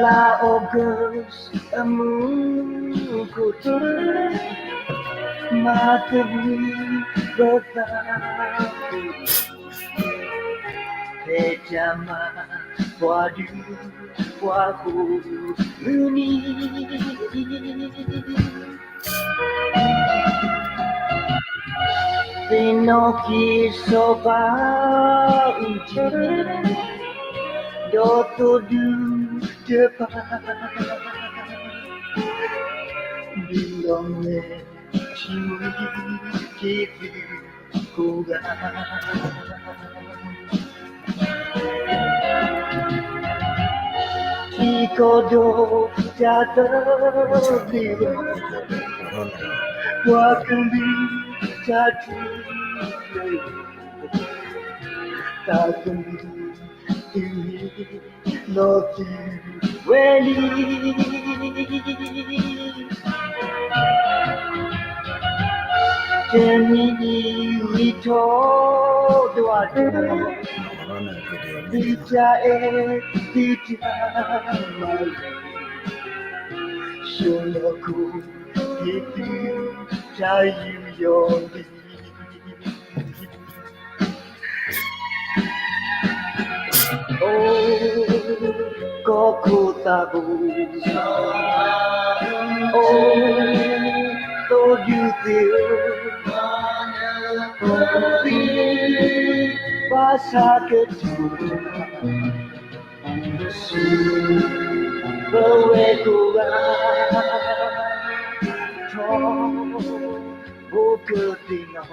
လါ August အမူခိၣ်ထီၣ်, မၤသဘှံးပသး, ဖဲတၢ်မၤပှၤဒူပှၤဃိၣ်မုၢ်နံၤ, သ့ၣ်နီၣ်က့ၤစီၤပၤအူကၠံ, ဒီးသိၣ်ဒူတဖၣ်, ဒုးလီၤမဲာ်ထံဝံၤက့ၤသုကိးဂၤ, ထံကီၢ်ဒီးတၢ်သဘျ့, ပှၤကလုာ်တၢ်ထူၣ်ဖျဲး, တၢ်ကလုာ် သုးနီၢ်သုးဝဲလံ, တနံၤအံၤဝံၤထီၣ်ဒွးဒီး, သုတၢ်အဲၣ်သုတၢ်မၤလၢ, ဆိၣ်လီၤခိၣ်က့ၤသုတၢ်ယူးယီၣ်လံ. အိ ကီၢ်ခိၣ်သးဘိ, အိ သိၣ်ဒူသ့ၣ်ဧၢ, ဘၣ်ဆၣ်ကတိၤတၢ် ဆူပဝဲကိးဂၤ, ထီဘိကသ့ၣ်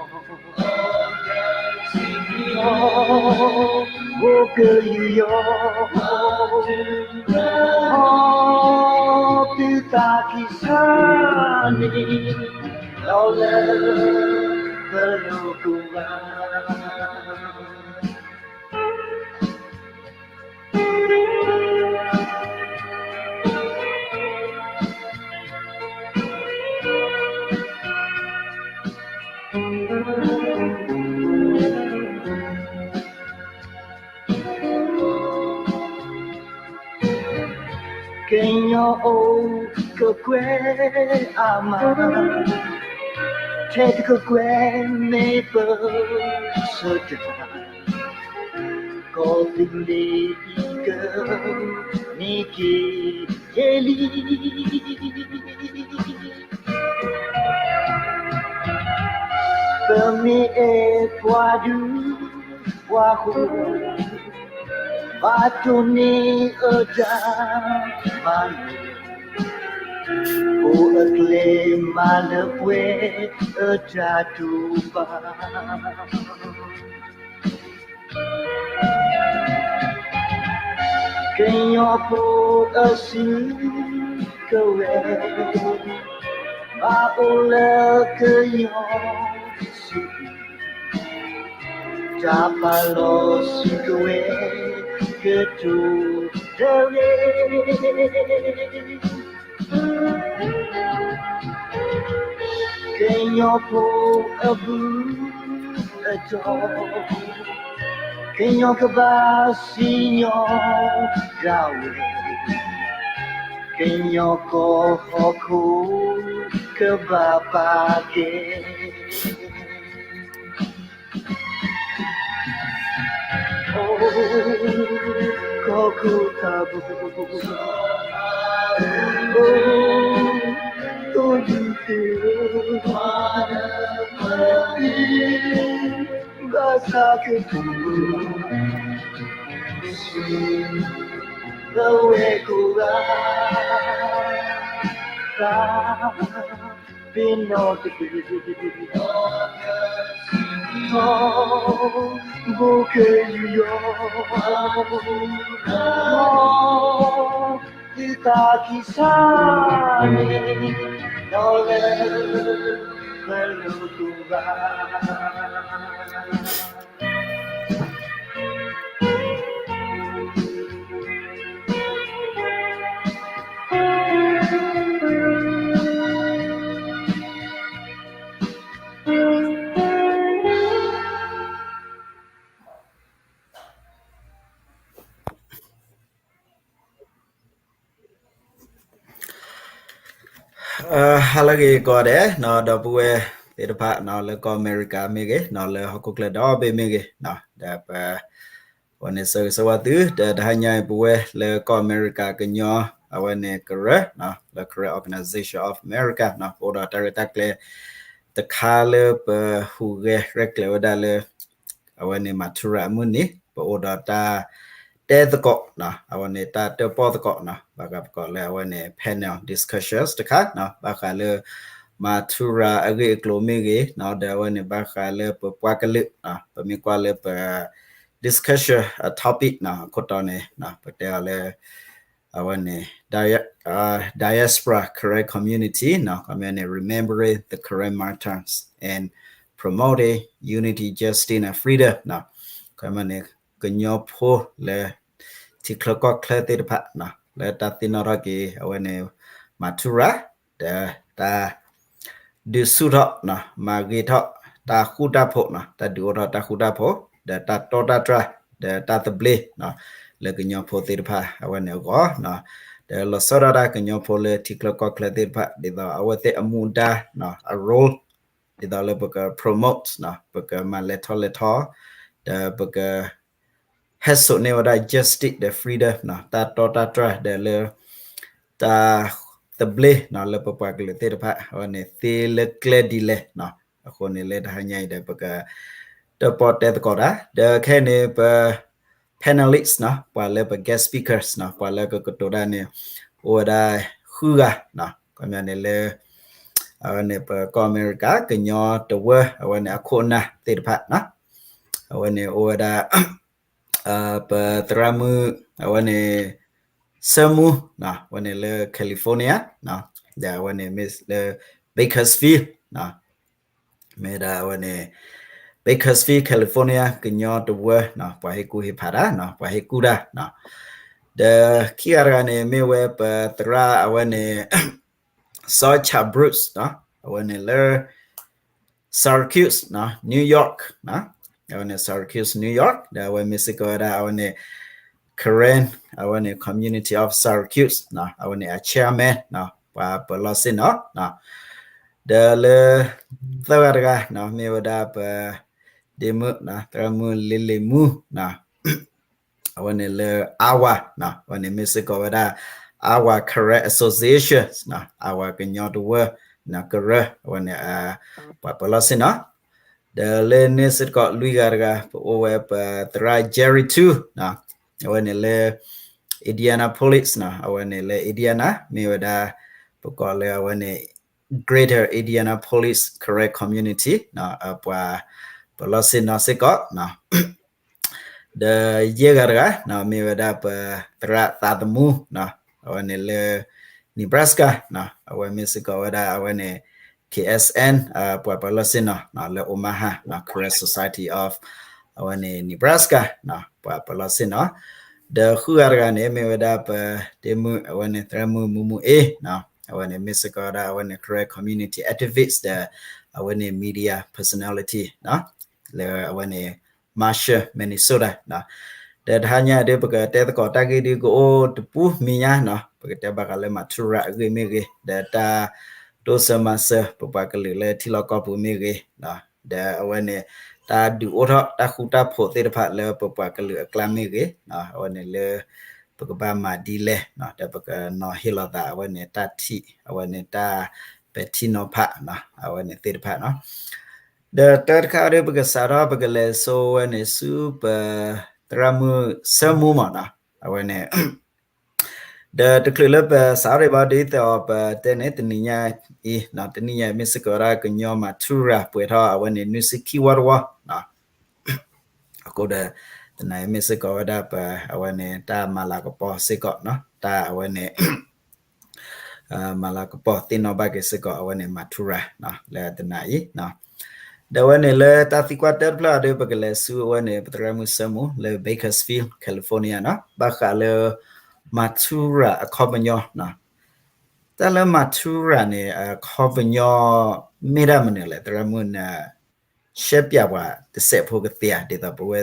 နီၣ်, ထီဘိကယူးယီၣ်, သုသးကံၢ်ဆါန့ၣ်, ဒီးလၢပလိၤကိးဂၤ. ကညီအိၣ်ကကွဲၢ်အါမး, ထဲတကကွဲၢ်မ့ၢ်ပဆၢတၢ်, ကီၢ်သူလ့ၤအံၤကန့ၢ်က့ၤယဲလံ. ပမ့ၢ်အဲၣ်ပှၤဒူပှၤဃိၣ်, ဘၣ်တိၢ်န့ၢ်အတၢ်မၤလိာ်, အိၣ်အကျဲမၤလၢပှဲၤအတၢ်တူၢ်ဘၣ်. ကညီဖိအစုကဝဲၤ, ဘၣ်အိၣ်လၢကညီစုပူၤ, တၢ်ပာ်လီၤစုကဝဲၤကတိၤတဂ့ၤ. ကညီဖိအဘူးအတီၢ်, ကညီကဘၣ်စံၣ်ညီၣ်ဒၣ်ဝဲ, ကညီကီၢ်ဟီၣ်ခိၣ်ကဘၣ်ပာ်ကဲ. အိ ကီၢ်ခိၣ်သးဘိ, အိ သိၣ်ဒူသ့ၣ်ဧၢ, ဘၣ်ဆၣ်ကတိၤတၢ် ဆူပဝဲကိးဂၤ, တၢ်သဘျ့နီၣ်တဘ့ၣ်, ထီဘိကယူးယီၣ်, သုသးကံၢ်ဆါန့ၣ်, ဒီးလၢပလိၤကိးဂၤ. ဟါလၢအဂ့ၤကိးဂၤဒဲးနီၤ, ဒီပုၢ်ဝဲၢ်သ့ၣ်တဖၣ်နီၤ, လၢကီၢ်အမဲရကၤမ့ၢ်ဂ့ၤနီၤ, လၢဟီၣ်ခိၣ်ချၢဒီဘ့ၣ်မ့ၢ်ဂ့ၤနီၤ, ဒီးပ အဝဲန့ၣ် ဆၢဂ့ၤဆၢဝါသု, ဒီးတဟါညါအံၤ ပဝဲလၢကီၢ်အမဲရကၤကညီ အဝဲန့ၣ်ကရၢနီၤ, လၢ Karen Organization of America နီၤ, ပအိၣ်ဒီးတၢ်ရဲၣ်တၢ်ကျဲၤတခါလၢပဟူးဂဲၤရဲၣ်ကျဲၤဝဲဒၣ်လၢ အဝဲန့ၣ် Matura အမုၢ်နံၤ, ပအိၣ်ဒီးတၢ်တဲသကိးနီၤ, အဝဲန့ၣ်တၢ်တၢၣ်ပီၣ်သကိးနီၤ, ဘၣ်ဃးပကိးလၢအဝဲန့ၣ် panel discussions တခါနီၤ, ဘၣ်ဃးလၢ Matura အဂ့ၢ်အကျိၤမ့ၢ်ဂ့ၤနီၤ, ဒီးအဝဲန့ၣ်ဘၣ်ဃးလၢပပှၤကလုာ်နီၤ, ပမ့ၢ်ကွၢ်လၢပ discussion topic နီၤ, အခိၣ်တီန့ၣ် ပတဲအီၤလၢ အဝဲန့ၣ် diaspora Karen community နီၤ, ခီမ့ၢ်န့ၣ် remembering the Karen martyrs and promoting unity, justice and freedom နီၤ, ခီမ့ၢ်န့ၣ် ကညီဖိလၢ ထံချၢကီၢ်ချၢသ့ၣ်တဖၣ်နီၤ, လၢတၢ်သ့ၣ်နီၣ်ထီၣ်က့ၤ အဝဲန့ၣ် Matura ဒီးတၢ် ဒုးဆူၣ်ထီၣ်နီၤ, မၤဂ့ၤထီၣ် တၢ်ဃူတၢ်ဖိးနီၤ, တၢ်ဒုးအိၣ်ထီၣ်တၢ်ဃူတၢ်ဖိး, ဒီးတၢ်တီတၢ်တြၢ်, ဒီးတၢ်သဘျ့နီၤ, လၢကညီဖိသ့ၣ်တဖၣ် အဝဲန့ၣ်အဂီၢ်နီၤ, ဒီးလီၤဆီဒၣ်တၢ်ကညီဖိလၢထံချၢကီၢ်ချၢသ့ၣ်တဖၣ် ဒ်သိးအဝဲသ့ၣ်အမူဒါနီၤ, အ role ဒ်သိးလၢပက promote နီၤ, ပကမၤလဲၤထီၣ်လဲၤထီ, ဒီးပက ဟဲစိာ်န့ၢ်ဝဲဒၣ် justice ဒီး freedom နီၤ, တၢ်တီတၢ်တြၢ် ဒီးလၢ တၢ်သဘျ့နီၤ, လၢပပှၤကလုာ်သ့ၣ်တဖၣ် အဝဲန့ၣ်သ့လၢကျဲဒ်လဲၣ်နီၤ, အဃိန့ၣ်လၢတဟါညါအံၤဒီး ပက တၢၣ်ပီၣ်တဲသကိးတၢ်, ဒီးခဲအံၤန့ၣ် ပ panelist နီၤ, ပှၤလၢပ guest speakers နီၤ, ပှၤလၢကကတိၤတၢ်န့ၣ် အိၣ်ဝဲဒၣ်ဃုဂၤနီၤ, ခီမ့ၢ်န့ၣ်လၢ အဝဲန့ၣ် ပကီၢ်အမဲရကၤ ကညီတဝၢ အဝဲန့ၣ်အခိၣ်အနၢ်သ့ၣ်တဖၣ်နီၤ, အဝဲန့ၣ်အိၣ်ဝဲဒၣ် ပသရၣ်မုၣ် အဝဲန့ၣ် ဆၢမူ အဝဲန့ၣ်လၢ California နီၤ, ဒီးအဝဲန့ၣ်မ့ၢ်လၢ Bakersfield နီၤ, မ့ၢ်ဝဲဒၣ်အဝဲန့ၣ် Bakersfield California ကညီတဝၢနီၤ, ပှၤဟ့ၣ်ကူၣ်ဟ့ၣ်ဖးတၢ်နီၤ, ပှၤဟ့ၣ်ကူၣ်တၢ်နီၤ, ဒီးခံဂၤတဂၤန့ၣ် မ့ၢ်ဝဲပသရၣ်အဝဲန့ၣ် စီၤ Chad Bruce နီၤ, အဝဲန့ၣ်လၢ Syracuse နီၤ, New York နီၤ, အဝဲန့ၣ် Syracuse New York ဒီးအဝဲမ့ၢ်စ့ၢ်ကီးဝဲဒၣ်အဝဲန့ၣ် Karen အဝဲန့ၣ် Community of Syracuse နီၤ, အဝဲန့ၣ်အ chairman နီၤ, ပှၤပၢၤလီၢ်ဆ့ၣ်နီၤနီၤ, ဒီးလၢ သၢဂၤတဂၤနီၤ, မ့ၢ်ဝဲဒၣ်ပ ဒ့မုၣ်နီၤ, သရၣ်မုၣ်လ့လ့မူနီၤ, အဝဲန့ၣ်လၢ Iowa နီၤ, အဝဲန့ၣ်မ့ၢ်စ့ၢ်ကီးဝဲဒၣ် Iowa Karen Association နီၤ, Iowa ကညီတဝၢနီၤ, ကရၢ အဝဲန့ၣ် ပှၤပၢၤလီၢ်ဆ့ၣ်နီၤ, ဒီးလၢန့ၣ်စ့ၢ်ကီးလွံၢ်ဂၤတဂၤ ပအိၣ်ဝဲပသရၣ် Jerry Too နီၤ, အဝဲန့ၣ်လၢ Indianapolis နီၤ, အဝဲန့ၣ်လၢ Indiana မ့ၢ်ဝဲဒၣ် ပကိးလၢအဝဲန့ၣ် Greater Indianapolis Karen Community နီၤ, ပှၤပၢၤလီၢ်ဆ့ၣ်နီၤစ့ၢ်ကီးနီၤ, ဒီးယဲၢ်ဂၤတဂၤနီၤ, မ့ၢ်ဝဲဒၣ်ပသရၣ်သးသမူနီၤ, အဝဲန့ၣ်လၢ Nebraska နီၤ, အဝဲမ့ၢ်စ့ၢ်ကီးဝဲဒၣ်အဝဲန့ၣ် K S N ပှၤပၢၤလီၢ်ဆ့ၣ်နီၤနီၤ, လၢ Omaha နီၤ, Karen Society of အဝဲန့ၣ် Nebraska နီၤ, ပှၤပၢၤလီၢ်ဆ့ၣ်နီၤ, ဒီးဃုဂၤတဂၤန့ၣ် မ့ၢ်ဝဲဒၣ်ပဒ့မုၣ် အဝဲန့ၣ် သရၣ်မုၣ်မူမူအ့နီၤ, အဝဲန့ၣ်မ့ၢ်စ့ၢ်ကီးဝဲဒၣ်အဝဲန့ၣ် Karen community activist ဒီး အဝဲန့ၣ် media personality နီၤ, လၢအဝဲန့ၣ် Marshall Minnesota နီၤ, ဒီးတဟါညါဒီး ပကတဲသကိးတၢ်ဂ့ၢ်ဒ်ကအိၣ်တပူၤမံၤညါနီၤ, ပကတဲဘၣ်ဃးလၢ Matura အဂ့ၢ်မ့ၢ်ဂ့ၤ, ဒီးတၢ်တိစၢၤမၤစၢၤ ပပှၤကလုာ်လၢထံလီၢ်ကီၢ်ပူၤမ့ၢ်ဂ့ၤ, ဒီးအဝဲန့ၣ် တၢ်ဒုးအိၣ်ထီၣ်တၢ်ဃူတၢ်ဖိးသ့ၣ်တဖၣ်လၢပပှၤကလုာ်အကျါမ့ၢ်ဂ့ၤ, အဝဲန့ၣ်လၢ ပကဘၣ်မၤဒ်လဲၣ်နီၤ, ဒီးပကနီၤဟ့ၣ်လီၤသးအဝဲန့ၣ်တၢ်ထံၣ် အဝဲန့ၣ်တၢ်ပဲာ်ထံနီၤဖးနီၤ, အဝဲန့ၣ်သ့ၣ်တဖၣ်နီၤ, ဒီးတၢ်တခါဒီး ပကစးထီၣ် ပကလဲၤဆိဝဲန့ၣ်ဆူပသရၣ်မုၣ်ဆၢမူမးနီၤ, အဝဲန့ၣ် ဒီးတချုးလၢပစးထီၣ်ဘၣ် ဒ်သိးပတဲန့ၣ် တနံၤညါအံၤနီၤ, တနံၤညါအံၤမ့ၢ်စ့ၢ်ကီးဝဲဒၣ်ကညီ Matura ပှဲၤထီၣ်အဝဲန့ၣ်နွံဆံခံဝီတဝီနီၤ, အဃိဒီး တနံၤအံၤမ့ၢ်စ့ၢ်ကီးဝဲဒၣ်ပ အဝဲန့ၣ် တၢ်မၤလၤကပီၤစ့ၢ်ကီးနီၤ, တၢ်အဝဲန့ၣ် မၤလၤကပီၤသ့ၣ်နီၣ်ဘၣ်က့ၤစ့ၢ်ကီး အဝဲန့ၣ် Matura နီၤ, လၢတနံၤအံၤနီၤ, ဒီးအဝဲန့ၣ်လၢတၢ်သံကွၢ်တၢတဖျၢၣ်ဒီး ပကလဲၤဆူအဝဲန့ၣ် ပသရၣ်မုၣ်ဆၢမူ လၢ Bakersfield California နီၤ, ဘၣ်ဃးလၢ Matura အခီပညီနီၤ, တၢ်လၢ Matura န့ၣ် အခီပညီ မ့ၢ်ဒၣ်မနုၤလဲၣ်, သရၣ်မုၣ်န ရှဲပၠးပှၤတစဲးဖိကသ့ဧါ, ဒ်သိးပဝဲ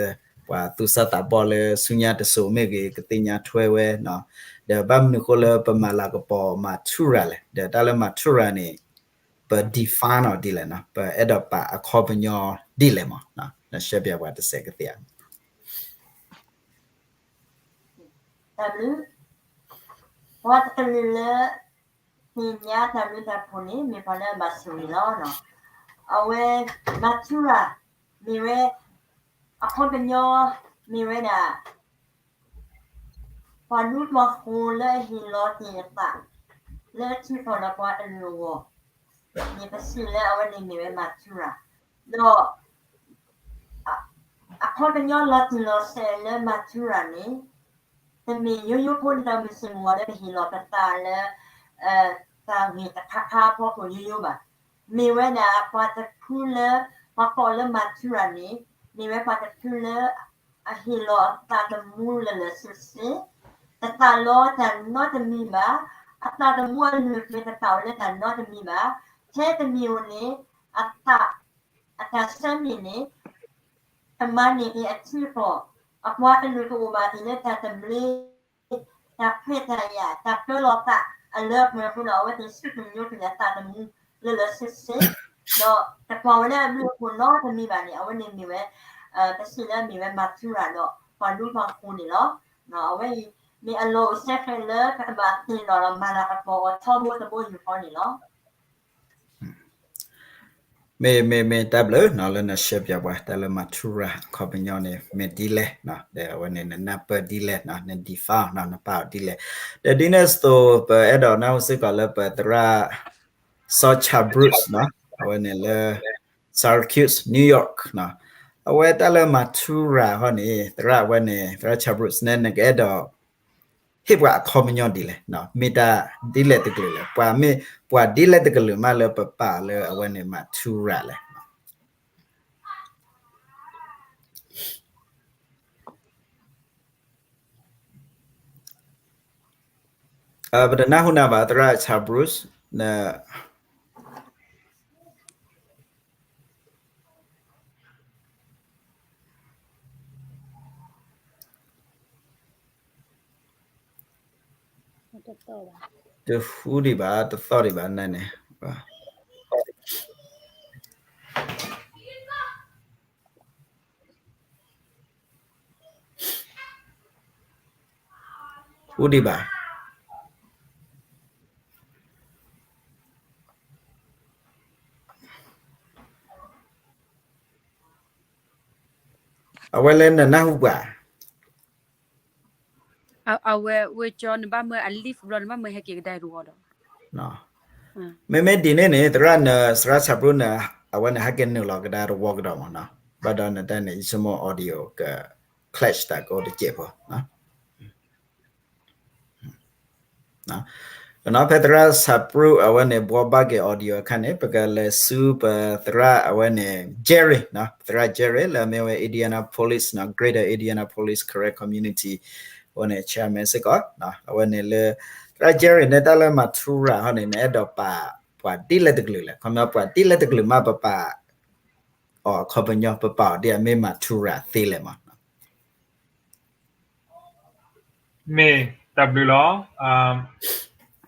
ပှၤသူၣ်စၢ်သးဘီၣ်လၢဆူညါတစိၤမ့ၢ်ဂ့ၤ ကသ့ၣ်ညါထွဲဝဲ, ဒီးဘၣ်မနုၤဃိလၢပမၤလၤကပီၤ Mathura လဲၣ်, ဒီးတၢ်လၢ Mathura န့ၣ် ပ define အီၤဒ်လဲၣ်, ပအဲၣ်ဒိးပာ်အခီပညီဒ်လဲၣ်မး, နရှင်းပြပှၤတစဲးကသ့ဧါ. ပှၤတကလုာ်လၢ သ့ၣ်ညါတၢ်ဘျုးတၢ်ဖှိၣ်န့ၣ် မ့ၢ်ပှၤလၢအဘၣ်ဆိၣ်ဂ့ၤလီၤ. အဝဲ Mathura မ့ၢ်ဝဲ အခီပညီ မ့ၢ်ဝဲဒၣ် ပှၤဒူပှၤဃိၤလၢအဟ့ၣ်လီၤတ့ၢ်အသး လၢအထံကီၢ်ဒီးပှၤတလုၢ်အဂီၢ် မ့ၢ်ပစံးလၢအဝဲန့ၣ်မ့ၢ်ဝဲ Mathura ဒီး အခီပညီလီၤတံၢ်လီၤဆဲးလၢ Mathura န့ၣ် တမ့ၢ်ယိယိဖိဒ်သိးမုၢ်ဆ့ၣ်မုၢ်ဂီၤလၢပဟ့ၣ်လီၤပသးလၢ တၢ်ဂ့ၢ်တခါခါအဖီခိၣ်ယိယိဘၣ်. မ့ၢ်ဝဲဒၣ်ပှၤတဖုလၢ ပှၤကိးလၢ Mathura န့ၣ် မ့ၢ်ဝဲပှၤတဖုလၢ အဟ့ၣ်လီၤအသးသမူလၢာ်လၢာ်ဆ့ဆ့, တသးလီတၢ်နီတမံၤဘၣ်, အသးသမူအလုၢ်အပှ့ၤတပာ်အီၤလၢတၢ်နီတမံၤဘၣ်, ထဲတမံၤဧိၤန့ၣ် အသး အတၢ်ဆၢန့ၣ်န့ၣ် ကမၤန့ၢ်က့ၤအထံအကီၢ်, အပှၤတလုၢ်တအိၣ်ဘၣ်ဒ်လၢတၢ်တဘျ့ တၢ်ခွဲးတၢ်ယာ် တၢ်ပၢလီၤသးအလၢအပှဲၤအဃိဒီး အဝဲသ့ၣ်စူၢ်ကညီၤက့ၤအသးသမူလၢာ်လၢာ်ဆ့ဆ့, ဒီးတကွၢ်ဝဲလၢအဘျုးအဖှိၣ်နီတမံၤဘၣ်န့ၣ် အဝဲန့ၣ်မ့ၢ်ဝဲ ပစံးလၢအမ့ၢ်ဝဲ Mathura ဒီးပှၤဒူပှၤဃိၤန့ၣ်လီၤ. အဝဲအံၤ မ့ၢ်အလီၢ်အိၣ်စဲဃဲးလၢပကဘၣ်သ့ၣ်နီၣ်ဒီးမၤလၤကပီၤအီၤထီဘိတဘိယူၢ်ဃီန့ၣ်လီၤ. မ့ၢ် မ့ၢ် မ့ၢ်တၢ်ဘျုးနီၤ လၢနရှင်းပြပှၤ တၢ်လၢ Mathura အခီပညီန့ၣ် မ့ၢ်ဒ်လဲၣ်, ဒီးအဝဲန့ၣ် နနၢ်ပၢၢ်ဒ်လဲၣ်, န define နီၤ နပာ်အီၤဒ်လဲၣ်, ဒီးဒ်န့ၣ်အသိး ပအဲၣ်ဒိးနၢ်ဟူစ့ၢ်ကီးလၢပသရၣ် စီၤ Charles Bruce နီၤ အဝဲန့ၣ်လၢ Syracuse New York နီၤ, အဝဲတၢ်လၢ Mathura ဟီန့ၣ် သရၣ်အဝဲန့ၣ် သရၣ် Charles Bruce န့ၣ် နကအဲၣ်ဒိး ဟ့ၣ်ပှၤအခီပညီဒ်လဲၣ်, မ့ၢ်တၢ်ဒ်လဲၣ်တကလုာ်လဲၣ်, ပှၤမ့ၢ် ပှၤဒ်လဲၣ်တကလုာ်မးလၢပပာ်လၢအဝဲန့ၣ် Mathura လဲၣ်. ပတနၢ်ဟူနၤဘၣ် သရၣ် Charles Bruce န တဟူဒံးဘၣ် တသီၣ်ဒံးဘၣ်န့ၣ် ဟူဒံးဘၣ်. အဝဲလၢနနၢ်ဟူပှၤ အဝဲဝဲကၠီနဘၣ်မၢအ leave ဘျီ နဘၣ်မၢဟဲက့ၤကဒါတဝီဒီး မ့မ့ၢ်ဒ်န့ၣ်န့ၣ် သရၣ်န သရၣ်ဆၣ်ပြူန အဝဲန့ၣ်ဟဲက့ၤနုာ်လီၤကဒါတဝီကဒီးမးနီၤ, ဘၣ်ဒီးနတၢ်န့ၣ် ယဆိကမိၣ် audio က clash တၢ်ကအိၣ်တစဲးဖိ နီၤ ဖဲသရၣ်ဆၣ်ပြူအဝဲန့ၣ် ဘှီဘၣ်က့ၤ audio အခါန့ၣ် ပကလဲၤဆူပသရၣ်အဝဲန့ၣ် Jerry နီၤ, ပသရၣ် Jerry လၢအမ့ၢ်ဝဲ Indianapolis နီၤ, Greater Indianapolis Karen Community အဝဲန့ၣ် chairman စ့ၢ်ကီး, အဝဲန့ၣ်လၢ သရၣ် Jerry န့ၣ် တၢ်လၢ Mathura ဟီန့ၣ် နအဲၣ်ဒိးပာ်ပှၤဒ်လဲၣ်တကလုာ်လဲၣ်, ခီပညီပှၤဒ်လဲၣ်တကလုာ်မး ပပာ်အီၤအခီပညီ ပပာ်အီၤဒ်အမ့ၢ် Mathura သ့လဲၣ်မး. မ့ၢ်တၢ်ဘျုးလီၤ.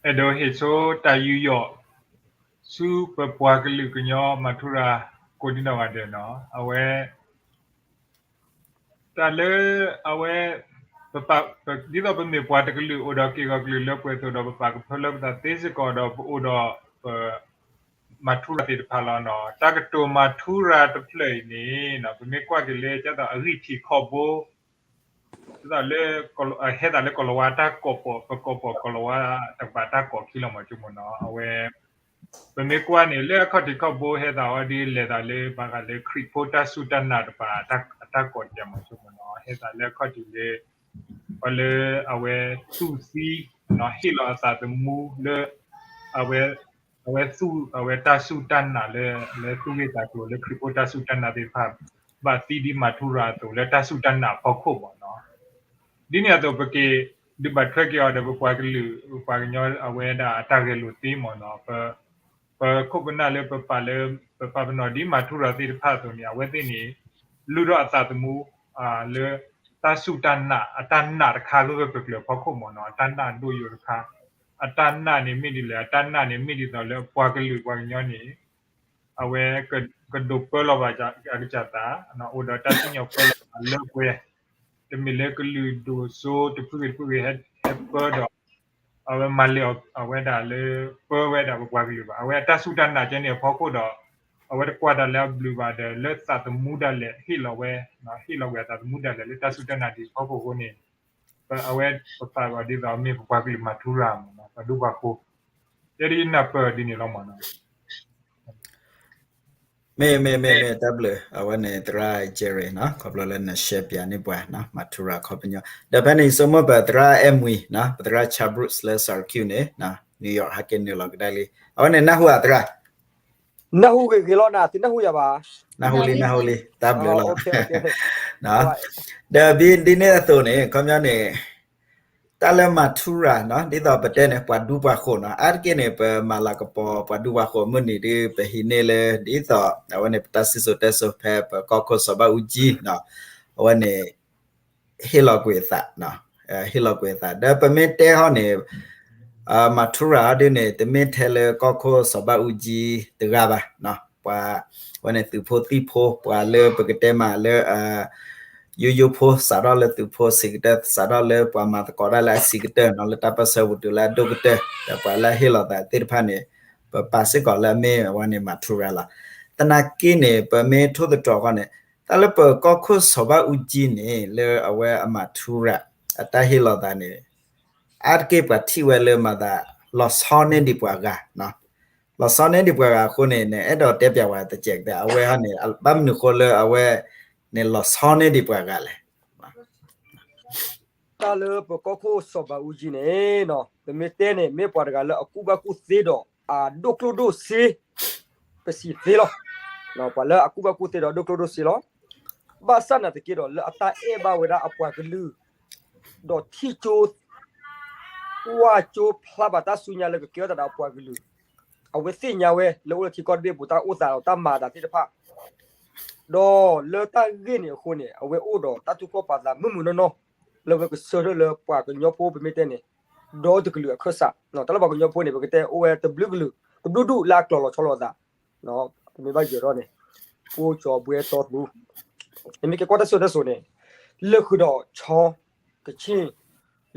အဲၣ်ဒိးဟ့ၣ်ဆိတၢ်ယူးယီၣ် ဆူပပှၤကလုာ်ကညီ Mathura ကိးဒံနီၢ်ဂၤဒဲးနီၤ, အဝဲ တၢ်လၢ အဝဲ ပပာ် ဒ်သိးပမ့ၢ်ပှၤတကလုာ်အိၣ်ဒီးက့ၢ်ဂီၤကလုာ်လၢပှဲၤအသိးဒီး ပပာ်ကဖၢလၢပသးသ့စ့ၢ်ကီးဒီး ပအိၣ်ဒီးပ Mathura သ့ၣ်တဖၣ်လီၤနီၤ. တၢ်ကတိၤ Mathura တဖျၢၣ်အံၤန့ၣ် ပမ့ၢ်ကွၢ်က့ၤလၢ ကသိးအဂံၢ်ထံးခီၣ်ဘိ ဒ်သိးလၢ ဟဲသးလၢကီၢ်လၤဝါတၢ်ကိးပီၢ် ပကိးပီၢ်ကီၢ်လၤဝါတကပၤတၢ်ကိးခံလီၤမး ဆိကမိၣ်နီၤ. အဝဲ ပမ့ၢ်ကွၢ်န့ၣ် လၢအခီၣ်ထံးခီၣ်ဘိဟဲသးအီၤဒ်လဲၣ်သးလၢ ဘၣ်ဃးလၢခရံာ်ဖိတၢ်စူၢ်တၢ်နာ်တကပၤ အတၢ်ကိးတကပၤမး ဆိကမိၣ်နီၤ. ဟဲသးလၢအခီၣ်ထံးလၢ ပှၤလၢအဝဲသူၣ်သံ ဟ့ၣ်လီၤအသးသမူလၢ အဝဲ အဝဲသူၣ် အဝဲတၢ်စူၢ်တၢ်နာ်လၢ လၢသူၣ်ဂ့ၢ်သးကျိၤလၢခရံာ်ဖိတၢ်စူၢ်တၢ်နာ်သ့ၣ်တဖၣ် ဘၣ်သံဒ် Mathura အသိးလၢတၢ်စူၢ်တၢ်နာ်အဖီခိၣ်မးနီၤ. ဒ်န့ၣ်အသိး ပက့ၤဒုးဘၣ်ထွဲက့ၤအီၤဒီး ပပှၤကလုာ် ပပှၤကညီအဝဲဒၣ်အတၢ်ဂဲၤလိာ်သ့မးနီၤ. ပခိၣ်ပနၢ်လၢပပာ်လၢ ပပာ်ပနီၣ်ဒ် Mathura သ့ၣ်တဖၣ်အသိးန့ၣ် အဝဲသ့ၣ်န့ၣ် လုၢ်ထီၣ်အသးသမူ လၢတၢ်စူၢ်တၢ်နာ် အတၢ်နာ်တခါဂၢၢ်ဂၢၢ်ကျၢၤကျၢၤအဖီခိၣ်မ့ၢ်နီၤ အတၢ်နာ်ဒိၣ်ယိာ်တခါ အတၢ်နာ်န့ၣ်မ့ၢ်ဒ်လဲၣ် အတၢ်နာ်န့ၣ် မ့ၢ်ဒ်သိးလၢအပှၤကလုာ်ပှၤကညီန့ၣ် အဝဲကဒိးပၢလီၤဘၣ်အကစၢ်သး အိၣ်ဒီးတၢ်စံၣ်ညီၣ်ပၢလီၤသးလၢပှဲၤ တမ့ၢ်လၢကလုာ်ဒိၣ်စိတဖုဂ့ၤတဖုဂ့ၤ ဟဲပၢဒီး အဝဲမၤလဲၢ်အီၤအဝဲဒၣ်လၢ ပၢဝဲဒၣ်ပပှၤကလုာ်ဘၣ်. အဝဲအတၢ်စူၢ်တၢ်နာ်ကဲန့ၣ်အဖီခိၣ်ဒီး အဝဲတကွၢ်တၢ်လၢအဘျုးဘၣ်ဒီး လၢသးသမူဒၣ်လဲာ်ဟ့ၣ်လီၤဝဲ ဟ့ၣ်လီၤကွံာ်အသးသမူဒၣ်လဲာ်လၢတၢ်စူၢ်တၢ်နာ်ဒ်အဖီခိၣ်အဃိန့ၣ် အဝဲပသးဘၣ်ဒ်သိးမ့ၢ်ပပှၤကလုာ်မၤထူရၤမ့ၢ်နီၤ ပှၤဒူပှၤဃိၤ ယဲဒ်ယနၢ်ပၢၢ်ဒ်န့ၣ်လီၤမ့ၢ်နီၤ မ့ၢ်မ့ၢ်မ့ၢ်မ့ၢ် တၢ်ဘျုး အဝဲန့ၣ်သရၣ် Jerry နီၤ ခီဖျိလၢန share ပၠးန့ၢ်ပှၤနီၤ မၤထူရၤအခီပညီ ဒီးဖဲန့ၣ် ယဆိကမိၣ်ပသရၣ် Emily နီၤ ပသရၣ် Chabrooks လၢ Syracuse န့ၣ် New York ဟဲက့ၤနုာ်လီၤကဒါလံ အဝဲန့ၣ်နၢ်ဟူဧါသရၣ် နၢ်ဟူဂ့ၤဂ့ၤလီၤနၤ သုနၢ်ဟူယၤဘၣ် နၢ်ဟူလံ နၢ်ဟူလံ တၢ်ဘျုးလီၤ ဒီးဒ်န့ၣ်အသိးန့ၣ် ခီပညီန့ၣ် တၢ်လၢမၤထူရၤနီၤ ဒ်သိးပတဲန့ၣ် ပှၤဒူပှၤဃိၤနီၤ အါတက့ၢ်န့ၣ် ပမၤလၤကပီၤပှၤဒူပှၤဃိၤ မုၢ်နံၤဒ် ပဟံးန့ၢ်လၢ ဒ်သိး အဝဲန့ၣ် ပတၢ်စံၣ်စိၤတဲစိၤဖဲပကီၢ်ခိၣ်စီၤဘၣ်အူကၠံနီၤ အဝဲန့ၣ် ဟ့ၣ်လီၤကွံာ်အသး ဟ့ၣ်လီၤကွံာ်အသး ဒီးပမ့ၢ်တဲဟီန့ၣ် မၤထူရၤဟီဒ်န့ၣ် တမ့ၢ်ထဲလၢကီၢ်ခိၣ်စီၤဘၣ်အူကၠံတဂၤဘၣ် ပှၤ အဝဲန့ၣ်သုးဖိသံၣ်ဖိ ပှၤလၢပကတဲမးလၢ ယိယိဖိ စးထီၣ်လၢသုးဖိဆံးကတၢၢ် စးထီၣ်လၢပှၤမၤသကိးတၢ်လၢအဆံးကတၢၢ်နီၤ လၢတၢ်ပၢၢ်ဆၢပူၤတုၤလၢအဒိၣ်ကတၢၢ် ဒီးပှၤလၢအဟ့ၣ်လီၤသးသ့ၣ်တဖၣ်န့ၣ် ပပာ်စ့ၢ်ကီးလၢအမ့ၢ်အဝဲန့ၣ်မၤထူရၤလီၤ. သနာ်က့န့ၣ် ပမ့ၢ်ထိၣ်သတြီၤဃီန့ၣ် တၢ်လၢပကီၢ်ခိၣ်စီၤဘၣ်အူကၠံန့ၣ် လၢအဝဲအမၤထူရၤ အတၢ်ဟ့ၣ်လီၤသးန့ၣ် အါတက့ၢ်ပှၤထံၣ်ဝဲလၢမၤသး လီၤဆီန့ၢ်ဒံးပှၤဂၤ လီၤဆီန့ၢ်ဒံးပှၤဂၤအဃိန့ၣ် နအဲၣ်ဒိးတဲပၠးဝဲတစဲးကတၢၢ် အဝဲဟီန့ၣ် ဘၣ်မနုၤဃိလၢအဝဲန့ၣ် လီၤဆီန့ၢ်ဒံးပှၤဂၤလဲၣ်. တၢ်လၢပကီၢ်ခိၣ်စီၤဘၣ်အူကၠံန့ၣ် ပမ့ၢ်တဲန့ၣ် မ့ၢ်ပှၤတဂၤလၢအကူၣ်ဘၣ်ကူၣ်သ့ဒီး အဒိၣ်ကျိၣ်ဒိၣ်စ့ ပစံးသ့လီၤ. ပှၤလၢအကူၣ်ဘၣ်ကူၣ်သ့ဒီးဒိၣ်ကျိၣ်ဒိၣ်စ့လီၤ. ဘၣ်ဆၣ်နာ်သက့ဒီး လၢအတၢ်အဲၣ်ဘၣ်ဝဲဒၣ်အပှၤကလုာ် ဒီးထံၣ်ကၠိ ကွၢ်ကၠိဖျါဘၣ်တၢ်ဆူညါလၢကကဲထီၣ်သးဒီးအပှၤကလုာ်, အဝဲသ့ၣ်ညါဝဲလၢအိၣ်လၢထံကီၢ်တဘ့ၣ်အပူၤ တၢ်အိၣ်သးဒီးတၢ်မၤအသးသ့ၣ်တဖၣ်, ဒီးလၢတၢ်ဂ့ၢ်န့ၣ်အဃိန့ၣ် အဝဲအိၣ်ဒီးတၢ်သူၣ်ကီၢ်ပာ်သးမုာ်မုာ်နီၢ်နီၢ် လၢဝဲကဆၢထၢၣ်လၢပှၤကညီဖိ ပမ့ၢ်တဲန့ၣ် ဒီတကလုာ်အခၢၣ်စး, တၢ်လၢပှၤကညီဖိန့ၣ် ပကတဲအိၣ်ဝဲတဘျုးကလုာ် တဘျုးဒူၣ်လၢအကျိၤလီၤဆီလိာ်အသး ပမ့ၢ်ဘၣ်ယၢၤထီၣ်န့ၣ် ပှိၢ်ကၠီၤဘှဲတီသူ, နမ့ၢ်က့ၤကွၢ်တၢ်စိၤတၢ်စိၤန့ၣ် လၢဃုာ်ဒီးဆီ ကဆ့ၣ်,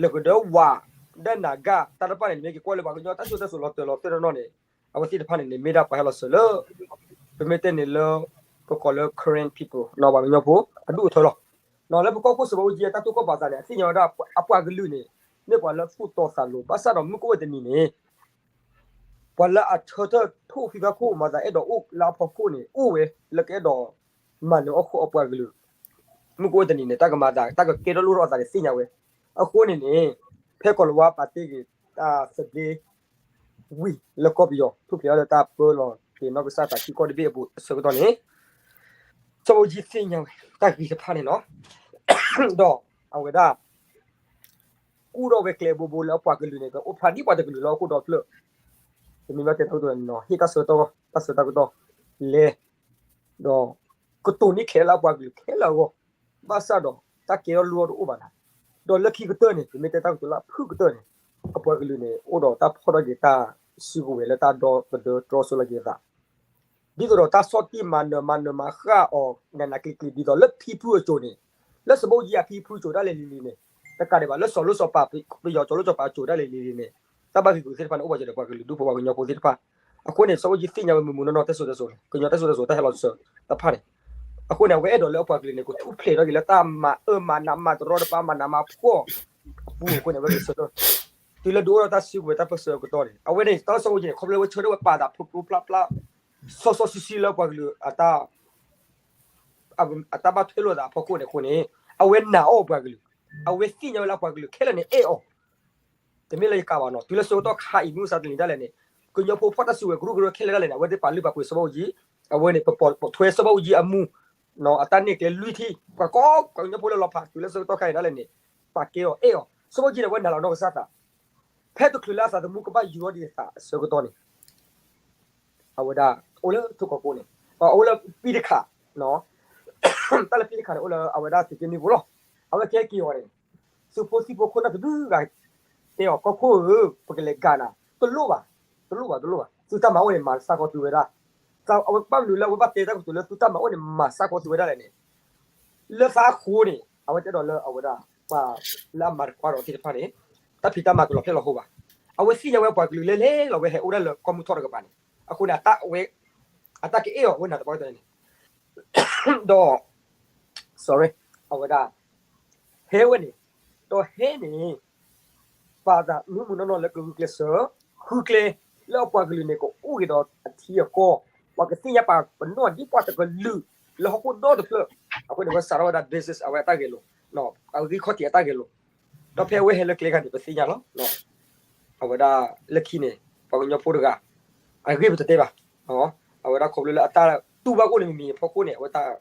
လၢဃုာ်ဒီးဝး, ဒီးနၤဂၤ တၢ်တဖၣ်န့ၣ် နမ့ၢ်က့ၤကွၢ်လၢပှၤကညီတၢ်စိၤတၢ်စိၤလီၤတၢၢ်လီၤတၢၢ်နီၢ်နီၢ်န့ၣ် အဝဲသ့ၣ်တဖၣ်န့ၣ်န့ၣ် မ့ၢ်ဒၣ်ပှၤဟဲလီၤစၢၤလၢ ပမ့ၢ်တဲန့ၣ်လၢ ပကိးလၢ Karen people နီၢ် ပှၤကညီဖိ အဒူၣ်အထၢလီၤ. နီၢ် လၢပကီၢ်ခိၣ်စီၤဘၣ်အူကၠံအတၢ်သူၣ်ကီၢ်ပာ်သးန့ၣ် အသ့ၣ်ညါဝဲဒၣ်အပှၤကလုာ်န့ၣ် မ့ၢ်ပှၤလၢသူၣ်တီသးလိၤ ဘၣ်ဆၣ်ဒီးမုၢ်ကအိၣ်ဝဲတနံၤန့ၣ် ပှၤလၢအထၢထၢၣ်ထိၣ်ဖံးဖးခိၣ်မၤသးအဲၣ်ဒိးအိၣ်လၢအဖီခိၣ်န့ၣ် အိၣ်ဝဲလၢကအဲၣ်ဒိး မၤနၢၤအီၣ်ခိၣ်အပှၤကလုာ်, မုၢ်ကအိၣ်တနံၤန့ၣ် တၢ်ကမၤသး တၢ်ကကဲထီၣ်လိၣ်ထီၣ်အသးန့ၣ်သ့ၣ်ညါဝဲ, အဃိန့ၣ်န့ၣ် ဖဲကီၤလၤဝါပာ်တ့ၢ်က့ၤ တၢ်သဘျ့ ဝံၤလၢကီၢ်ပယီၤ ထူၣ်ဖျဲးအီၤလၢတၢ်ပၢလီၤက့ၤနီၢ်ကစၢ်သးထံကီၢ်တဘ့ၣ်အပူၤအဆၢကတီၢ်န့ၣ် စီၤဘၣ်အူကၠံသ့ၣ်ညါဝဲ တၢ်ဂ့ၤတဖၣ်န့ၣ်လီၤ. ဒီးအဝဲဒၣ် ကူၣ်ထီၣ်ဝဲကျဲဘိဘိလၢအပှၤကလုာ်န့ၣ် ကအိၣ်ဖျါဒ်ပှၤတကလုာ်လၢဟီၣ်ခိၣ်ဒီဖျၢၣ်, ပမ့ၢ်ဘၣ်တဲတၢ်ကတိၤန့ၣ်နီၢ် ဟ့ၣ်တၢ်ဆၢကတီၢ် တၢ်ဆၢတၢ်ကတီၢ် လဲၤ ဒီး ကတိၤန့ၢ်ခဲလၢာ်လၢအပှၤကလုာ်ခဲလၢာ်အဂီၢ်, ဘၣ်ဆၣ်ဒီး တၢ်ကဲထီၣ်လိၣ်ထီၣ်တအိၣ်ဘၣ်နၤ, ဒီးလၢခံကတၢၢ်န့ၣ် ပမ့ၢ်တဲတၢ်ကတိၤလၢအဖုၣ်ကတၢၢ်န့ၣ် အပှၤကလုာ်န့ၣ် အိၣ်ဒီးတၢ်ဖီၣ်ထီၣ်က့ၤတၢ်စုကဝဲၤလၢတၢ်ဒီသဒၢတြီဆၢလီၤက့ၤအသး ဒ်သိးဒီးတၢ်ဆီၣ်တံၢ်မၤနၢၤမၤနၢၤမၤဃၣ်အီၤ နးနးကျံၤကျံၤ ဒ်သိးလၢဖံဖုအစိၤန့ၣ်, လၢစီၤဘၣ်အူကၠံအဖံဖုစိၤဒၣ်လဲာ်လံၤလံၤန့ၣ်, တကးဒံးဘၣ် လၢစီၤလိၣ်စီၤပၤ ပယီၤစီၤလိၣ်စီၤပၤအစိၤဒၣ်လဲာ်လံၤလံၤန့ၣ်, တၢ်ဘၣ်ဂ့ၢ်ဂူာ်သ့ၣ်တဖၣ်န့ၣ် အိၣ်ဝဲဒၣ်ဒီးပှၤကလုာ်ဒူၣ်ဖိပှၤကညီဖိသ့ၣ်တဖၣ်, အဃိန့ၣ် စီၤဘၣ်အူကၠံသ့ၣ်ညါဝဲမုၢ်မုၢ်နီၢ်နီၢ်တၢ်စိၤတၢ်စိၤန့ၣ် ကညီတၢ်စိၤတၢ်စိၤတၢ်ဟဲလီၤစၢၤတဖၣ်န့ၣ်, အဃိန့ၣ် အဝဲအဲၣ်ဒိးလၢအပှၤကလုာ်န့ၣ် ကထူၣ်ဖျဲးထီၣ်က့ၤလၢတၢ်မၤအၢမၤနးမၤတရီတပါမၤနးမၤဖှီၣ် အပူၤအဃိန့ၣ် အဝဲကဆၢထၢၣ် တုၤလၢဒုးအိၣ်ထီၣ်တၢ်စုကဝဲၤတၢ်ပၢၢ်ဆၢအကတီၢ်န့ၣ် အဝဲန့ၣ် တၢ်လၢစီၤဘၣ်အူကၠံန့ၣ် ခီဖျိလၢအဝဲဆၢထၢၣ်ဝဲပာ်သးဖျိဖျိဖျါဖျါ စီစီဆှံဆှံလၢပှၤကလုာ် အတၢ်ဘၣ်ထွဲလိာ်သးအဖီခိၣ်န့ၣ်အဃိန့ၣ် အဝဲနာ်အီၤပှၤကလုာ်, အဝဲသ့ၣ်ညါဝဲလၢအပှၤကလုာ်ခဲလၢာ်န့ၣ်အဲၣ်အီၤ, တမ့ၢ်လၢယကးဘၣ်နီၤ တုၤလၢဆၢကတီၢ်ခါအံၤ မုၢ်မဆါတနံၤဒၣ်လဲာ်န့ၣ် ကညီဖိဖီၣ်တၢ်စုကဝဲၤကရူၢ်ကရၢခဲလၢာ်ဒၣ်လဲာ်န့ၣ် အဝဲသ့ၣ်ပာ်လုၢ်ပာ်ပှ့ၤစီၤဘၣ်အူကၠံ, အဝဲန့ၣ် ပပိာ်ထွဲစီၤဘၣ်အူကၠံအမူ အတၢ်နဲၣ်ကျဲလွံၢ်ထံၣ် ပှၤကိးကညီဖိလၢလီၤဖးတုၤလၢဆၢကတီၢ်ခါအံၤဒၣ်လဲာ်န့ၣ် ပာ်ကဲအီၤအဲၣ်အီၤ စီၤဘၣ်အူကၠံန့ၣ် အဝဲနာ်လီၤနီၢ်ကစၢ်သး ဖဲတချုးလၢအသးသမူကဘၣ်ယူၤအီၤဒံးအသးအဆၢကတီၢ်န့ၣ် အဝဲဒၣ် အိၣ်လၢထိၣ်ကီၢ်ကိးန့ၣ် အိၣ်လၢပံတခး နီၤ တၢ်လၢဖံတခါန့ၣ် အိၣ်လၢအဝဲဒၣ်သုးက့နွံပူၤလီၤ. အဝဲကဟဲက့ၤအီၤန့ၣ် သုးဖိသံၣ်ဖိခိၣ်နၢ်တဒုဂၤ တဲအီၤ ကီၢ်ခိၣ်ဧၢ, ပကလဲၤကၤနၤ, တလိၣ်ဘၣ်, တလိၣ်ဘၣ်, တလိၣ်ဘၣ်, သုတၢ်မၤအိၣ်န့ၣ် မၤစၢ်ကီသုဝဲဒၣ်. အဝဲဘၣ်မနုၤလၢအဝဲဘၣ်တဲတၢ်ကတိၤလၢသုတၢ်မၤအိၣ်န့ၣ် မၤစၢ်ကီသုဝဲဒၣ်လဲၣ်န့ၣ် လၢသးအဃိန့ၣ် အဝဲတဲဒီးလၢအဝဲဒၣ် ပှၤလၢအမၤတကွၢ်ဒီးသ့ၣ်တဖၣ်န့ၣ် တၢ်ဖံးတၢ်မၤကလီၤဖျဲၣ်လီၤဟိဘၣ်. အဝဲသ့ၣ်ညါဝဲပှၤကလုာ်လၢလဲၤလီၤဝဲဟဲအိၣ်ဒၣ်လၢကီၢ်မုၢ်ထီၣ်တကပၤန့ၣ် အဃိန့ၣ် အတၢ်ကအဲၣ်အီၤဝဲနၤတဘျီန့ၣ် ဒီး sorry အဝဲဒၣ် ဟဲဝဲန့ၣ် ဒီးဟဲန့ၣ် ပာ်သးမုၢ်မုၢ်နီၢ်နီၢ်လၢကဂုာ်ကျဲးစၢး ဃုကျဲလၢအပှၤကလုာ်န့ၣ် ကအိၣ်က့ၤဒီးအထံအကီၢ် ပှၤကသ့ၣ်ညါပာ်ပနီၣ်ဒ်ပှၤတကလုာ် လၢဟီၣ်ခိၣ်ဒီတဖျၢၣ် အဃိန့ၣ် ဝဲစးထီၣ်ဝဲဒၣ် basis အဝဲအတၢ်ဂဲၤလိာ် အဂံၢ်ခီၣ်ထံးအတၢ်ဂဲၤလိာ် ဒီးဖဲအဝဲဟဲလၢကျဲခါန့ၣ် ပသ့ၣ်ညါလီၤ. အဝဲဒၣ်လၢခံန့ၣ် ပှၤကညီဖိတဂၤ အဂ့ၢ်ပတတဲဘၣ် အဝဲဒၣ်ခီဖျိလၢအတၢ်တူၢ်ဘၣ်အိၣ်လၢမံၤမံၤအဖီခိၣ်န့ၣ် အဝဲတၢ်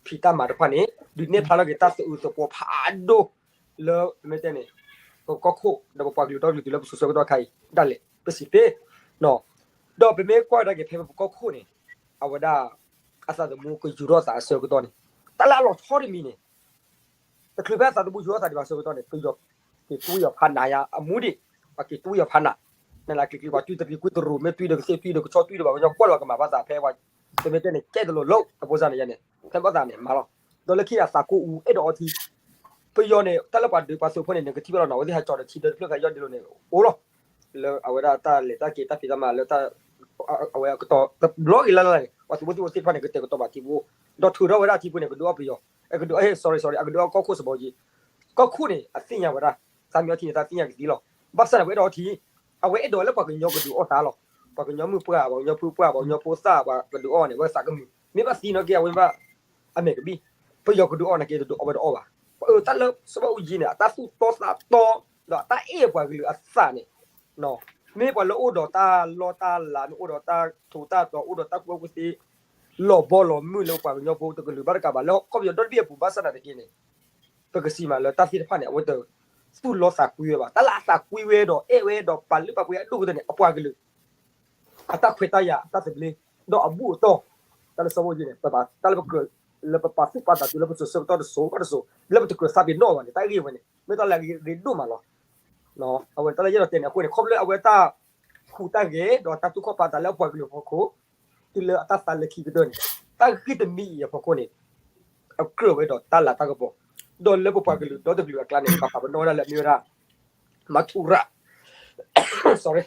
ဖံးတၢ်မၤတဖၣ်န့ၣ် ဒုးနဲၣ်ဖျါထီၣ်က့ၤတၢ်သအုးသပှီၤဖးဒိၣ်လၢ ပမ့ၢ်တဲန့ၣ် ပကီၢ်ခိၣ် ဒီးပပှၤကလုာ်ဒီကလုာ်တုၤလၢပစိၤဆၢကတီၢ်ခါအံၤ ဒၣ်လဲာ် ပစံးသ့ ဒီးပမ့ၢ်ကွၢ်ကဒါက့ၤဖဲပကီၢ်ခိၣ်န့ၣ် အဝဲဒၣ် အသးသမူကယူၤထီၣ်သးအဆၢကတီၢ်န့ၣ် တၢ်လၢအလီၤဆီတမံၤန့ၣ် တချုးဖဲအသးသမူယူၤထီၣ်သးဒံးဘၣ်အဆၢကတီၢ်န့ၣ် ပယီၤက့ၤတွံၢ်အီၤဖးနးယါအမူဒံး ပှၤက့ၤတွံၢ်အီၤဖးနး နလၢကျံၤကျံၤပှၤတွံၢ်တရံးကွံတရူး မ့ၢ်တွံၢ်ဒီးကသ့ၣ်တွံၢ်ဒီးကဆီတွံၢ်ဒီးဘၣ်ကညီကွၢ်လီၤကမၤဘၣ်သးဖဲဝဲ ပမ့ၢ်တဲန့ၣ် ကဲတလိၤလိၤ အဖိစၢ်န့ၣ်ယဲန့ၣ် ဖဲဘၣ်သးန့ၣ်မၤလီၤ ဒီးလၢခံအသးကိၢ်အူအဲၣ်ဒိးအီထံ ပယီၤန့ၣ် တၢ်လၢပှၤဒုးပှၤသုးဖိန့ၣ် နကထံၣ်ဘၣ်လီၤနီၤ အဝဲသ့ၣ်ဟးကၠီၤဒီးထံဒၢတဖျၢၣ်ခါယီၢ်ဒ်လိၤန့ၣ် အိၣ်လီၤ လၢအဝဲဒၣ်တၢ်လဲၤတၢ်က့ၤတၢ်ဖံးတၢ်မၤလၢ အဝဲအကတီၢ်တဘျီဂ့ၤလၢ်လၢ်န့ၣ် ပှၤသုးဖိသံၣ်ဖိသ့ၣ်တဖၣ်န့ၣ် ကတဲာ်ကတီၤဘၣ်ထံဖိ ဒီးထုးထီၣ်ဝဲဒၣ်ထံဖိန့ၣ် ကဒုးအီၣ်ပယီၤ ကဒုးအီၣ် sorry sorry အကဒုးအီၣ်ကီၢ်ခိၣ်စဘီကံ ကီၢ်ခိၣ်န့ၣ် အသ့ၣ်ညါဝဲဒၣ် သးမံအီထံန့ၣ် သးသ့ၣ်ညါကသံလီၤ ဘၣ်ဆၣ်န့ၣ် ပှၤအဲၣ်ဒိးအီထံ အဝဲအဲၣ်ဒိးလၢပှၤကညီကဒုးအီၣ်သးလီၤ ပှၤကညီမုၣ်ပှၢ် ပှၤကညီဖုပှၢ် ပှၤကညီဖိသၣ် ပှၤကဒုးအီၣ်န့ၣ် အဝဲသးကမုာ် မ့ၢ်ဘၣ်သံနီၣ်က့ အဝဲဘၣ် အမဲာ်ကဘံၣ် ပယီၤကဒုးအီၣ်နာ်က့ တဒုးအီၣ်ဝဲတအီၣ်ဘၣ် ပအၢတၢ်လၢစီၤဘးအူကၠံန့ၣ် အတၢ်သူၣ်တီသးတီ ဒီးအတၢ်အဲၣ်ပှၤကလုာ်အသးန့ၣ် မ့ၢ်ပှၤလၢအိၣ်ဒီးတၢ်လီၢ်တၢ်လၤ မ့ၢ်အိၣ်ဒီးတၢ်ထူးတၢ်တီၤ အိၣ်ဒီးတၢ်ကူၣ်ဘၣ်ကူၣ်သ့ လီၤဘီလီၤမုၢ်လၢပှၤကညီဖိတကလုာ်ဘၣ်တကးဘၣ် လၢကီၢ်ပယီၤဒီတဘ့ၣ်အပူၤဘၣ်ဆၣ်သနာ်က့န့ၣ် ပကစံးမးလၢတၢ်သ့ၣ်တဖၣ်န့ၣ် အဝဲတသူၣ်လီသးကွံဝဲဘၣ် တၢ်လၢအသးကွံဝဲဒီးအဲၣ်ဝဲဒီးပာ်လုၢ်ပာ်ပှ့ၤအဒိၣ်ကတၢၢ်န့ၣ် အပှၤကလုာ် အတၢ်ခွဲးတၢ်ယာ် အတၢ်သဘျ့ ဒီးအဘူၣ်အတီၢ် တၢ်လၢစီၤဘးအူကၠံန့ၣ် ပဘၣ်တၢ်လၢပကြၢး လၢပပာ်သူၣ်ပာ်သးတုၤလၢပစိၤဆၢကတီၢ်တစိၤဘၣ်တစိၤ လၢပတကြၢးသးပ့ၤနီၣ်ဘၣ်န့ၣ် တၢ်ဂ့ၢ်ဝဲန့ၣ် မ့ၢ်တၢ်လၢအဂ့ၤဒိၣ်မးလီၤ. အဝဲတၢ်လၢယအဲၣ်ဒိးတဲန့ၣ်အဃိန့ၣ် ခီဖျိလၢအဝဲတၢ်ဟူးတၢ်ဂဲၤဒီးတၢ်သူၣ်ခီၣ်ဖးသးလၢအပှၤကလုာ်အဖီခိၣ် တုၤလၢအတၢ်သးလၢခံကတၢၢ်န့ၣ် တၢ်ဂ့ၢ်တမံၤအံၤအဖီခိၣ်န့ၣ် အကြၢးဝဲဒီးတၢ်လၤတၢ်ကပီၤ ဒီးလၢပပှၤကလုာ်ဒီတကလုာ်အကျါန့ၣ် ပာ်ဖးပနီၣ်ဝဲဒၣ်လၢအမ့ၢ်ဝဲဒၣ် မၤထူရၤ sorry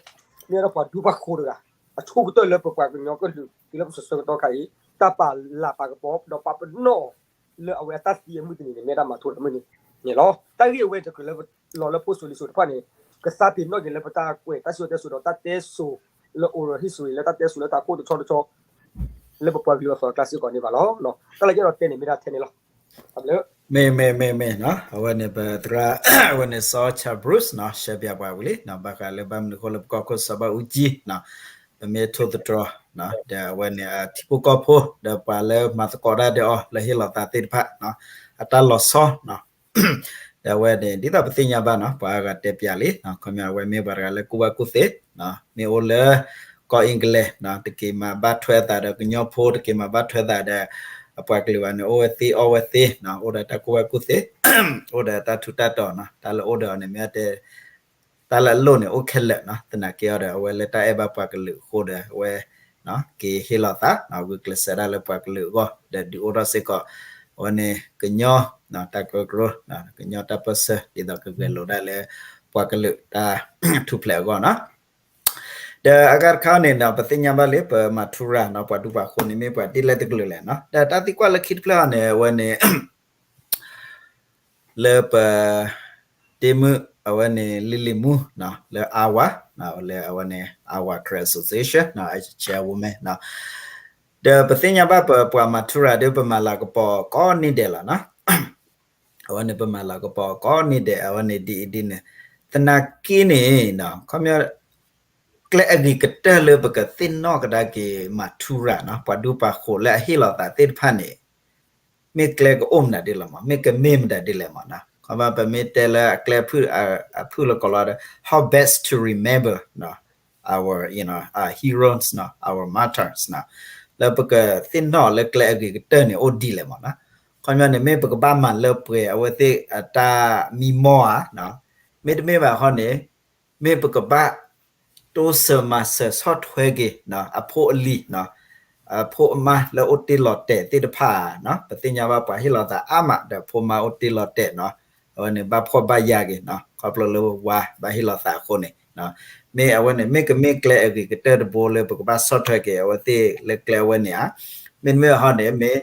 မ့ၢ်ဝဲဒၣ်ပှၤဒူပှၤဃိၤတဂၤ အဆိကတၢၢ်လၢပပှၤကညီကလုာ် တုၤလၢပစိၤဆၢကတီၢ်ခါအံၤ တၢ်ပာ်လၤပာ်ကပီၤ ဒီးပာ်ပနီၣ် လၢအဝဲအတၢ်သံအမုၢ်တနံၤန့ၣ် မ့ၢ်ဒၣ်မၤထူရၤမုၢ်နံၤန့ၣ်လီၤ. တၢ်ဂ့ၢ်အဝဲတကြၢးလၢလီၤလၢဖိစိၤလံၤစိၤတဖၣ်န့ၣ် ကသးပ့ၤနီၣ်က့ၤလၢပတၢ်ကွဲးတၢ်စံၣ်စိၤတဲစိၤဒီးတၢ်တဲစိၤလၢ oral history လၢတၢ်တဲစိၤလၢတၢ်ခိၣ်တဆီတဆီ လၢပပှၤကလုာ်အသိးအကျါစ့ၢ်ကီးန့ၣ်ဘၣ်လီၤ. တၢ်လၢယအဲၣ်ဒိးတဲန့ၣ်မ့ၢ်ဒၣ်ထဲန့ၣ်လီၤ. မ့ၢ်မ့ၢ်မ့ၢ်မ့ၢ် အဝဲန့ၣ်ပသရၣ် အဝဲန့ၣ်စီၤ Charles Bruce နီၤ ရှဲပၠးပှၤဝံၤလံ ဘၣ်ဃးလၢဘၣ်မနုၤအဃိလၢပကီၢ်ခိၣ်စီၤဘးအူကၠံနီၤ ပမ့ၢ်ထိၣ်သတြီၤ ဒီးအဝဲန့ၣ်အထံဖိကီၢ်ဖိ ဒီးပှၤလၢမၤသကိးတၢ်ဒီးအီၤလၢဟ့ၣ်လီၤသးသ့ၣ်တဖၣ် အတၢ်လီၤဆီနီၤ ဒီးအဝဲန့ၣ် ဒ်သိးပသ့ၣ်ညါဘၣ်နီၤ ပှၤအါဂၤတဲပၠးလံ ခီပညီအဝဲမ့ၢ်ပှၤတဂၤလၢကူၣ်ဘၣ်ကူၣ်သ့ မ့ၢ်အိၣ်လၢ ကီၢ်အ့ကလံး တက့ၤမၤဘၣ်ထွဲသးဒီးကညီဖိ တက့ၤမၤဘၣ်ထွဲသးဒီး အပှၤကလုာ်ဘၣ်န့ၣ် အိၣ်ဝဲသ့အီၣ်ဝဲသ့ အိၣ်ဒီးတၢ်ကူၣ်ဘၣ်ကူၣ်သ့ အိၣ်ဒီးတၢ်ထူးတၢ်တီၤနီၤ တၢ်လၢအအိၣ်ဒီးအီၤန့ၣ် မ့ၢ်တဲ တၢ်လၢအလိၣ်န့ၣ် အိၣ်ခဲလၢာ်နီၤ သနာ်က့အီၤဒီး အဝဲလၢတၢ်အဲၣ်ဘၣ်ပှၤကလုာ်အဃိဒီး အဝဲ က့ၤဟ့ၣ်လီၤသး ဂုာ်ကျဲးစၢးဒၣ်လၢပှၤကလုာ်အဂီၢ် ဒီးဒုးအိၣ်ထီၣ်စ့ၢ်ကီး အဝဲန့ၣ် ကညီ တၢ်ကရၢကရိ ကညီတၢ်ပၢၢ်ဆၢ ဒ်သိးကဂဲၤလိာ်ဒၣ်လၢ ပှၤကလုာ်တၢ်ထူၣ်ဖျဲးအဂီၢ်နီၤ ဒီးအဂၤတခါန့ၣ်နီၤ ပသ့ၣ်ညါဘၣ်လံ ပမၤထူရၤနီၤ ပှၤဒူပှၤဃိၤန့ၣ် မ့ၢ်ပှၤဒ်လဲၣ်တကလုာ်လဲၣ်နီၤ ဒီးတၢ်သံကွၢ်လၢခံတဖျၢၣ်အံၤန့ၣ် အဝဲန့ၣ် လၢပ တ့မုၣ် အဝဲန့ၣ် လံလံမူ လၢ Iowa လၢအဝဲန့ၣ် Iowa Karen Association နီၤ as chairwoman နီၤ ဒီးပသ့ၣ်ညါဘၣ်ပပှၤမၤထူရၤဒီး ပမၤလၤကပီၤကိးနံၤဒဲးလီၤနီၤ အဝဲန့ၣ် ပမၤလၤကပီၤကိးနံၤဒဲး အဝဲန့ၣ်ဒ်အံၤဒ်န့ၣ် သနာ်က့န့ၣ် ခီပညီ ကျဲအဂ့ၤကတၢၢ်လၢပကသ့ၣ်နီၣ်ကဒါက့ၤမၤထူရၤနီၤ ပှၤဒူပှၤဃိၤလၢအဟ့ၣ်လီၤသးသ့ၣ်တဖၣ်န့ၣ် မ့ၢ်ကျဲကအိၣ်မနုၤဒ်လဲၣ်မး မ့ၢ်ကမ့ၢ်မနုၤဒ်လဲၣ်မးနီၤ ခီပညီပမ့ၢ်တဲလၢအကျဲဖုၣ်လၢကိးလီၤဒီး how best to remember our heroes နီၤ our martyrs နီၤ လၢပကသ့ၣ်နီၣ်လၢကျဲအဂ့ၤကတၢၢ်န့ၣ် အိၣ်ဒ်လဲၣ်မးနီၤ ခီပညီန့ၣ် မ့ၢ်ပကဘၣ်မၤလၢပှဲၤအဝဲသ့ၣ်အတၢ်မံမီၢ်ဧါ, မ့တမ့ၢ်ဘၣ်ခီန့ၣ် မ့ၢ်ပကဘၣ် တိစၢၤမၤစၢၤဆီၣ်ထွဲက့ၤ အဖိအလံၤ အဖိအမါလၢအိၣ်တ့ၢ်လီၤတဲာ်သ့ၣ်တဖၣ်ဧါ, ပသ့ၣ်ညါဘၣ်ပှၤဟ့ၣ်လီၤသးအါမးဒီးဖိမါအိၣ်တ့ၢ်လီၤတဲာ်နီၤ, အဝဲန့ၣ်ဘၣ်ဖှီၣ်ဘၣ်ယာ်က့ၤနီၤ, ခီဖျိလၢဝၤဘၣ်ဟ့ၣ်လီၤသးအဃိန့ၣ်, မ့ၢ်အဝဲန့ၣ် မ့ၢ်ကမ့ၢ်ကျဲအဂ့ၤကတၢၢ်တဘိလၢပကဘၣ်ဆီၣ်ထွဲက့ၤအဝဲသ့ၣ်လၢကျဲအဝဲန့ၣ်ဧါ, မ့တမ့ၢ်ဘၣ်ခီန့ၣ် မ့ၢ်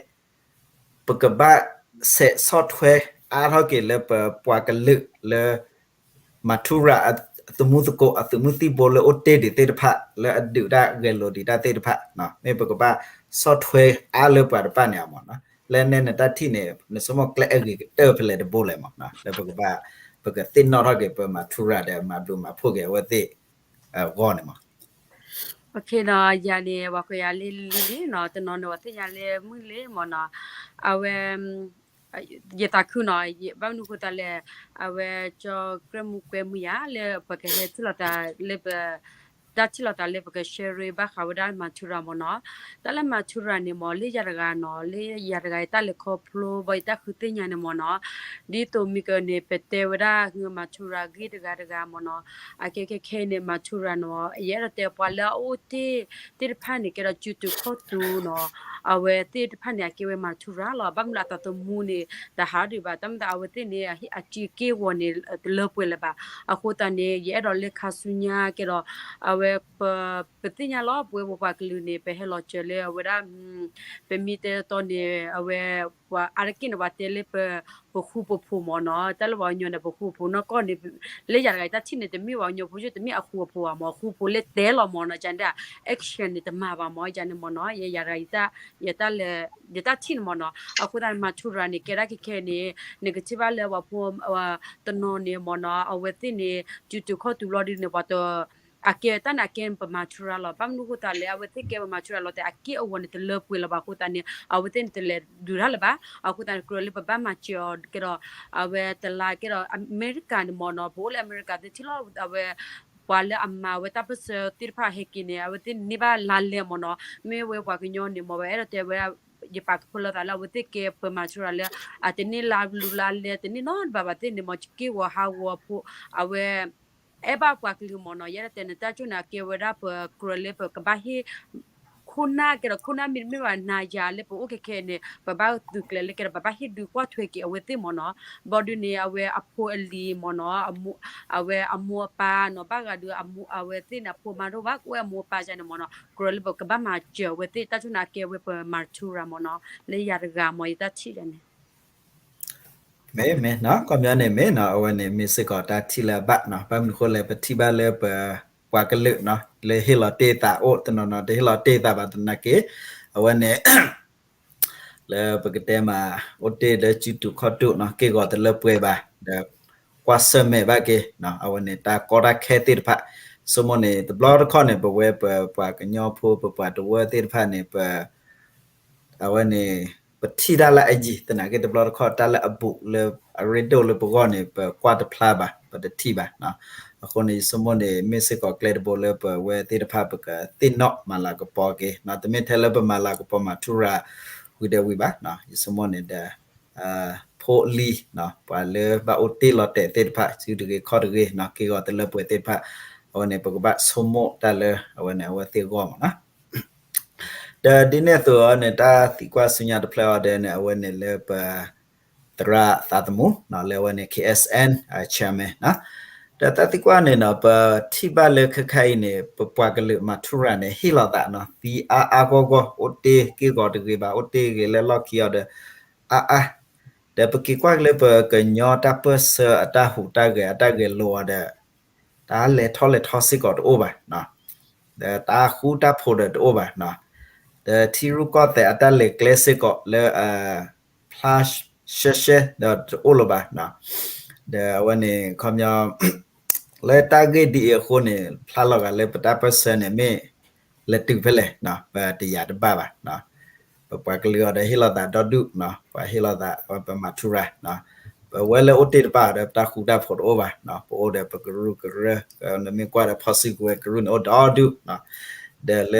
ပကဘၣ်ဆဲးဆီၣ်ထွဲအါထီၣ်က့ၤလၢပပှၤကလုာ်လၢ မၤထူရၤအသမူသကိး အသုးမုၢ်သံၣ်ဘိလၢအိၣ်တ့ၢ်ဒံးသ့ၣ်တဖၣ် လၢအဒုးတၢ်ဂဲၤလိာ်ဒံးတၢ်သ့ၣ်တဖၣ်, မ့ၢ်ပကဘၣ်ဆီၣ်ထွဲအါလၢပှၤတဖၣ်န့ၣ်မ့ၢ်နီၤ, လၢနဲနတၢ်ထံၣ်န့ၣ် နဆိကမိၣ်ကျဲအဂ့ၤကတၢၢ်ဖဲလဲၣ်တဘိလဲၣ်မ့ၢ်နီၤ, လၢပကဘၣ် ပကသ့ၣ်နီၣ်ထီၣ်က့ၤပမၤထူရၤဒီးမၤဘျုးမၤဖှိၣ်က့ၤအဝဲသ့ၣ်အဂီၢ်န့ၣ်မ့ၢ် Okay နီၤ, ယၤန့ၣ် ပှၤကွဲးယၤလံလံလံနီၤ, တနီၤန့ၣ် ပှၤသ့ၣ်ညါလၢမုၢ်လံမ့ၢ်နီၤ, အဝဲ ယသးခုနီၤ, ဘၣ်မနုၤဃိသးလဲၣ်, အဝဲကၠီကြၢးမူကွဲမူယၤလၢပကဟဲထံၣ်လိာ်သးလၢပ တၢ်ထံၣ်လိာ်သးလၢပက share ဘၣ်ဃးဝဲဒၣ်မၤထူရၤမ့ၢ်နီၤ, တၢ်လၢမၤထူရၤန့ၣ်မ့ၢ် လၢယၤတဂၤနီၤ, လၢယၤတဂၤယတၢ်လဲၤခီဖျိဘၣ်ယတၢ်ဃုသ့ၣ်ညါန့ၣ်မ့ၢ်နီၤ, ဒ်သိးမံၤကန့ၣ် ပတဲဝဲဒၣ်မၤထူရၤဂ့ၢ်တဂၤတဂၤမ့ၢ်နီၤ, အကဲခဲခဲအံၤန့ၣ် မၤထူရၤနီၤ, ယအဲၣ်ဒိးတဲပှၤလၢအအိၣ်တ့ၢ်သ့ၣ်တဖၣ်န့ၣ် ကဲဒီးစုတူာ်ခီၣ်တူာ်နီၤ, အဝဲသ့ၣ်တဖၣ်န့ၣ် အကဲဝဲမၤထူရၤလီၤ, ဘၣ်မနုၤအသးသမူန့ၣ် တဟးဒံးဘၣ်, တၢ်မ့ၢ်သးအဝဲသ့ၣ်န့ၣ် အစ့က့ၢ်ဂီၤန့ၣ် တလၢပှဲၤလၢၤဘၣ်, အဃိသတးန့ၣ် ယအဲၣ်ဒိးလၢခါဆူညါကဲဒီး အဝဲ ပသ့ၣ်ညါလီၤ ပဝဲပပှၤကလုာ်န့ၣ် ပဟဲလီၤစၢၤလၢအဝဲဒၣ် ပမ့ၢ်တဲတီန့ၣ် အဝဲ ပှၤအါတက့ၢ်န့ၣ် ပှၤတဲလၢပ ပဃူပဖိးမ့ၢ်နီၤ, တၢ်လၢပှၤကညီန့ၣ် ပဃူပဖိးနီၢ်ကီၢ်န့ၣ် လၢယၤတဂၤယတၢ်ထံၣ်န့ၣ် တမ့ၢ်ပှၤကညီဖိ တမ့ၢ်အဃူအဖိးဘၣ်မ့ၢ်, အဃူဖိးလၢတဲလီၤမ့ၢ်နီၤ, ယၤန့ၣ် action န့ၣ် တမၤဘၣ်မ့ၢ်, ယၤန့ၣ်မ့ၢ်နီၤ, ယၤတဂၤ ယတၢ်ထံၣ်န့ၣ်မ့ၢ်နီၤ, အဃိသတးန့ၣ် မၤထူရၤန့ၣ် ကဲဒၣ်ခဲခဲန့ၣ် နကထံၣ်ဘၣ်လၢပှၤဖိ တနီၤန့ၣ်မ့ၢ်နီၤ, အဝဲသ့ၣ်န့ၣ် စုတူာ်ခီၣ်တူာ်ဘျီဒုန့ၣ် ပှၤတ အကဲတၢ်န့ၣ် အကဲပမၤထူရၤလီၤ, ဘၣ်မနုၤအဃိသတးလဲၣ်, အဝဲသ့ၣ်ကဲပမၤထူရၤလီၤ တဲအက့ၢ်အဂီၤန့ၣ် တလၢပှဲၤလၢၤဘၣ်အဃိသတးန့ၣ် အဝဲသ့ၣ်န့ၣ် တလဲၤဒုးတၢ်လၢၤဘၣ်, အဃိသတးန့ၣ် ကြၢးလၢပဘၣ်မၤစၢၤအီၤကဲဒီး အဝဲတလါကဲဒီး အမဲရကၤန့ၣ်မ့ၢ်နီၤ, ပအိၣ်လၢအမဲရကၤသ့ၣ်ထံၣ်လီၤ အဝဲ ပှၤလၢအမၤဝဲတၢ်ပၢၢ်ဆၢသ့ၣ်တဖၣ်ဟဲက့ၤန့ၣ် အဝဲသ့ၣ်န့ၣ်န့ၢ်ဘၣ်လါလဲမ့ၢ်နီၤ, မ့ၢ်ဝဲပှၤကညီန့ၣ်မ့ၢ် ဝဲအဲၣ်ဒိးတဲဝဲ ယပာ်ကဖၢလၢသးလၢအဝဲသ့ၣ်ကဲပမၤထူရၤလၢ အတန့ၢ်လါလူလါလဲ တန့ၢ်နီတဘျီဘၣ်သ့ၣ်န့ၣ်မ့ၢ် က့ၢ်ဂီၤဟးဂီၤဖိ အဝဲ အဲၣ်ဘၣ်ပှၤကလုာ်မ့ၢ်နီၤ, ယအဲၣ်ဒိးတဲန့ၣ် တၢ်ကၠိၣ်န့ၣ် အကဲဝဲဒၣ်ပကြၢးလၢပကဘၣ်ဟ့ၣ် ခိၣ်နၢ်ကဲဒီး ခိၣ်နၢ်မ့တမ့ၢ်ဘၣ် နၤယၤလၢပအိၣ်ခဲခဲန့ၣ် ပဘၣ်သုးကျဲၤလၢကဲဒီး ပဘၣ်ဟ့ၣ်ဒုးကွၢ်ထွဲက့ၤအဝဲသ့ၣ်မ့ၢ်နီၤ, ဘျီဒုန့ၣ် အဝဲအဖိအလံၤမ့ၢ်နီၤ, အဝဲအမိၢ်အပၢ်နီၤ, ဘၣ်ဂၤဒုး အဝဲသ့ၣ်န့ၣ် အဖိမါတအိၣ်ဘၣ် ကအိၣ်ဝဲအမိၢ်အပၢ်ယါန့ၣ်မ့ၢ်နီၤ, ကြၢးလၢပကဘၣ်မၤစၢၤအဝဲသ့ၣ် တၢ်ကၠိၣ်န့ၣ် အကဲဝဲပမၤထူရၤမ့ၢ်နီၤ, လၢယၤတဂၤမ့ၢ် ယတၢ်ထံၣ်ယါန့ၣ် မ့ၢ်မ့ၢ်နီၤ, ခီပညီန့ၣ်မ့ၢ်နီၤ, အဝဲန့ၣ်မ့ၢ်စ့ၢ်ကီးတၢ်ထံၣ်လၢအဘၣ်နီၤ, ဘၣ်မနုၤအဃိလဲၣ် ပထံၣ်ဘၣ်လၢပပှၤကလုာ်နီၤ လၢဟ့ၣ်လီၤတ့ၢ်သးအိၣ်တနီၤနီၤ တဟ့ၣ်လီၤတ့ၢ်သးဘၣ်သနာ်က့ အဝဲန့ၣ် လၢပကတဲမး အိၣ်တ့ၢ်လၢစုတူာ်ခီၣ်တူာ်နီၤ က့ၢ်ဂီၤတလၢပှဲၤဘၣ် ဒီးကွၢ်ဆၢၣ်မဲာ်ဘၣ်က့ၤ အဝဲန့ၣ် တၢ်ကီတၢ်ခဲသ့ၣ်တဖၣ်, ဆိကမိၣ်န့ၣ် တဘျီတခီၣ်န့ၣ် ပဝဲပပှၤကညီဖိ ပပှၤတဝၢသ့ၣ်တဖၣ်န့ၣ် ပ အဝဲန့ၣ် ပထံၣ်တၢ်လၢအယံၤ သနာ်က့တဘျီတခီၣ် တၢ်လၢအဘူးလၢအရ့ဒိၣ်လၢပဂီၢ်န့ၣ် ပကွၢ်တဖျါဘၣ် ပတထံၣ်ဘၣ်နီၤ, အဃိန့ၣ် ယဆိကမိၣ်န့ၣ် မ့ၢ်စ့ၢ်ကီးကျဲတဘိလၢပဝဲသ့ၣ်တဖၣ် ပကသ့ၣ်နီၣ်မၤလၤကပီၤက့ၤနီၤ, တမ့ၢ်ထဲလၢပမၤလၤကပီၤမၤထူရၤ ဝံၤဒီးဝံၤဘၣ်နီၤ, ယဆိကမိၣ်န့ၣ်ဒီး ဖိလံၤနီၤ ပှၤလၢဘၣ်အိၣ်တ့ၢ်လီၤတဲာ်သ့ၣ်တဖၣ် စုတဂ့ၤခီၣ်တဂ့ၤနီၤ က့ၢ်ဂီၤတလၢပှဲၤသ့ၣ်တဖၣ် အဝဲန့ၣ် ပကဘၣ်ဆိကမိၣ်တၢ်လၢ အဝဲန့ၣ် အဝဲသ့ၣ်အဂီၢ်မ့ၢ်နီၤ ဒီးဒ်န့ၣ်အသိးန့ၣ် တၢ်သံကွၢ်ဆူညါတဖျၢၣ်အီၤဒီးန့ၣ် အဝဲန့ၣ်လၢပ သရၣ်သးသမူနီၤ လၢအဝဲန့ၣ် K S N chairman နီၤ, ဒီးတၢ်သံကွၢ်န့ၣ်နီၤ ပထံၣ်ဘၣ်လၢခဲခါအံၤန့ၣ် ပပှၤကလုာ်မၤထူရၤန့ၣ် ဟ့ၣ်လီၤသးနီၤ သံအါအါဂီၢ်ဂီၢ် အိၣ်တ့ၢ်က့ၢ်ဂီၤတဂ့ၤဘၣ် အိၣ်တ့ၢ်ဂ့ၤလၢလီၢ်ခံအီၤဒီး အါအါ ဒီးပက့ၤကွၢ်က့ၤလၢပကညီတၢ်ပၢၢ်ဆၢအတၢ်ဟူးတၢ်ဂဲၤအတၢ်ဂဲၤလိာ်အီၤဒီး တၢ်လဲၤထီၣ်လဲၤထီစ့ၢ်ကီးတအိၣ်ဘၣ်နီၤ, ဒီးတၢ်ဃူတၢ်ဖိးဒီးတအိၣ်ဘၣ်နီၤ, ဒီးထံရူၢ်ကီၢ်သဲးအတၢ်လဲၤကျဲစ့ၢ်ကီးလၢ ဖျါရှဲရှဲဒီးတအိၣ်လၢၤဘၣ်နီၤ, ဒီးအဝဲန့ၣ် ခီပညီ လၢတၢ်ဂ့ၢ်ဒ်အံၤအဃိန့ၣ် ဖျါလီၤဂာ်လၢပတၢ်ပၢၢ်ဆၢန့ၣ် မ့ၢ်လဲၤတုၤဖဲလဲၣ်နီၤ ပတယာ်တဘၣ်ဘၣ်နီၤ, ပပှၤကလုာ်အီၤဒီးဟ့ၣ်လီၤသးဒီဒူၣ်နီၤ ပှၤဟ့ၣ်လီၤသး ပမၤထူရၤနီၤ, ပဝဲလၢအိၣ်တ့ၢ်တဖၣ်အီၤဒီး ပတၢ်ဃူတၢ်ဖိးတအိၣ်ဘၣ်နီၤ, ပအိၣ်ဒီးပကရူၢ်ကရၢ နမ့ၢ်ကွၢ်ဒီးဖီၣ်စုကဝဲၤကရူၢ်န့ၣ် အိၣ်ဒီဒူၣ်နီၤ,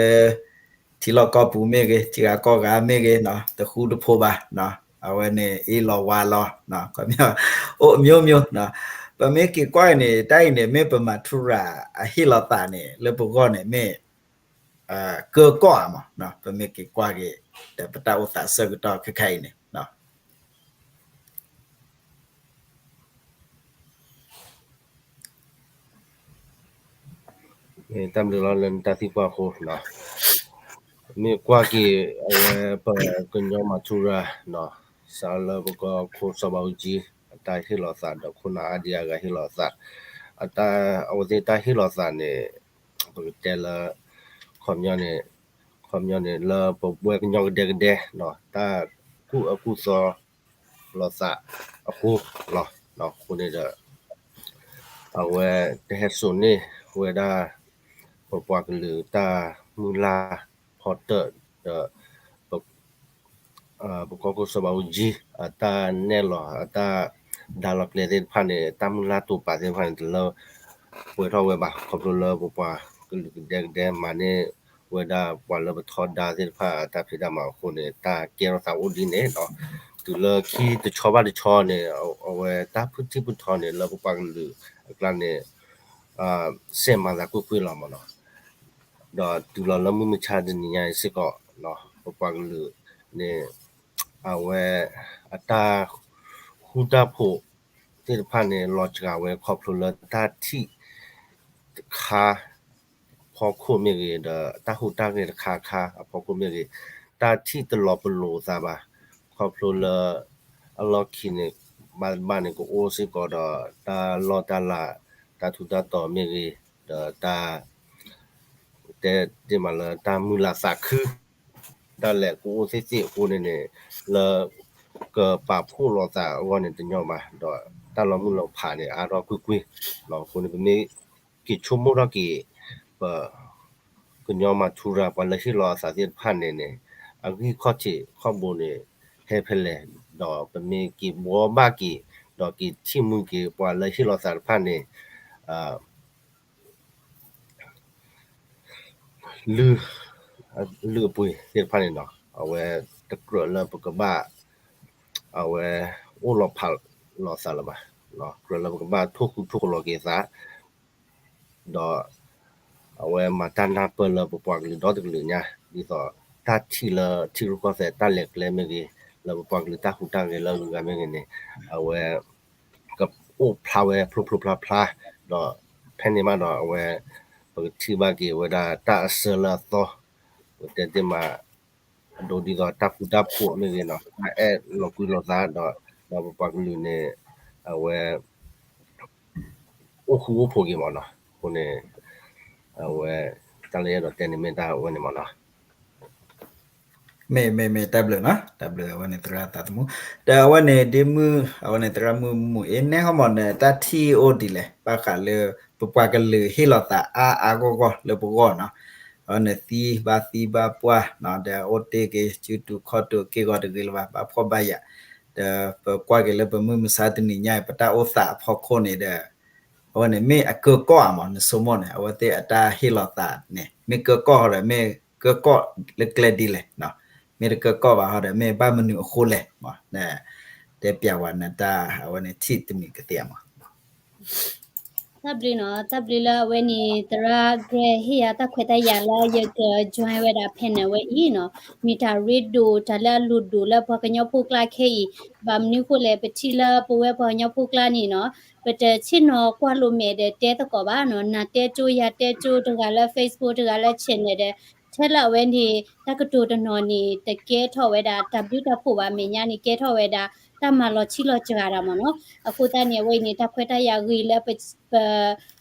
ဒီးလၢ ထံလီၢ်ကီၢ်ပူၤမ့ၢ်ဂ့ၤ ထံဂၤကီၢ်ဂၤမ့ၢ်ဂ့ၤနီၤ တဃူတဖိးဘၣ်နီၤ, အဝဲန့ၣ်အ့ၣ်လီၤဝါလီၤ, အိၣ်မျိုးမျိုး, ပမ့ၢ်က့ၤကွၢ်အံၤန့ၣ် တၢ်အံၤန့ၣ် မ့ၢ်ပမၤထူရၤအဟ့ၣ်လီၤသးန့ၣ် လၢပဂီၢ်န့ၣ်မ့ၢ် ကၢကီၢ်ဧါမး, ပမ့ၢ်က့ၤကွၢ်က့ၤ ဒီးပတၢ်အိၣ်သးဆၢကတီၢ်ခဲခါအံၤန့ၣ် တၢ်ဘျုးလီၤလၢနတၢ်သံကွၢ်အဃိ, မ့ၢ်ကွၢ်က့ၤ အဝဲပကညီမၤထူရၤ စးလၢပကီၢ်ခိၣ်စီၤဘးအူကၠံ အတၢ်ဟ့ၣ်လီၤသးဒီးခိၣ်နၢ်အါဒံအါဂၤဟ့ၣ်လီၤသး, အတၢ် အဝဲသ့ၣ်တၢ်ဟ့ၣ်လီၤသးန့ၣ် ပကတဲလၢ ခီပညီန့ၣ်, ခီပညီန့ၣ် လၢပဝဲကညီကဒဲကဒဲ တၢ်ကူၣ်အၢကူၣ်သီလိာ်သးအဃိလီၤ. အဃိန့ၣ်ဒီး အဝဲတဟဲစိာ်န့ၢ်ဝဲဒၣ် ပပှၤကလုာ်တၢ်မုၢ်လၢ်ဖီတၢၣ်ဒီး ပကီၢ်ခိၣ်စီၤဘးအူကၠံ အတၢ်နဲၣ်လီၤ အတၢ်ဒါလီၤကျဲသ့ၣ်တဖၣ်န့ၣ် တၢ်မုၢ်လၢ်တိာ်ပာ်သ့ၣ်တဖၣ်န့ၣ် တလၢပှဲၤထီၣ်ဝဲဘၣ်. ခီဖျိလၢပပှၤကလုာ်ကဒဲကဒဲမၤန့ၢ်ဝဲဒၣ်ပှၤလၢပထီဒါသ့ၣ်တဖၣ်အတၢ်ဖံးတၢ်မၤအဃိန့ၣ် တၢ်ကဲထီၣ်သးအိၣ်ဒ်န့ၣ်ဒီး တုၤလၢခံတဆီဘၣ်တဆီန့ၣ် အဝဲတၢ်ဖုၣ်ထံၣ်ဖုၣ်ထီန့ၣ် လၢပပှၤကလုာ်အကျါန့ၣ် စဲးမၤသးကွ့ၢ်ကွ့ၢ်လီၤမးနီၤ. ဒီးတုၤလီၤလၢမုၢ်မဆါတနံၤညါအံၤစ့ၢ်ကီး ပပှၤကလုာ်န့ၣ် အဝဲအတၢ်ဃူတၢ်ဖိးသ့ၣ်တဖၣ်န့ၣ် လီၤစှၤဝဲခီဖျိလၢတၢ်ထံၣ်တခါဖီခိၣ်မ့ၢ်ဂ့ၤ ဒီးတၢ်ဟူးတၢ်ဂဲၤတခါခါအဖီခိၣ်မ့ၢ်ဂ့ၤ တၢ်ထံၣ်တလီၤပလိာ်အသးဘၣ်. ခီဖျိလၢအလီၢ်ခံန့ၣ် ဘၣ်တဘၣ်န့ၣ် ကအိၣ်စ့ၢ်ကီးဒီးတၢ်လီၢ်တၢ်လၤ တၢ်ထူးတၢ်တီၤမ့ၢ်ဂ့ၤ ဒီးတၢ် တဲတ့ၢ်မးလၢတၢ်မုာ်လၤသးခု တၢ်လဲၤကအိၣ်သ့ၣ်သ့ၣ်အဃိန့ၣ်န့ၣ် လၢကပာ်ဖှိၣ်လိာ်သးအဂီၢ်န့ၣ်တညီဘၣ် ဒီးတၢ်လီၤမုၢ်လီၤဖးန့ၣ် အါထီၣ်ကွ့ၢ်ကွ့ၢ်လီၤ. အဃိန့ၣ် ပမ့ၢ်က့ၤဆိကမိၣ်ထီၣ်က့ၤ ပ ကညီမၤထူရၤပှၤလၢဟ့ၣ်လီၤအသးသ့ၣ်တဖၣ်န့ၣ်န့ၣ် အဂံၢ်ခီၣ်ထံးခီၣ်ဘိန့ၣ် ဟဲဖဲလဲၣ်, ဒီးပမ့ၢ်က့ၤဘှီဘၣ်က့ၤ ဒီးက့ၤထံၣ်မုၢ်က့ၤပှၤလၢဟ့ၣ်လီၤသးတဖၣ်န့ၣ် လုၢ် လုၢ်အပှ့ၤသ့ၣ်တဖၣ်န့ၣ်နီၤ အဝဲတကြၢးလၢပကဘၣ် အဝဲအိၣ်လီၤဖးလီၤသးလၢၤဘၣ်. ကြၢးလၢပကဘၣ်ထိၣ်ဃူထိၣ်ဃီၤလီၤက့ၤသး ဒီး အဝဲမၤတၢ်နၢ်ပၢၢ်လၢပပှၤကလုာ်ဒီတကလုာ်ညါ ဒ်သိးတၢ်ထံၣ်လၢထံရူၢ်ကီၢ်သဲးတၢ်လဲၤကျဲမ့ၢ်ဂ့ၤ လၢပပှၤကလုာ်တၢ်ဟူးတၢ်ဂဲၤလၢအဂုၤအဂၤမ့ၢ်ဂ့ၤန့ၣ် အဝဲ ကအိၣ်ဖျါဝဲဖျိဖျိဖျါဖျါ ဒီးဖဲန့ၣ်မးဒီးအဝဲ ပကထံၣ်ဘၣ်က့ၤဝဲဒၣ်တၢ်အဆၢလၢအသီ ပတဲတ့ၢ်မး အဒိဒ်သိးတၢ်ဃူတၢ်ဖိးမ့ၢ်ဂ့ၤနီၤ တၢ်အဲၣ်လီၤကွံလိာ်သးဒီး ဒီးပပှၤကလုာ်န့ၣ် အဝဲ အိၣ်ဃူအိၣ်ဖိးက့ၤမးနီၤ. အဃိန့ၣ် အဝဲ တၢ်လၢယအဲၣ်ဒိးတဲန့ၣ်မ့ၢ်တၢ်ဝဲန့ၣ်မးနီၤ. မ့ၢ် မ့ၢ် မ့ၢ် တၢ်ဘျုးနီၤ တၢ်ဘျုးအဝဲန့ၣ်သရၣ်သးသမူ ဒီးအဝဲန့ၣ်ဒ့မုၣ် အဝဲန့ၣ်သရၣ်မုၣ်မုၢ်အ့ နဲဟီမးန့ၣ် တၢ်ထံၣ်အိၣ်ဒ်လဲၣ် ဘၣ်ဃးလၢ ပပှၤကလုာ်ဟ့ၣ်လီၤသးအါအါဂီၢ်ဂီၢ်လၢပဂီၢ်နီၤ အဝဲန့ၣ်သံဘၣ်သံဘၣ်ပှၢ် ဒီးအိၣ်တ့ၢ်က့ၤစုတူာ်ခီၣ်တူာ်က့ၢ်ဂီၤတဂ့ၤလၢၤဘၣ် ဘၣ်ဖှီၣ်ဘၣ်ယာ် ဒီးပကွၢ်က့ၤလၢပမုၢ်မဆါတနံၤညါအံၤ ပတၢ်အိၣ်သးအဖီခိၣ်န့ၣ်ဒီး အဝဲန့ၣ်မ့ၢ်အကၢကီၢ်ဧါမး နဆိကမိၣ်န့ၣ် အဝဲသ့ၣ်အတၢ်ဟ့ၣ်လီၤသးန့ၣ် မ့ၢ်ကၢကီၢ်ဟီဒီး မ့ၢ်ကၢကီၢ်လၢကျဲဒ်လဲၣ် မ့ၢ်တကၢကီၢ်ဘၣ်ဟီဒီး မ့ၢ်ဘၣ်မနုၤအဃိလဲၣ် တဲပျးဝဲနတၢ် အဝဲန့ၣ်ထံၣ်တမံၤကသ့ဧါမး တၢ်ဘျုးနီၤ တၢ်ဘျုးလၢအဝဲန့ၣ် သရၣ် Greg ဟ့ၣ်ယၤတၢ်ခွဲးတၢ်ယာ်လၢယက join ဝဲဒၣ် panel ဝဲအံၤနီၤ မ့ၢ်တၢ်ရ့ဒိၣ် တၢ်လၢအလိၣ်ဒိၣ်လၢပှၤကညီဖိကျါခဲအံၤ ဘၣ်မနုၤအဃိလဲၣ် ပထံၣ်လၢပဝဲပှၤကညီဖိကျါန့ၣ်နီၤ ပတဆ့ၣ်နီၤကွၢ်လိာ်မဲာ်ဒီးတဲသကိးဘၣ်နီၤ နၤတဲကၠိ ယၤတဲကၠိ တဂၤလၢ Facebook တဂၤလၢ channel ဒီး ထဲလၢအဝဲန့ၣ် တၢ်ကတိၤတနီၤန့ၣ် တကဲထီၣ်ဝဲဒၣ် တၢ်ဘျုးတၢ်ဖှိၣ်ဘၣ် မဲာ်ညါန့ၣ် ကဲထီၣ်ဝဲဒၣ် တၢ်မၤလီၤထံလီၤစှၤတၢ်မးနီၤ အဃိသတးန့ၣ် အဝဲအံၤန့ၣ် တၢ်ခွဲးတၢ်ယာ်ဂ့ၤလၢ ပ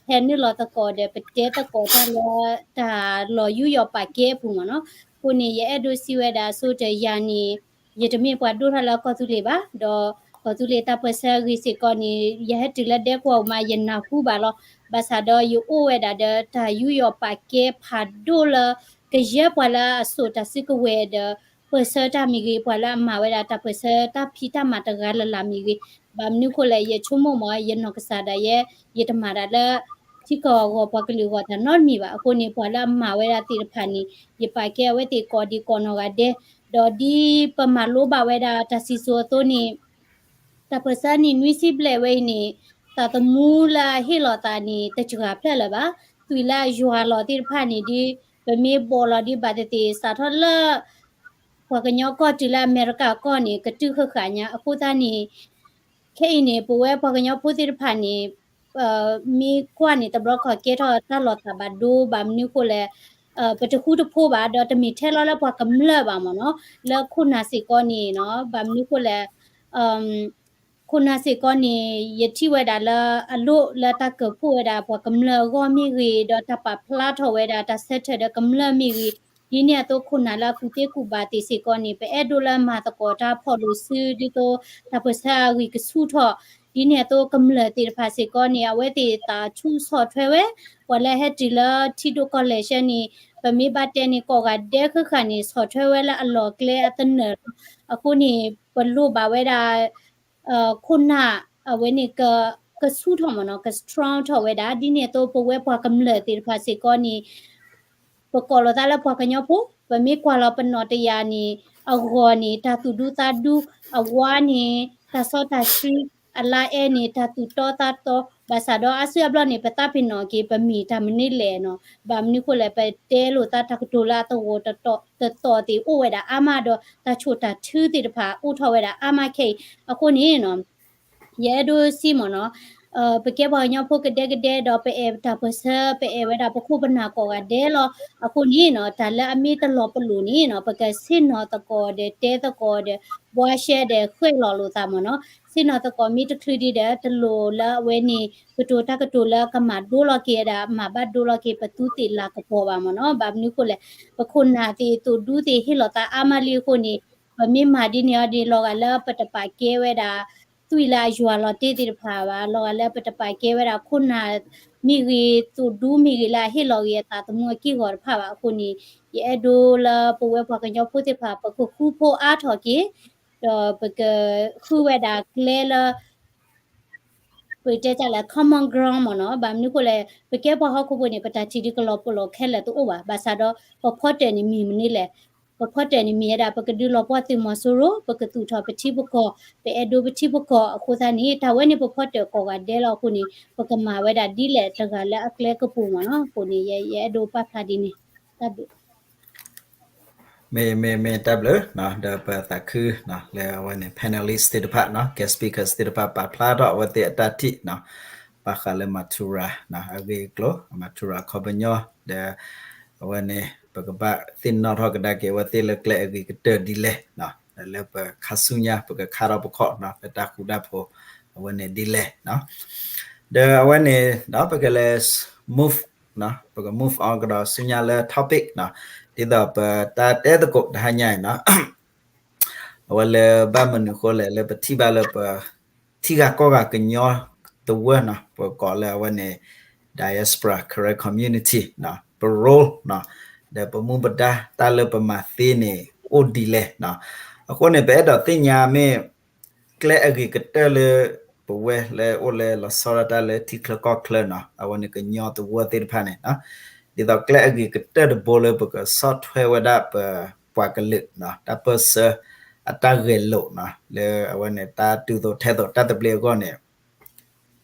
ဟဲနုာ်လီၤသကိးဒီး ပတဲသကိးတၢ်လၢ တၢ်လီၤယူးယီၣ်ပာ်ကဲအပူၤမးနီၤ အဃိန့ၣ် ယအဲၣ်ဒိးစံးဝဲဒၣ်ဆိတယၤန့ၣ် ယတမ့ၢ်ပှၤဒိၣ်ထီၣ်လၢကီၢ်သူလ့ၤဘၣ် ဒီးကီၢ်သူလ့ၤတၢ်ပၢၢ်ဆၢအဂ့ၢ်စ့ၢ်ကီးန့ၣ် ယဟဲတုၤလၢဒဲကဝီၤပူၤမး ယနၢ်ဟူဘၣ်လီၤ ဘၣ်ဆၣ်ဒီးယအိၣ်ဝဲဒၣ်ဒီးတၢ်ယူးယီၣ်ပာ်ကဲဖးဒိၣ်လၢ ကယဲၢ်ပှၤလၢအစိာ်တၢ်စုကဝဲၤဒီး ပၢၢ်ဆၢတၢ်မ့ၢ်ဂ့ၤ ပှၤလၢအမၤဝဲဒၣ်တၢ်ပၢၢ်ဆၢတၢ်ဖံးတၢ်မၤတဂၤလၢ်လၢ်မ့ၢ်ဂ့ၤ ဘၣ်မနုၤအဃိလဲၣ် ယဆိကမိၣ်မး ယနီၢ်ကစၢ်ဒၣ်ယဲ ယတမၤတၢ်လၢ ထံကီၢ်အဂီၢ် ပှၤကလုာ်အဂီၢ်တၢ်နီတမံၤဘၣ် အဃိန့ၣ် ပှၤလၢအမၤဝဲဒၣ်သ့ၣ်တဖၣ်န့ၣ် ယပာ်ကဲအဝဲသ့ၣ်ကိးဒံးကိးနီၢ်ဂၤဒဲး ဒီးဒ်ပမၤလိဘၣ်ဝဲဒၣ်တၢ်စံၣ်စိၤအသိးန့ၣ် တၢ်ပၢၢ်ဆၢနံၣ်နွံဆံဘျဲၣ်ဝဲအံၤန့ၣ် တၢ်သမူလၢအဟ့ၣ်လီၤသးန့ၣ် တစှၤဖျၢၣ်လၢၤဘၣ်. သွံၣ်လၢအယွၤလီၤသ့ၣ်တဖၣ်န့ၣ်ဒ် ပမ့ၢ်ဘီၣ်လီၤဒ်ဘၣ်သ့ၣ်သ့ၣ် စးထီၣ်လၢ ပှၤကညီကီၢ်တုၤလၢအမဲရကၤကီၢ်န့ၣ် ကတုၤဃၣ်ဃၣ်ညါ အဃိသတးန့ၣ် ခဲအံၤန့ၣ် ပဝဲပှၤကညီဖိသ့ၣ်တဖၣ်န့ၣ် မ့ၢ်ကွၢ်န့ၣ် တဘျီခီၣ်ကဲထီၣ်တၢ်လီၤသးဘၣ်ဒိ ဘၣ်မနုၤဃိလဲၣ် ပတဃူတဖိးဘၣ် ဒီးတမ့ၢ်ထဲလီၤလၢပှၤကမျၢၢ်ဘၣ်မ့ၢ်နီၤ လၢခိၣ်နၢ်စ့ၢ်ကီးန့ၣ်နီၤ ဘၣ်မနုၤဃိလဲၣ် ခိၣ်နၢ်စ့ၢ်ကီးန့ၣ် ယထံၣ်ဝဲဒၣ်လၢအလိၣ်လၢတၢ်ကၢၢ်ဖှိၣ်ဝဲဒၣ်ပှၤကမျၢၢ်အဂီၢ်မ့ၢ်ဂ့ၤ ဒီးတၢ်ပာ်ဖျါထီၣ်ဝဲဒၣ်တၢ်ဆၢထၢၣ်ဒီးကမျၢၢ်မ့ၢ်ဂ့ၤ ဒ်န့ၣ်အသိးခိၣ်နၢ်လၢအကူၣ်သ့ကူၣ်ဘၣ်သ့ၣ်စ့ၢ်ကီးန့ၣ် ပအဲၣ်ဒိးလၢမၤသကိးတၢ်ဖီၣ်လိာ်စု ဒ်သိးတၢ်ပၢၢ်ဆၢအဂံၢ်ကဆူၣ်ထီၣ် ဒ်န့ၣ်အသိးကမျၢၢ်သ့ၣ်တဖၣ်စ့ၢ်ကီးန့ၣ် အဝဲသ့ၣ်သးဆူၣ်ဆီၣ်ထွဲဝဲ ပှၤလၢဟဲတုၤလၢထံဒိၣ်ကီၢ်လဲၢ်ဆၢန့ၣ် ပမ့ၢ်ဘၣ်တဲန့ၣ် ကိးဂၤဒဲးဃၣ်ဃၣ်န့ၣ် ဆီၣ်ထွဲဝဲလၢအလီၢ်ကျဲအသနၢၣ်လီၤ. အဃိန့ၣ် ပလိၣ်ဘၣ်ဝဲဒၣ် ခိၣ်နၢ်အဝဲန့ၣ် ကဆူၣ်ထီၣ်မ့ၢ်နီၤ က strong ထီၣ်ဝဲဒၣ် ဒ်န့ၣ်အသိးပဝဲပှၤကမျၢၢ်သ့ၣ်တဖၣ်စ့ၢ်ကီးန့ၣ် ပကိးလိာ်သးလၢပှၤကညီဖိ ပမ့ၢ်ကွၢ်လီၤပနီၣ်တယၢ်န့ၣ် အဂီၢ်န့ၣ် တၢ်သူၣ်ဒူသးဒူ အဝါန့ၣ် တၢ်စီတၢ်ဆှံ အလါအဲန့ၣ် တၢ်သူၣ်တီသးတီ ဘၣ်ဆၣ်ဒီးအါစုအါဘျီန့ၣ် ပသးပ့ၤနီၣ်က့ၤ ပမ့ၢ်တၢ်မနုၤလဲၣ်နီၤ ဘၣ်မနုၤဃိလဲၣ် ပတဲလိာ်သးတၢ်ကတိၤလၢအသဝီတတီၤတတီၤသ့ၣ်အိၣ်ဝဲဒၣ်အါမးဒီး တၢ်ဆိၣ်တၢ်ထုသ့ၣ်တဖၣ်အိၣ်ထီၣ်ဝဲဒၣ်အါမးခဲအံၤ အဃိန့ၣ်နီၤ ယအဲၣ်ဒိးစံးမ့ၢ်နီၤ ပကဲပှၤကညီဖိကဒဲကဒဲဒီး ပအဲၣ်တၢ်ပၢၢ်ဆၢ ပအဲၣ်ဝဲဒၣ်ပခိၣ်ပနၢ်ကိးဂၤဒဲးလီၤ. အဃိန့ၣ်နီၤ တၢ်လၢအမ့ၢ်တလီၤပလိာ်န့ၣ်နီၤ ပကဆ့ၣ်နီၤသကိးဒီးတဲသကိးဒီး ဘှါရှဲဒီးဃဲၣ်လီၤလိာ်သးမ့ၢ်နီၤ ဆ့ၣ်နီၤသကိးမ့ၢ်တချုးဒံးဒီး တလိၣ်လၢအဝဲန့ၣ် ကတိၤတၢ်ကတိၤလၢကမၤဒိလီၤက့ၤဝဲဒၣ် မၤဘၣ်ဒိလီၤက့ၤ ပသူသ့ၣ်လၤကပီၤဘၣ်မ့ၢ်နီၤ ဘၣ်မနုၤဃိလဲၣ် ပခိၣ်နၢ်သ့ၣ်သိၣ်ဒူသ့ၣ်ဟ့ၣ်လီၤသးအါမးလံအဃိန့ၣ် ပမ့ၢ်မၤဒ်န့ၣ်အီၤဒ် လီၤဂာ်လၢပတပာ်ကဲဝဲဒၣ် သွံၣ်လၢအယွၤလီၤတ့ၢ်သ့ၣ်တဖၣ်ဘၣ် လီၤဂာ်လၢပတပာ်ကဲဝဲဒၣ်ခိၣ်နၢ်မ့ၢ်ဂ့ၤ သိၣ်ဒူမ့ၢ်ဂ့ၤလၢအဟ့ၣ်လီၤဂ့ၤအသးသမူအက့ၢ်အဂီၤတဖၣ်ဘၣ်အဃိန့ၣ် ယအဲၣ်ဒိးလၢပဝဲပှၤကညီဖိသ့ၣ်တဖၣ် ပကဃူဖိးအါထီၣ်က့ၤ ဒီးပကဃုဝဲဒၣ်ကျဲလၢ ပတဲတၢ်လၢ common ground မ့ၢ်နီၤ ဘၣ်မနုၤဃိလဲၣ် ပကဲပှၤဟီၣ်ခိၣ်ဖိန့ၣ် ပတၢ်ထံၣ်ဒ်ကလီၤပလိာ်ခဲလၢာ်တအိၣ်ဘၣ် ဘၣ်ဆၣ်ဒီး ပဖီတၢၣ်န့ၣ်မ့ၢ်မနုၤလဲၣ် ပဖီတၢၣ်န့ၣ်မ့ၢ်ဝဲဒၣ် ပကဒုးလီၤပှီၢ်သုးမီၤစိရိၤ ပကသူၣ်ထီၣ်ပထံပကီၢ် ပအဲၣ်ဒိးပထံပကီၢ်အဃိသတးန့ၣ် တၢ်ဝဲန့ၣ်ပဖီတၢၣ်ကိးဂၤဒဲးလီၤအဃိန့ၣ် ပကမၤဝဲဒၣ်ဒ်လဲၣ်တဂၤလၢအကျဲကပူၤမ့ၢ်နီၤ အဃိန့ၣ် ယအဲၣ်ဒိးပာ်ဖျါဒ်န့ၣ် တၢ်ဘျုး မ့ၢ် မ့ၢ် မ့ၢ်တၢ်ဘျုး ဒီးပသးခု လၢအဝဲန့ၣ် panelist သ့ၣ်တဖၣ်နီၤ guest speakers သ့ၣ်တဖၣ်ပာ်ဖျါထီၣ်အဝဲသ့ၣ်အတၢ်ထံၣ်နီၤ ဘၣ်ဃးလၢ Matura နီၤ အဂ့ၢ်အကျိၤ Matura အခီပညီ ဒီး အဝဲန့ၣ် ပကဘၣ်သ့ၣ်နီၣ်ထီၣ်ကဒါက့ၤအဝဲသ့ၣ်လၢကျဲအဂ့ၤကတၢၢ်ဒ်လဲၣ်နီၤ ဒီးလၢပခါဆူညါ ပကခါထီၣ်ပခီၣ်နီၤ လၢတၢ်ဃူတၢ်ဖိး အဝဲန့ၣ်ဒ်လဲၣ်နီၤ ဒီးအဝဲန့ၣ် ဒီးပကလဲၤ move နီၤ ပက move on ကဒီးဆူညါလၢ topic နီၤ ဒ်သိးပတၢ်တဲသကိးတဟါညါအံၤနီၤ အဝဲလၢဘၣ်မနုၤဃိလဲၣ် လၢပထံၣ်ဘၣ်လၢပ ထံဂၤကီၢ်ဂၤကညီတဝၢနီၤ ပကိးလၢအဝဲန့ၣ် diaspora Karen community နီၤ ပ role နီၤ ဒီးပမူပဒါတၢ်လၢပမၤသ့န့ၣ် အိၣ်ဒ်လဲၣ်နီၤ အဃိန့ၣ် ပအဲၣ်ဒိးသ့ၣ်ညါမ့ၢ် ကျဲအဂ့ၤကတၢၢ်လၢ ပဝဲလၢအိၣ်လၢလီၤဆီဒၣ်တၢ်လၢထံချၢကီၢ်ချၢနီၤ အဝဲန့ၣ်ကညီတဝၢသ့ၣ်တဖၣ်န့ၣ်နီၤ ဒ်သိးကျဲအဂ့ၤကတၢၢ်တဘိလၢပကဆီၣ်ထွဲဝဲဒၣ်ပပှၤကလုာ်နီၤ တၢ်ပၢၢ်ဆၢ အတၢ်ဂဲၤလိာ်နီၤ လၢအဝဲန့ၣ် တၢ်တုၤသိးထဲသိးတၢ်သဘျ့အဂီၢ်န့ၣ်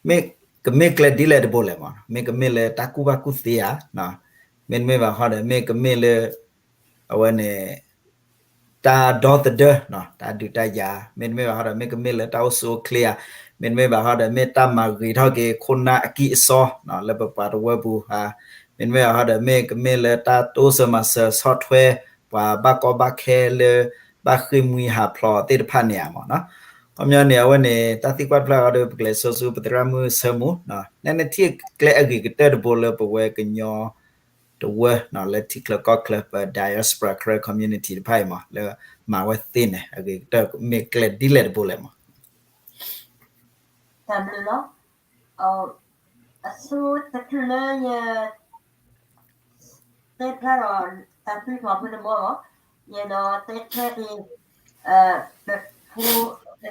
မ့ၢ်ကမ့ၢ်ကျဲဒ်လဲၣ်တဘိလဲၣ်မး မ့ၢ်ကမ့ၢ်လၢတၢ်ကူၣ်ဘၣ်ကူၣ်သ့ဧါ မ့တမ့ၢ်ဘၣ်ဟီဒီး မ့ၢ်ကမ့ၢ်လၢ အဝဲန့ၣ် တၢ်ဒီသဒၢ တၢ်ဒုးတၢ်ယၤ မ့တမ့ၢ်ဘၣ်ဟီဒီး မ့ၢ်ကမ့ၢ်လၢတၢ်အိၣ်ဆူၣ်အိၣ်ချ့ဧါ မ့တမ့ၢ်ဘၣ်ဟီဒီး မ့ၢ်တၢ်မၤဂ့ၤထီၣ်က့ၤခိၣ်နၢ်အကံၢ်အစီ လၢပပှၤတဝၢပူၤဧါ မ့တမ့ၢ်ဘၣ်ဟီဒီး မ့ၢ်ကမ့ၢ်လၢတၢ်တိစၢၤမၤစၢၤဆီၣ်ထွဲ ပှၤဘၣ်ကီဘၣ်ခဲလၢ ဘၣ်ဃ့ၢ်မှံဟးဖျိးသ့ၣ်တဖၣ်န့ၣ်ဧါမးနီၤ ခီပညီန့ၣ် အဝဲန့ၣ် တၢ်သံကွၢ်တဖျၢၣ်အံၤဒီး ပကလဲၤစိဆူပသရၣ်မုၣ်ဆၢမူ နဲနထံၣ်ကျဲအဂ့ၤကတၢၢ်တဘိလၢပဝဲကညီ တဝၢ လၢထံချၢကီၢ်ချၢ ပ diaspora Karen community တဖၣ်အံၤမး လၢမၤဝဲသ့န့ၣ် အဂ့ၤကတၢၢ်မ့ၢ်ကျဲဒ်လဲၣ်တဘိလဲၣ်မး တၢ်ဘျုးလီၤ. အဆိတချုးလၢယ တဲဖျါဒီးတၢ်သွံၣ်ထီၣ်ဖိတဘီလီၤ. ယအဲၣ်ဒိးတဲဖျါက့ၤ ပဖိ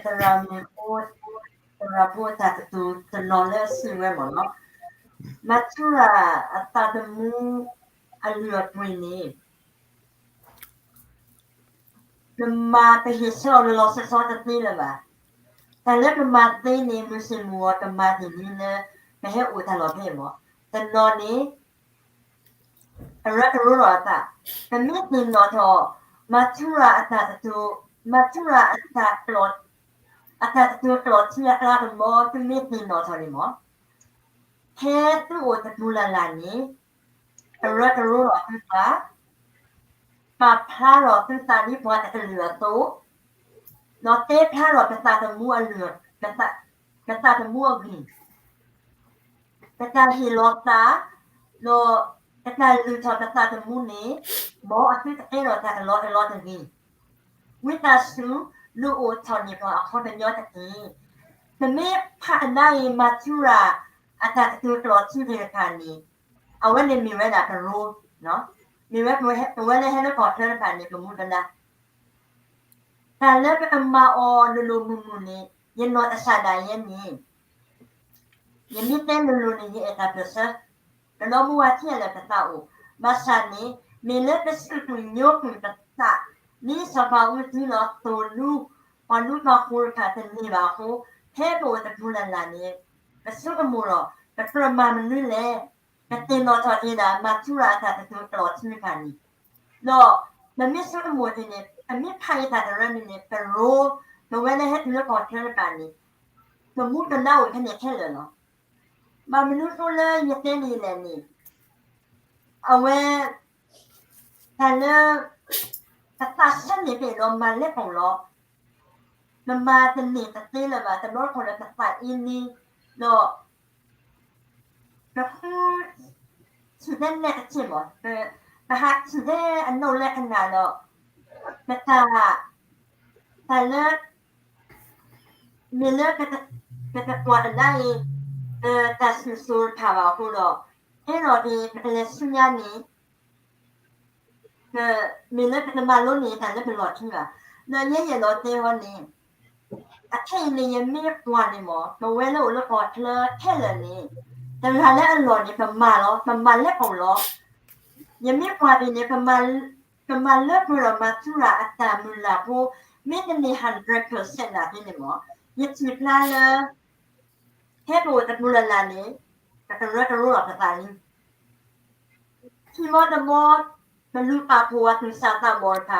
သရၣ်မုၣ်ဖိ သရၣ်ဖိအတၢ်ကတိၤတနီၤလၢအစံးဝဲမ့ၢ်နီၤ Matura အသးသမူအလုၢ်အပှ့ၤန့ၣ် ပမၤပဟ့ၣ်ဆၢအီၤလီၤလီၤဆီဆီတသ့လၢၤဘၣ်. တၢ်လၢပမၤသ့န့ၣ် မုၢ်ဆ့ၣ်မုၢ်ဂီၤ ပမၤတ့ၢ်လံလၢ ပဟဲအိၣ်တၢ်လီၢ်ဖဲအံၤမး. တနီၤန့ၣ် အရၢကရိဒီးအသး, ပမ့ၢ်သ့ၣ်နီၣ်ထီၣ် မၤထူရၤအတၢ်ကတိၤ, မၤထူရၤအတၢ်ကတိၤ, အတၢ်ကတိၤကျိာ်ထံအကျါကမီ သုမ့ၢ်သ့ၣ်နီၣ်ထီၣ်န့ၣ်မး, ဖဲသုအိၣ်တပူၤလၢ်လၢ်န့ၣ် အရၢကရိဒီးသုသး, ပာ်ဖျါထီၣ်သုသးဒ်ပှၤတကလုာ်အသိး, ဒီးတဲဖျါထီၣ်ပသးသမူအလုၢ်, ပသးသမူအဂ့ၢ် ပတၢ်ဟ့ၣ်လီၤသး, ဒီးပတၢ်လုၢ်ထီၣ်ပသးသမူန့ၣ်, မ်အသုတကဲထီၣ်တၢ်ကလီကလီတဂ့ၤ. ဝံသးစူၤ လုၢ်အိၣ်ထီၣ်န့ၢ်ပှၤအခီပညီတက့ၢ်. ပမ့ၢ်ဖးကဒါအံၤ မၤထူရၤအတၢ်ကတိၤကျိာ်ထံသ့ၣ်တဖၣ်န့ၣ်, အဝဲန့ၣ်မ့ၢ်ဝဲဒၣ်ပရိ, မ့ၢ်ဝဲပဝဲလၢဟဲလၢကီၢ်ချၢတဖၣ်န့ၣ် ပမူပဒါ တၢ်လၢပကမၤအီၤလိၤလိၤမုၢ်မုၢ်န့ၣ် ယနီၢ်ကစၢ်ဒၣ်ယဲန့ၣ်, ယမ့ၢ်တဲလိၤလိၤန့ၣ် ယအဲၣ်တၢ်ပၢၢ်ဆၢ, ကဒီးမုၢ်ဝါထံအလၢပသးအိၣ်, ဘၣ်ဆၣ်န့ၣ် မ့ၢ်လၢပစူၢ်ကွံာ်ညိကွံာ်ပသး, မ့ၢ်စီၤပၤအူသူဒီးသိၣ်လူ, ပှၤလူၤပှၤဃိၤတဖၣ်တန့ၢ်ဘၣ်အဃိ, ဖဲပအိၣ်တပူၤလၢ်လၢ်န့ၣ်, ပဆိကမိၣ်ဒီး ပကြၢးမၤမနုၤလဲၣ်, ပသ့ၣ်နီၣ်ထီၣ်က့ၤဒၣ် မၤထူရၤအတၢ်ကတိၤကျိာ်ထံတဖၣ်န့ၣ်, ဒီးပမ့ၢ်ဆိကမိၣ်က့ၤန့ၣ် ပမ့ၢ်ဖးယံာ်တၢ်တရၢန့ၣ်န့ၣ် ပရိ, ပဝဲလၢဟဲတုၤလၢကီၢ်ချၢတဖၣ်န့ၣ်, ပမူပဒါအိၣ်ဖဲန့ၣ်ခဲလၢာ်လီၤ. ဘၣ်မနုၤဃိလၢယတဲန့ၣ်လဲၣ်န့ၣ်, အဝဲ တၢ်လၢ ပသးဆၢန့ၣ်ဖဲအံၤဒီးမၤလဲၤပိာ်လီၤ, ပမၤတန့ၢ်တသ့လၢၤဘၣ်, တဘျီတခီၣ်လၢပသးအ့န့, ဒီး ပဃု ထံၣ်ဖဲနဲၣ်တထံၣ်မး, ပဟးထံၣ်ဖဲအနီၣ်လဲၤကနၣ်ဒီး ပတၢ် တၢ်လၢ မ့ၢ်လၢ ပတကွၢ်ကဒါအံၤ ပတၢ်စံၣ်စိၤတဖၣ်ဘၣ်အဃိဒီး အဲၣ်ဒိးက့ၤပကလဲၤဆူညါန့ၣ် မ့ၢ်လၢပတမၤလိန့ၢ်တၢ်လၢပလီၢ်ခံဘၣ်. ဒီးယဲယအဲၣ်ဒိးတဲဟီန့ၣ် အခဲအံၤန့ၣ် ယမ့ၢ်ကွၢ်န့ၣ်မး ပဝဲလၢအိၣ်လၢကီၢ်ချၢခဲလၢာ်န့ၣ် တဂၤလၢအလီၢ်န့ၣ် ပမၤလီၤ, ပမၤလဲၤပိာ်လီၤ. ယမ့ၢ်ကွၢ်ဒ်န့ၣ် ပမၤလၢပှဲၤဒီးမၤထူရၤအတၢ်မုၢ်လၢ်ဖိ မ့ၢ်တန့ၢ် hundred percent နာ်သ့န့ၣ်မး ယထံၣ်ဖျါလၢ ဖဲပအိၣ်တပူၤလၢ်လၢ်န့ၣ် ပကရၢကရိလီၤပသးလံ. ခံဘီတဘီ ပလူၤပာ်ဖှိၣ်ဝဲသူၣ်စၢ်သးဘီၣ်တ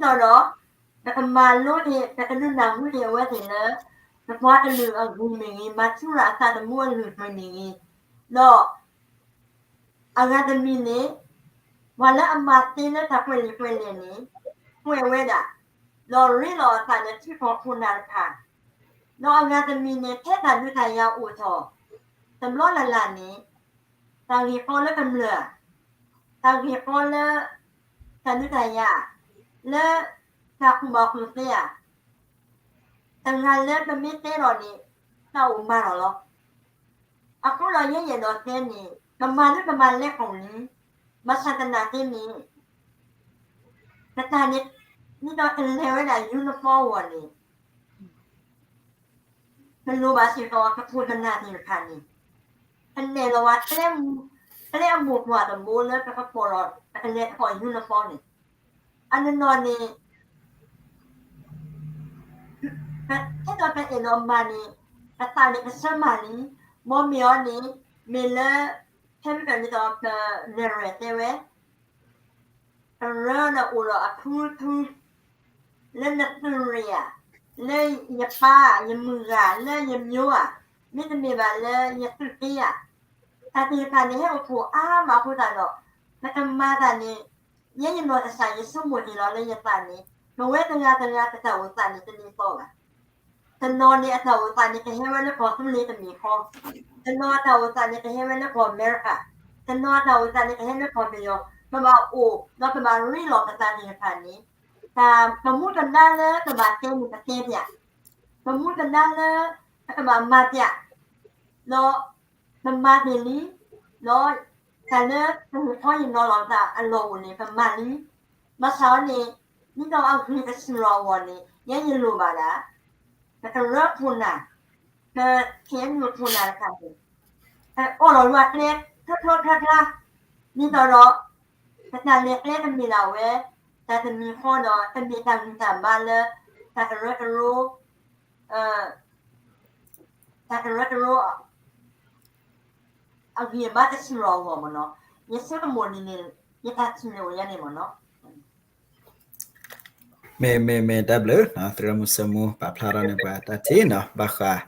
ဖၣ် ဒ်သိးဒီး ပကမၤလိန့ၢ် ပကဒုးနၢ်ဟူန့ၢ်အဝဲသ့ၣ်လၢ ပပှၤကလုာ်အဂ့ၢ်မ့ၢ်ဂ့ၤ, မၤထူရၤအသးသမူအလုၢ်အပှ့ၤမ့ၢ်ဂ့ၤ, ဒီး အဂၤတမံၤန့ၣ် ပှၤလၢအမၤသ့လၢတၢ်ကွဲးလံာ်ကွဲးလဲၢ်န့ၣ် ကွဲးဝဲဒၣ်, ဒီးရ့လိာ်အသးလၢထံကီၢ်ခိၣ်နၢ်တဖၣ်, ဒီးအဂၤတမံၤန့ၣ် ထဲတၢ်ဒုးတၢ်ယၤအိၣ်ထီၣ် တဘျီလၢ်လၢ်န့ၣ် တၢ်ဂ့ၢ်ကီလၢကမျၢၢ်ဧါ, တၢ်ဂ့ၢ်ကီလၢ တၢ်ဒုးတၢ်ယၤ လၢတၢ်ကူၣ်ဘၣ်ကူၣ်သ့ဧါ, တဂၤလၢပမ့ၢ်တဲလီၤန့ၣ် တၢ်အိၣ်မၤလီၤလီၤ. အဃိဒီးယဲယအဲၣ်ဒိးတဲန့ၣ် ပမၤဒ်ပမၤလဲၤပိာ်လံ, ဘၣ်ဆၣ်သနာ်က့န့ၣ် ပတၢ်န့ၣ် ဒ်သိးကလဲၤဝဲဒၣ် uniform အဂီၢ်န့ၣ် ပလိၣ်ဘၣ်စ့ၢ်ကီး ပခိၣ်ပနၢ်သ့ၣ်တဖၣ်န့ၣ် ပနဲၣ်လီၤဝဲ ကျဲအမိၢ်ပှၢ်တဘိလၢပကပိာ်ဒီး ပကလဲၤပိာ် uniform န့ၣ် အနီၢ်နီၢ်န့ၣ် ထဲဒီးပအဲၣ်ဒိးမၤန့ၣ် ပသးန့ၣ်ပဆၢမၤလံ, မ်မ့ၢ်အီၤန့ၣ် မ့ၢ်လၢ ဖဲမ့ၢ်ပဒ်သိးပလဲၤရဲၣ်တဲဝဲ ပရၢဒီးအိၣ်ဒီးအဖုဖု လၢနသုးရ့ၣ်ဧါ, လၢယပၢ် ယမုၢ်ဂၤ လၢယမျိၤဧါ, မ့တမ့ၢ်ဘၣ်လၢယသုးက့ဧါ, တၢ်သ့ၣ်တဖၣ်န့ၣ်ဟဲအိၣ်ဖှိၣ်အါမးအဃိသတးဒီး ပတမၤတၢ်န့ၣ် ယဲယနီၢ်ကစၢ်ယဆိကမိၣ်က့ၤလီၤလၢယသးန့ၣ် ပဝဲတဂၤတဂၤပတၢ်အိၣ်သးန့ၣ်တဒ်သိးဘၣ်. တနီၤန့ၣ်အတၢ်အိၣ်သးန့ၣ် ကဟဲဝဲလၢကီၢ်သူလ့ၤတမံၤဃီ, တနီၤအတၢ်အိၣ်သးန့ၣ် ကဟဲဝဲလၢကီၢ်အမဲရကၤ, တနီၤအတၢ်အိၣ်သးန့ၣ် ကဟဲလၢကီၢ်ပယီၤ, ပဘၣ်အိၣ် ဒီးပဘၣ်ရ့လိာ်ပသးသ့ၣ်တဖၣ်န့ၣ် တၢ်ပမူပဒါလၢပဘၣ်တဲန့ၣ် ပတဲပၠး, ပမူပဒါလၢ ပကဘၣ်မၤပၠး, ဒီး ပမၤတ့ၢ်လံ, ဒီးတၢ်လၢပဟ့ၣ်ခီဟ့ၣ်နီၤလီၤပသးအလီၢ်အိၣ်န့ၣ် ပမၤလံ. ဘၣ်ဆၣ်အီၤန့ၣ် ဒ်သိးအဂ့ၢ်ကစူၢ်လီၤအဂီၢ်န့ၣ် ယဲယလိၣ်ဘၣ်ဒၣ် ပကရၢခိၣ်နၢ်, ပ ခ့ၣ်အဲၣ်ယူၣ် ခိၣ်နၢ်တဖၣ်န့ၣ် ပအိၣ်လီၤဝဲကျဲ ဖျါဖျါဖျါဖျါ ဒ်သိးဒီး ပတၢ်လဲၤကျဲတမ့ၢ်ဒၣ်ဝဲ တ တၢ်တမံၤဃီဒီး တမ့ၢ်တၢ်ဂံၢ်တၢ်ဘါလၢ တၢ်ကရၢကရိ တၢ်ကရၢကရိ အဂံၢ်အဘါတဆံးလီၤအဂီၢ်မ့ၢ်နီၤ, ယဆိကမိၣ်န့ၣ်န့ၣ် ယတၢ်ထံၣ်န့ၢ်အိၣ်ယၤန့ၣ်မ့ၢ်နီၤ. မ့ၢ် မ့ၢ် မ့ၢ် တၢ်ဘျုး သရၣ်မုၣ်စၢမူ ပာ်ဖျါထီၣ်န့ၢ်ပှၤတၢ်ထံၣ်နီၤ ဘၣ်ဃး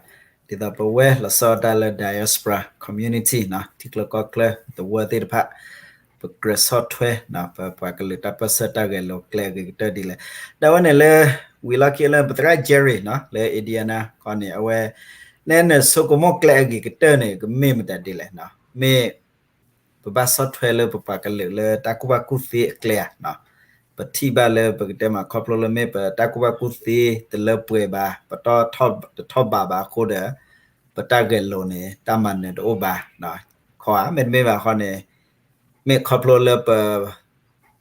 ဒ်သိးပဝဲလီၤဆီဒၣ်တၢ်လၢ diaspora community နီၤ ထံချၢကီၢ်ချၢသဝီသ့ၣ်တဖၣ် ပကြၢးဆီၣ်ထွဲနီၤ ပပှၤကလုာ်တၢ်ပၢၢ်ဆၢတၢ်ဂဲၤလိာ်ကျဲအဂ့ၤကတၢၢ်ဒ်လဲၣ်. ဒီးအဝဲန့ၣ်လၢ ဝံၤလီၢ်ခံလၢ ပသရၣ် Jerry နီၤ လၢ Indiana ခီန့ၣ် အဝဲ နဲနဆိကမိၣ်ကျဲအဂ့ၤကတၢၢ်န့ၣ် ကမ့ၢ်မတၤဒ်လဲၣ်နီၤ မ့ၢ် ပဘၣ်ဆီၣ်ထွဲလၢပပှၤကလုာ်လၢတၢ်ကူၣ်ဘၣ်ကူၣ်သ့အကျဲဧါနီၤ, ပထံၣ်ဘၣ်လၢပကတဲမးခီဖျိလၢမ့ၢ်ပတၢ်ကူၣ်ဘၣ်ကူၣ်သ့တလၢပှဲၤဘၣ်, ပတီၢ်တထီၣ်ဘးဘၣ်အဃိဒီး ပတၢ်ဂဲၤလိာ်န့ၣ် တၢ်မၤနၢၤတအိၣ်ဘၣ်, ခီဧါ မ့တမ့ၢ်ဘၣ်ဃီန့ၣ် မ့ၢ်ခီဖျိလၢပ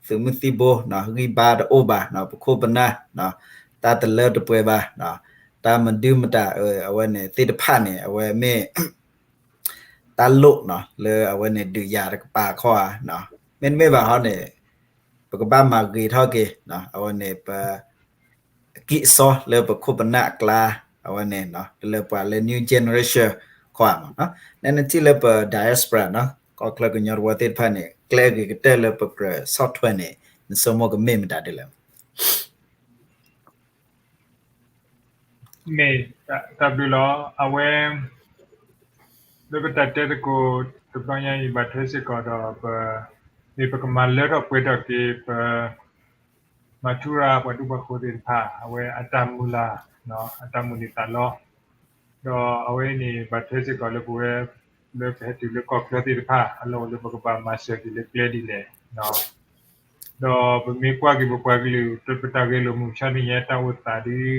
သုးမုၢ်သံၣ်ဘိနီၤ ဂံၢ်ဘါတအိၣ်ဘၣ်နီၤ, ပခိၣ်ပနၢ်နီၤ တၢ်တလၢတပှဲၤဘၣ်နီၤ, တၢ်မဒုမတၤအဝဲန့ၣ်သ့ၣ်တဖၣ်န့ၣ် အဝဲမ့ၢ် တၢ်လိၣ်နီၤ လၢအဝဲန့ၣ်ဒုးယၤတကပၤခီဧါနီၤ, မ့တမ့ၢ်ဘၣ်ဟီန့ၣ် ပကဘၣ်မၤဂ့ၤထီၣ်က့ၤနီၤ အဝဲန့ၣ်ပ အကံၢ်အစီလၢပခိၣ်ပနၢ်အကျါ အဝဲန့ၣ်နီၤ လၢပှၤလၢ new generation ခီဧါမ့ၢ်နီၤ, နဲနထံၣ်လၢပ diaspora နီၤ ကီၢ်ချၢကညီတဝၢသ့ၣ်တဖၣ်န့ၣ် ကျဲအဂ့ၤကတၢၢ်လၢပကြၢးဆီၣ်ထွဲန့ၣ် နဆိကမိၣ်ကမ့ၢ်မတၤဒ်လဲၣ်. မ့ၢ် တၢ်ဘျုးလီၤ အဝဲ လၢပတၢ်တဲသကိးတဘျီညါအံၤ ဘၣ်ထွဲစ့ၢ်ကီးဒီးပ မ့ၢ်ပကမၤလၢထီၣ်ပှဲၤထီၣ်က့ၤပ မၤထူရၤပှၤဒူပှၤဃိၤသ့ၣ်တဖၣ် အဝဲအတၢ်မုၢ်လၢ် အတၢ်မုၢ်လၢ်သးလီ ဒီးအဝဲန့ၣ် ဘၣ်ထွဲစ့ၢ်ကီးလၢပဝဲ လၢပဟဲတုၤလၢကီၢ်ချၢသ့ၣ်တဖၣ် အလီၢ်အိၣ်လၢပကဘၣ်မၤစၢၤက့ၤလၢကျဲဒ်လဲၣ် ဒီးပမ့ၢ်ကွၢ်က့ၤပပှၤကလုာ် ပတၢ်ဂဲၤလိာ်မုၢ်မဆါတနံၤညါတၢ်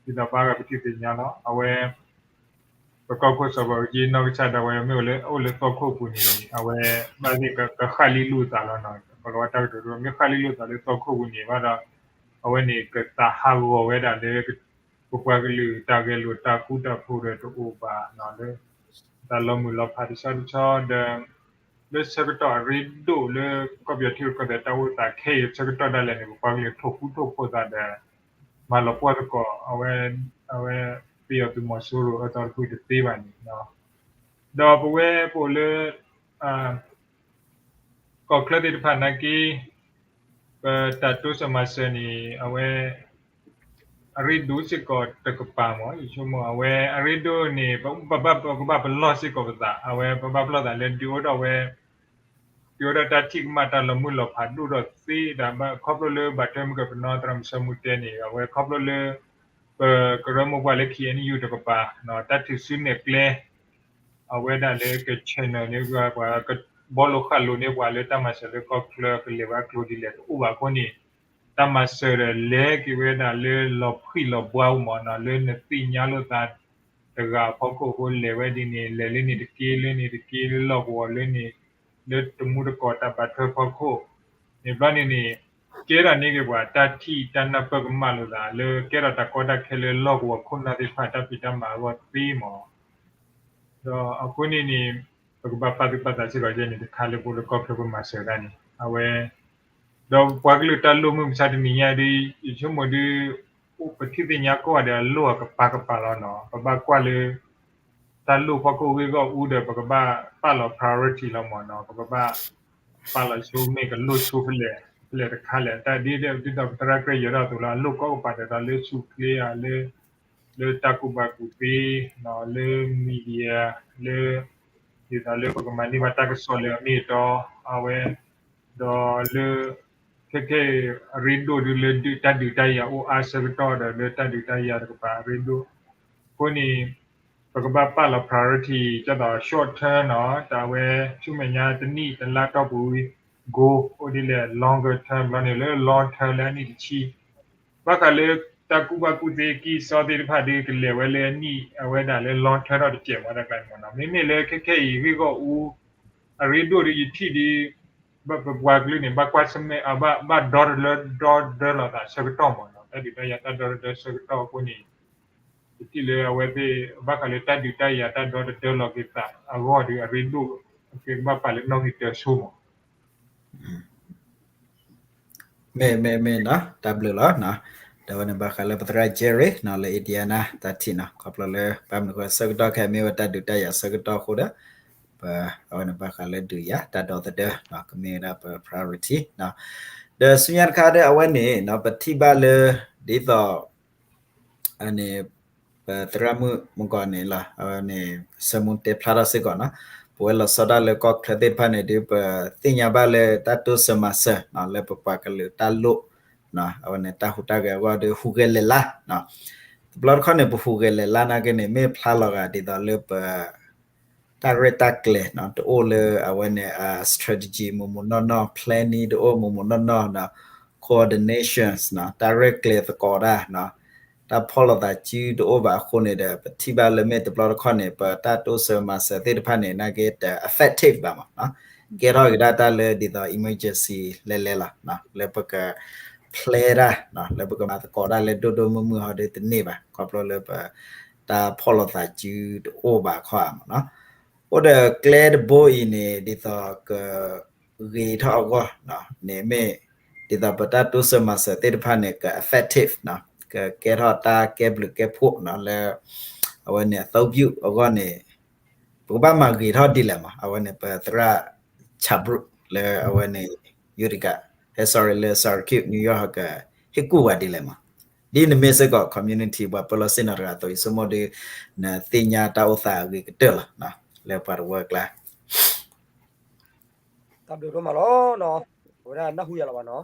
အိၣ်သးဒီး ဒ်သိးပှၤဂၤပထံၣ်သ့ၣ်ညါလီၤ အဝဲ ပကီၢ်ခိၣ်စီၤဘၣ်အူကၠံနီၢ်ကစၢ်ဒၣ်ဝဲ မ့ၢ်အိၣ်လၢအအိၣ်လၢသီခိၣ်ပူၤန့ၣ် အဝဲ ဘၣ်သ့ၣ်ကဃၣ်လံလိာ်သးလီၤနီၤ ကလီၤဝဲတၢ်ကတိၤဒိ မ့ၢ်ဃၣ်လံလိာ်သးလၢသီခိၣ်ပူၤန့ၣ်ဘၣ်ဒီး အဝဲန့ၣ်ကသးဟးဂီၤဝဲဒၣ်လၢ ပပှၤကလုာ်တၢ်ဂဲၤလိာ်တၢ်ဃူတၢ်ဖိးဒီးတအိၣ်ဘၣ်နီၤ လၢ တၢ်လီၤမုၢ်လီၤဖးတဆီတဆီဒီး လၢဆၢကတီၢ်အရ့ဒိၣ်လၢကီၢ်ပယီၤထံရူၢ်ကီၢ်သဲးတၢ်အိၣ်သးခဲအံၤ ဆၢကတီၢ်ဒၣ်လဲာ်န့ၣ် ပပှၤကလုာ်ထိၣ်ဃူထိၣ်ဖိးသးဒီး မၤလီၤပှီၢ်သကိး အဝဲ အဝဲ ပယီၤသုးမီၤစိရိၤအသီတဖုတသ့ဘၣ်န့ၣ် ဒီးပဝဲပအိၣ်လၢ ကီၢ်ချၢသ့ၣ်တဖၣ်နာ်က့ ပတၢ်တိစၢၤမၤစၢၤန့ၣ် အဝဲ အရ့ဒိၣ်စ့ၢ်ကီးတကပၤမ့ၢ် ယဆိကမိၣ် အဝဲအရ့ဒိၣ်န့ၣ် ပဘၣ်ပကဘၣ်ပလီၢ်စ့ၢ်ကီးပသး အဝဲပဘၣ်ပလီၢ်သးလၢဒုးအိၣ်ထီၣ်ဝဲ ဒုးအိၣ်ထီၣ်တၢ်ထံၣ်ကမၣ်တၢ်လီၤမုၢ်လီၤဖးဒိၣ်ထီၣ်သ့ဒၣ် ခီဖျိလၢဘၣ်ထွဲမုၢ်ကပနီသရၣ်မုၣ်စၢမူတဲန့ၣ် အဝဲခီဖျိလၢ ပကရၢမိၢ်ပှၢ်လၢ KNU တကပၤ တၢ်ထုးစုနဲၣ်ကျဲ အဝဲဒၣ်လၢက channel န့ၣ် ပှၤကဘီလိာ်ဃာ်လိာ်န့ၢ်ပှၤလၢတၢ်မၤစၢၤလၢကီၢ်ချၢကလဲၤဝဲအကျိၤဒ်လဲၣ်တအိၣ်ဘၣ်အဃိန့ၣ် တၢ်မၤစၢၤဒီးလဲၤက့ၤဝဲဒၣ်လၢလီၤဖှံလီၤဘှါအူမ့ၢ်နီၤ လၢနသ့ၣ်ညါလိာ်သးတဂၤအဖီခိၣ်အဃိလဲၤဝဲဒ်န့ၣ် လဲၤလၢန့ၣ်တက့ၢ် လၢန့ၣ်တက့ၢ် လၢလီၢ်ကဝီၤလၢန့ၣ် လၢတမူတကိးတၢ်ဘၣ်ထွဲဖီခိၣ် န့ၣ်ဘျီန့ၣ်န့ၣ် ကဲထီၣ်န့ၢ်က့ၤပှၤတၢ်ထံၣ်တၢ်နၢ်ပၢၢ်ကမၣ်လိာ်သး လၢကဲထီၣ်တၢ်ကီတၢ်ခဲလၢလီၢ်ကဝီၤခိၣ်နၢ်သ့ၣ်တဖၣ်တၢ်ဖံးတၢ်မၤအဂီၢ်သ့မ့ၢ် ဒီးအဃိန့ၣ်န့ၣ် ပကဘၣ်ပာ်သူၣ်ပာ်သးစ့ၢ်ကီးယဲန့ၣ်တခါလၢပအိၣ်လၢကီၢ်ချၢပမၤစၢၤတၢ်န့ၣ် အဝဲ ဒီးပှၤကလုာ်တၢ်လိၣ်မုၢ်မဆါတနံၤညါဒီး ယဆိကမိၣ်ဒီး ပထံၣ်သ့ၣ်ညါကိးဂၤဒဲးအလိၣ်အကပၤကပၤလီၤနီၤ ပဘၣ်ကွၢ်လၢ တၢ်လိၣ်ဖီခိၣ်ဂ့ၢ်ဂီၢ်အူဒီး ပကဘၣ်ပာ်လီၤ priority လီၤမ့ၢ်နီၤ ပကဘၣ်ပာ်လီၤဆိမ့ၢ်ကလိၣ်ဆိဖဲလဲၣ် ဖဲလဲၣ်တခါလဲၣ် တၢ်ဒ်ဒ်သိးပသရၣ်ကြၢးယဲၤထီၣ်အသိးလီၤ အလိၣ်ကိးကပၤဒီးတၢ်လၢဆူၣ်ချ့ဧါ လၢ လၢတၢ်ကူၣ်ဘၣ်ကူၣ်သ့ လၢ media လၢ ဒ်သိးလၢပကမၤန့ၢ်ဘၣ်တၢ်ကစီၣ်လၢအမ့ၢ်အတီ အဝဲ ဒီးလၢ ခဲခဲအံၤ အရ့ဒိၣ်ဒုးလၢတၢ်ဒုးတၢ်ယၤအိၣ်အါဆၢကတီၢ်ဒီး လၢတၢ်ဒုးတၢ်ယၤတကပၤအရ့ဒိၣ် အဃိန့ၣ် ပကဘၣ်ပာ်လီၤ priority ဒ်သိး short term နီၤ တၢ်ဝဲဆူမဲာ်ညါတနံၣ်တလါတီၢ်ပူၤ goal အိၣ်ဒ်လဲၣ် longer term ဘျီန့ၣ်လၢ long term လၢအနံၣ်တဆံ ဘၣ်ဃးလၢတၢ်ကူၣ်ဘၣ်ကူၣ်သ့ကံၢ်စီသ့ၣ်တဖၣ်ဒီး ကလဲၤဝဲလၢအနံၣ်အဝဲဒၣ်လၢ long term ထီၣ်တစဲးမ့ၢ်တၢ်ကျါန့ၣ်မ့ၢ်နီၤ မ့မ့ၢ်လၢခဲခဲအံၤဂ့ၢ်ဂီၢ်အူ အရ့ဒိၣ်ဒီးယထံၣ်ဒီး ပပှၤကလုာ်န့ၣ် ဘၣ်ကွၢ်ဆၢၣ်မဲာ် ဘၣ်ဒီတလၢဒီတဒၢလိာ်သးဆၢကတီၢ်မ့ၢ်နီၤ တၢ်ဒုးတၢ်ယၤတၢ်ဒီတဒၢဆၢကတီၢ်အဃိန့ၣ် ယထံၣ်လၢအဝဲသ့ၣ် ဘၣ်ဃးလၢတၢ်ဒုးတၢ်ယၤတၢ်ဒီတဒၢလိာ်က့ၤသးအဂီၢ်ဒီး အရ့ဒိၣ်ကဘၣ်ပာ်လၢနီၣ်ဂံၢ်တၢဆိမ့ၢ် မ့ၢ်မ့ၢ်မ့ၢ်နီၤ တၢ်ဘျုးလီၤနီၤ. ဒီးအဝဲန့ၣ်ဘၣ်ဃးလၢပသရၣ် Jerry နီၤ လၢ Indiana တၢ်ထံၣ်နီၤ ခီဖျိလၢဘၣ်မနုၤဃိ ဆၢကတီၢ်ခဲအံၤမ့ၢ်ဝဲတၢ်ဒုးတၢ်ယၤဆၢကတီၢ်အဃိဒီး ပ အဝဲန့ၣ်ဘၣ်ဃးလၢဒုးယၤတၢ်ဒီသဒၢနီၤ ကမ့ၢ်ဝဲဒၣ်ပ priority နီၤ. ဒီးဆူညါတခါဒီးအဝဲန့ၣ်နီၤ ပထံၣ်ဘၣ်လၢ ဒ်သိး အန့ၣ် ပသရၣ်မုၣ်မုၢ်ကီၢ်န့ၣ်လီၤ အဝဲန့ၣ် ဆၢမူတဲဖျါထီၣ်စ့ၢ်ကီးနီၤ ပဝဲလီၤဆီဒၣ်လၢကီၢ်ချၢသ့ၣ်တဖၣ်န့ၣ် ဒ်ပသ့ၣ်ညါဘၣ်လၢတၢ်တိစၢၤမၤစၢၤနီၤ လၢပပှၤကလုာ်တၢ်လိၣ်နီၤ အဝဲန့ၣ်တၢ်ဟူးတၢ်ဂဲၤအဂီၢ်ဒီးဟူးဂဲၤလဲၤလါနီၤ. တဘျီတခီၣ်န့ၣ် ပဟူးဂဲၤလဲၤလါနာ်က့န့ၣ် မ့ၢ်ဖျါလီၤဂာ်ဒ်သိးလၢပ တၢ်ရဲၣ်တၢ်ကျဲၤနီၤ တအိၣ်လၢအဝဲန့ၣ် အ strategy မုၢ်မုၢ်နီၢ်နီၢ် planning တအိၣ်မုၢ်မုၢ်နီၢ်နီၢ်နီၤ coordinations နီၤ တၢ်ရဲၣ်ကျဲၤသကိးတၢ်နီၤ တၢ်ဖီၣ်လိာ်သးစုတအိၣ်ဘၣ်အဃိန့ၣ်ဒီး ပထံၣ်ဘၣ်လၢမ့ၢ်တဘျီတခီၣ်န့ၣ် ပတၢ်တိစၢၤမၤစၢၤသ့ၣ်တဖၣ်န့ၣ် နာ်က့တ effective ဘၣ်မးနီၤ ကဲထီၣ်က့ၤဒၣ်တၢ်လၢဒ်သိး emergency လဲၤလဲၤလီၤနီၤ လၢပက plan တၢ်နီၤ လၢပကမၤသကိးတၢ်လၢဒိၣ်ဒိၣ်မုၢ်မုၢ်ဟီဒီးတန့ၢ်ဘၣ် ခီဖျိလၢပ တၢ်ဖီၣ်လိာ်သးစုတအိၣ်ဘၣ်ခီဧါမးနီၤ. အိၣ်ဒီးကျဲတဘိအံၤန့ၣ် ဒ်သိးက ဂ့ၤထီၣ်အဂီၢ်နီၤ န့ၣ်မ့ၢ် ဒ်သိးပတၢ်တိစၢၤမၤစၢၤသ့ၣ်တဖၣ်န့ၣ် က effective နီၤ ကကဲထီၣ်တၢ်ကဲဘျုးကဲဖှိၣ်နီၤ လၢ အဝဲန့ၣ် အသုးပျူၣ်အဂီၢ်န့ၣ် ပကဘၣ်မၤဂ့ၤထီၣ်ဒ်လဲၣ်မး အဝဲန့ၣ် ပသရၣ် Chabrook လၢအဝဲန့ၣ် Utica ဟဲ sorry လၢ Syracuse New York ဟီက ဟ့ၣ်ကူၣ်ဝဲဒ်လဲၣ်မး ဒ်နမ့ၢ်စ့ၢ်ကီး community ပှၤပၢလီၤစ့ၢ်နီၤတဂၤအသိး ယဆိကမိၣ်ဒီး နသ့ၣ်ညါတၢ်အိၣ်သးအဂ့ၤကတၢၢ်လီၤ လၢပှၤတဝၢအကျါ တၢ်ဘျုးဒိၣ်မးလီၤနီၤ အဝဲဒၣ်နၢ်ဟူယၤလီၤဘၣ်နီၤ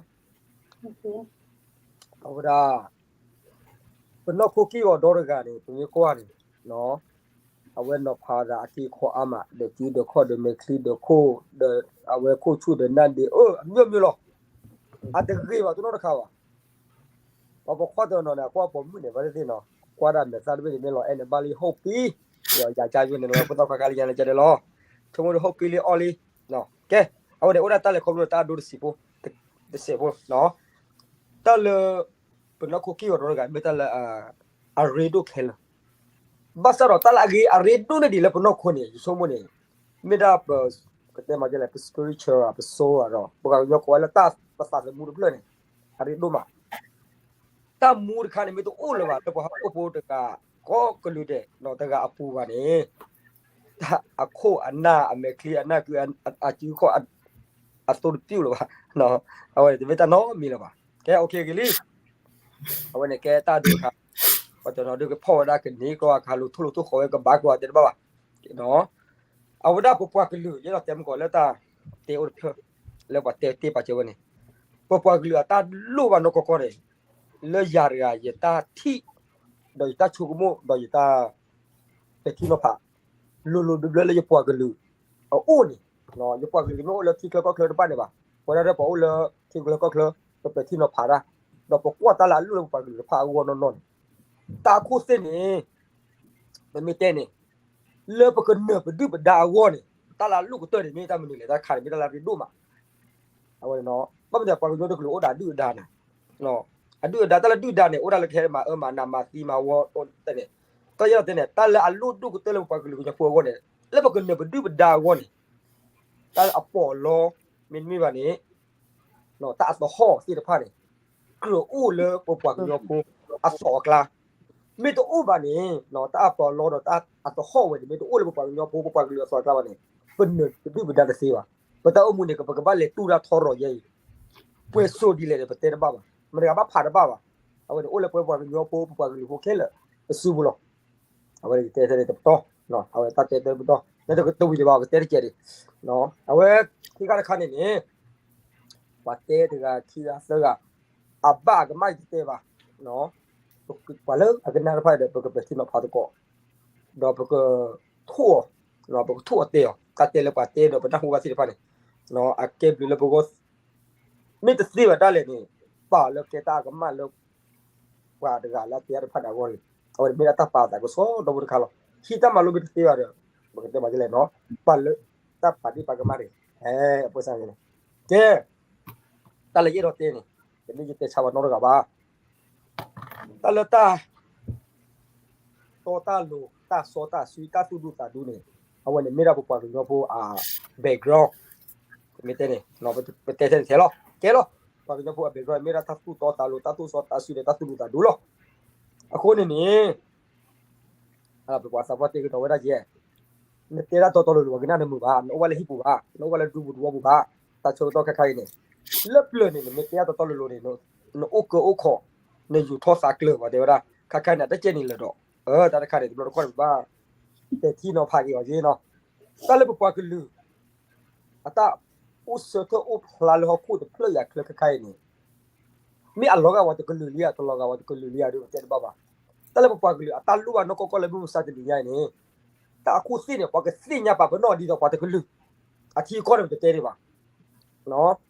အဝဲဒၣ် ပနီၢ်ခိကံၢ်ဂီၤဒီတဂၤန့ၣ် ပမ့ၢ်ကွၢ်န့ၣ် အဝဲနီၤဖးသးအက့အခီအါမး ဒီးစုဒီးခီၣ်ဒီးမဲာ်ချံဒီးခိၣ် ဒီးအဝဲခိၣ်ဆူၣ်ဒီးနၢ်ဒ့ အမျိုးမျိုးလီၤ အတဂ့ၤဘၣ်တနီၤတခါဘၣ် ပှၤပိာ်ခွါတနီၤန့ၣ် အကွၢ်ပိာ်မုၣ်န့ၣ် ဘၣ်သ့ၣ်သ့ၣ်နီၤ ကွၢ်ဒၣ်မဲာ်သၣ်တဘ့ၣ်န့ၣ် မ့ၢ်လီၤအဲၣ်န့ၣ် ဘၣ်လံ ဟုတ်ပြီ ဒီးယၤကါယိန့ၣ် ဝဲဖိသၣ်ခွါကါလံယါန့ၣ်ကဲဒဲးလီၤ ဆိကမိၣ်ဒီး ဟုတ်ပြီ လံ အီၣ်လံ ကဲ အဝဲန့ၣ် အိၣ်ဒၣ်တၢ်လဲၤခီဖျိတၢ်အဒိတစဲးဖိ တစဲးဖိနီၤ တၢ်လၢ ပနီၢ်ခိကံၢ်ဂီၤဒီတဂၤ မ့ၢ်တၢ်လၢ အရ့ဒိၣ်ခဲလၢာ် ဘၣ်ဆၣ်ဒီးတၢ်လၢအဂ့ၤအရ့ဒိၣ်န့ၣ်ဒ်လဲၣ် ပနီၢ်ခိန့ၣ် ယဆိကမိၣ်န့ၣ် မ့ၢ်ဒၣ်ပ ကတဲမၤဒ်လဲၣ် ပ spiritual ပ soul ဒီး ပှၤကညီကိးဝဲလၢတၢ်ပသးသမူတဖျၢၣ်န့ၣ် အရ့ဒိၣ်မး တၢ်မူတခါန့ၣ် မ့ၢ်တအိၣ်လၢၤဘၣ် လၢပှၤဟီၣ်ခိၣ်ဖိတဂၤ ကိးကလုာ်ဒဲး ဒီးတဂၤအပူၤဘၣ်န့ၣ် တၢ်အခိၣ်အနၢ် အမဲာ်ချံ အနၢ်ကု အစုခီၣ် အသိတပျုၢ်လၢၤဘၣ် အဝဲန့ၣ် တမ့ၢ်တၢ်နီတမံၤလၢၤဘၣ် ကဲ okay ဂ့ၤလံ အဝဲန့ၣ်ကဲတၢ်ဒိတခါ ပှၤတနီၤဒုးကဖီၣ်ဝဲဒၣ်ကန့ၢ်ကီၢ်အခါ လူၤထိၣ်လူၤထိၣ်ဃီဝဲကဘၣ်ကီၢ်တဲတဘၣ်ဘၣ် အဝဲဒၣ်ပပှၤကလုာ် ယဲဒီးတဲမကီးလၢတၢ်တဲအိၣ်တဖျၢၣ် လၢပှၤတဲတ့ၢ်ပာ်စၢၤဝဲန့ၣ် ပပှၤကလုာ်အတၢ်လိၣ်ဘၣ်နီၢ်ကီၢ်ကီၢ်န့ၣ် လၢယၤတဂၤ ယတၢ်ထံၣ် ဒီးယတၢ်ဆိကမိၣ် ဒီးယတၢ်ပဲာ်ထံနီၤဖး လိၤလိၤဘျၢဘျၢလၢယပှၤကလုာ်အအိၣ်န့ၣ် ယပှၤကလုာ်တမ့ၢ်အိၣ်လၢထံချၢကီၢ်ချၢတဖၣ်န့ၣ်ဘၣ် ပဝဲဒၣ်ဒီးပှၤအိၣ်လၢထံချၢကီၢ်ချၢ ပပဲာ်ထံနီၤဖးတၢ် ဒီးပကွၢ်တၢ်လၢအလိၣ်လၢပပှၤကလုာ်တဖၣ်အဂီၢ်နီၢ်နီၢ်န့ၣ် တၢ်အခိၣ်သ့ၣ်န့ၣ် ပမ့ၢ်တဲန့ၣ် လၢပကနၢၤပဒုၣ်ပဒါအဂီၢ်န့ၣ် တၢ်လၢအလိၣ်ကတၢၢ်န့ၣ် မ့ၢ်တၢ်မနုၤလဲၣ် တၢ်ခါန့ၣ် မ့ၢ်တၢ်လၢအရ့ဒိၣ်မး အဝဲန့ၣ် ဘၣ်မနုၤပှၤကညီတကလုာ်အိၣ်ဒီးအဒုၣ်အဒါန့ၣ် အဒုၣ်အဒါ တၢ်လၢဒုၣ်ဒါန့ၣ် အိၣ်ဒၣ်လၢကဟဲမၤအၢမၤနးမၤသံမၤဝီတဲန့ၣ် တၢ်ယဲၢ်တဲန့ၣ် တၢ်လၢအလိၣ်ဒိၣ်ကတၢၢ်လၢပပှၤကလုာ်ကညီဖိအဂီၢ်န့ၣ် လၢပကနၢၤပဒုၣ်ပဒါအဂီၢ်န့ၣ် တၢ်လၢအပီးအလီ မ့တမ့ၢ်ဘၣ်န့ၣ် တၢ်အသဟီၣ်သ့ၣ်တဖၣ်န့ၣ် ကြၢးအိၣ်လၢပပှၤကညီဖိအသီၣ်အကျါ မ့ၢ်တအိၣ်ဘၣ်န့ၣ် တၢ်အပီးအလီဒီးတၢ်အသဟီၣ်ဝဲန့ၣ် မ့ၢ်တအိၣ်လၢပပှၤကညီဖိ ပပှၤကလုာ်အသီၣ်အကျါဘၣ်န့ၣ် ပနၢၤပဒုၣ်ပဒါတသ့ဘၣ်. ပတၢ်အိၣ်မူန့ၣ် ပကဘၣ်လဲၤတူၢ်တၢ်ထီရီၤယဲအံၤ ပှဲၤစိးဒ်လဲၣ်န့ၣ် ပတဲတဘၣ်ဘၣ်, မတၤတဂၤဘၣ်ဖးတဘၣ်ဘၣ်. အဝဲန့ၣ်အိၣ်လၢပပှၤကညီဖိ ပပှၤကလုာ်ဖိခဲလၢာ်အစုပူၤလီၤ. အဝဲန့ၣ်ယတဲထဲန့ၣ်တပတီၢ်, အဝဲတၢ်တဲတပတီၢ် နတကတဝံၤဒံးဘၣ် ကတဲတကဲးဒံး. အဝဲခံခါတခါန့ၣ်န့ၣ် ပှၤတဲတဂၤခံဂၤသၢဂၤ အဘၣ်အကမၣ်ယတတဲဘၣ်. ပှၤလၢအကနၣ်တဖၣ်ဒီး ပကပဲာ်ထံနီၤဖးသကိး, ဒီးပကထိၣ်အီၤ, ပကထိၣ်အီၤတဲအီၤ, တၢ်တဲလၢပှၤတဲဒီးပနၢ်ဟူဘၣ်သ့ၣ်တဖၣ်န့ၣ် အကဲဘျုးလၢပဂီၢ် မ့ၢ်တသ့ဘၣ်ဒၣ်လဲာ်န့ၣ် ပာ်အီၤလၢကဲတၢ်အကမၣ်လၢ ပှၤတဂၤလၢအတဲအါတဖၣ်န့ၣ်အဂီၢ်န့ၣ် အဝဲန့ၣ်မ့ၢ်ဒၣ်တၢ်ပာ်သးကစီဒီဖိတခါလီၤ. ဟံးတၢ်မၤလိမ့ၢ်တသ့ဘၣ်ဒီး ပကတဲမၤဒ်လဲၣ်နီၤ, ပာ်လၢတၢ်ပာ်ဒ့ၣ်ပာ်ကမၣ်တဂ့ၤ. အဝဲန့ၣ် ကဲ တၢ်လၢယအဲၣ်ဒိးတဲန့ၣ် တမ့ၢ်ယတဲဆါပှၤနီတဂၤဘၣ်. တၢ်လၢတၢ် တီတၢ်လိၤ တၢ်စီတၢ်ဆှံ တၢ်သူၣ်ဒူသးဒူန့ၣ် အဝဲန့ၣ်မ့ၢ်ဒၣ်ပပှၤကညီဖိအ background. ပမ့ၢ်တဲန့ၣ် ပတဲထဲန့ၣ်ထဲလီၤ. ကဲလီၤ. ပှၤကညီဖိအ background မ့ၢ်ဒၣ်တၢ်သူၣ်တီသးလိၤ တၢ်သူၣ်စီတၢ်ဆှံဒီးတၢ်သူၣ်ဒူသးဒူလီၤ. အဃိန့ၣ်န့ၣ် ပပှၤသးပှၢ်တဲကဒီးဝဲဒၣ်ကဲ, နတဲဒၣ်တီတီလိၤလိၤ ပှၤကနၣ်နမုာ်ဘၣ်, နအိၣ်ဝဲလၢဟံၣ်ပူၤဘၣ်, နအိၣ်ဝဲလၢဒူပူၤသဝီပူၤဘၣ်, တၢ်ဆၢကတီၢ်ခဲခါအံၤန့ၣ်, လၢပျၢၤန့ၣ် နမ့ၢ်တဲဒၣ်တီတီလိၤလိၤန့ၣ်, နအိၣ်ကၢအိၣ်ခီ, နယူၤထီၣ်သးကျၢၤ ပှၤတဲဝဲဒၣ် ခဲခါန့ၣ် အတကဲန့ၣ်လၢၤဒီး, တၢ်တခါန့ၣ် တဘျီတခီၣ်န့ၣ် ပဘၣ် တဲထံနီၤဖးက့ၤအီၤက့နီၤ, တၢ်လၢပပှၤကလုာ် အတၢ်အိၣ်ဆၢထၢၣ်အိၣ်ဖျါလၢဟီၣ်ခိၣ်တဖျၢၣ်အံၤအချၢခဲခါအံၤန့ၣ်, မ့ၢ်အလီၤဂာ်ဝဲတကလုာ်လံဧါ တလီၤဂာ်ဝဲတကလုာ်လံဧါဒီး ပတဲတဘၣ်ဘၣ်. တၢ်လၢပပှၤကလုာ်အတၢ်လိၣ်ဘၣ်နီၢ်ကီၢ်ကီၢ်လၢမုၢ်မဆါတနံၤညါအံၤန့ၣ်, တၢ်အခိၣ်သ့ၣ်န့ၣ် ပှၤကသ့ၣ်ညါပာ်ပနီၣ်ဒ်သိးပှၤတကလုာ်, အထံအကီၢ်န့ၣ် ပတတဲဒံးဘၣ်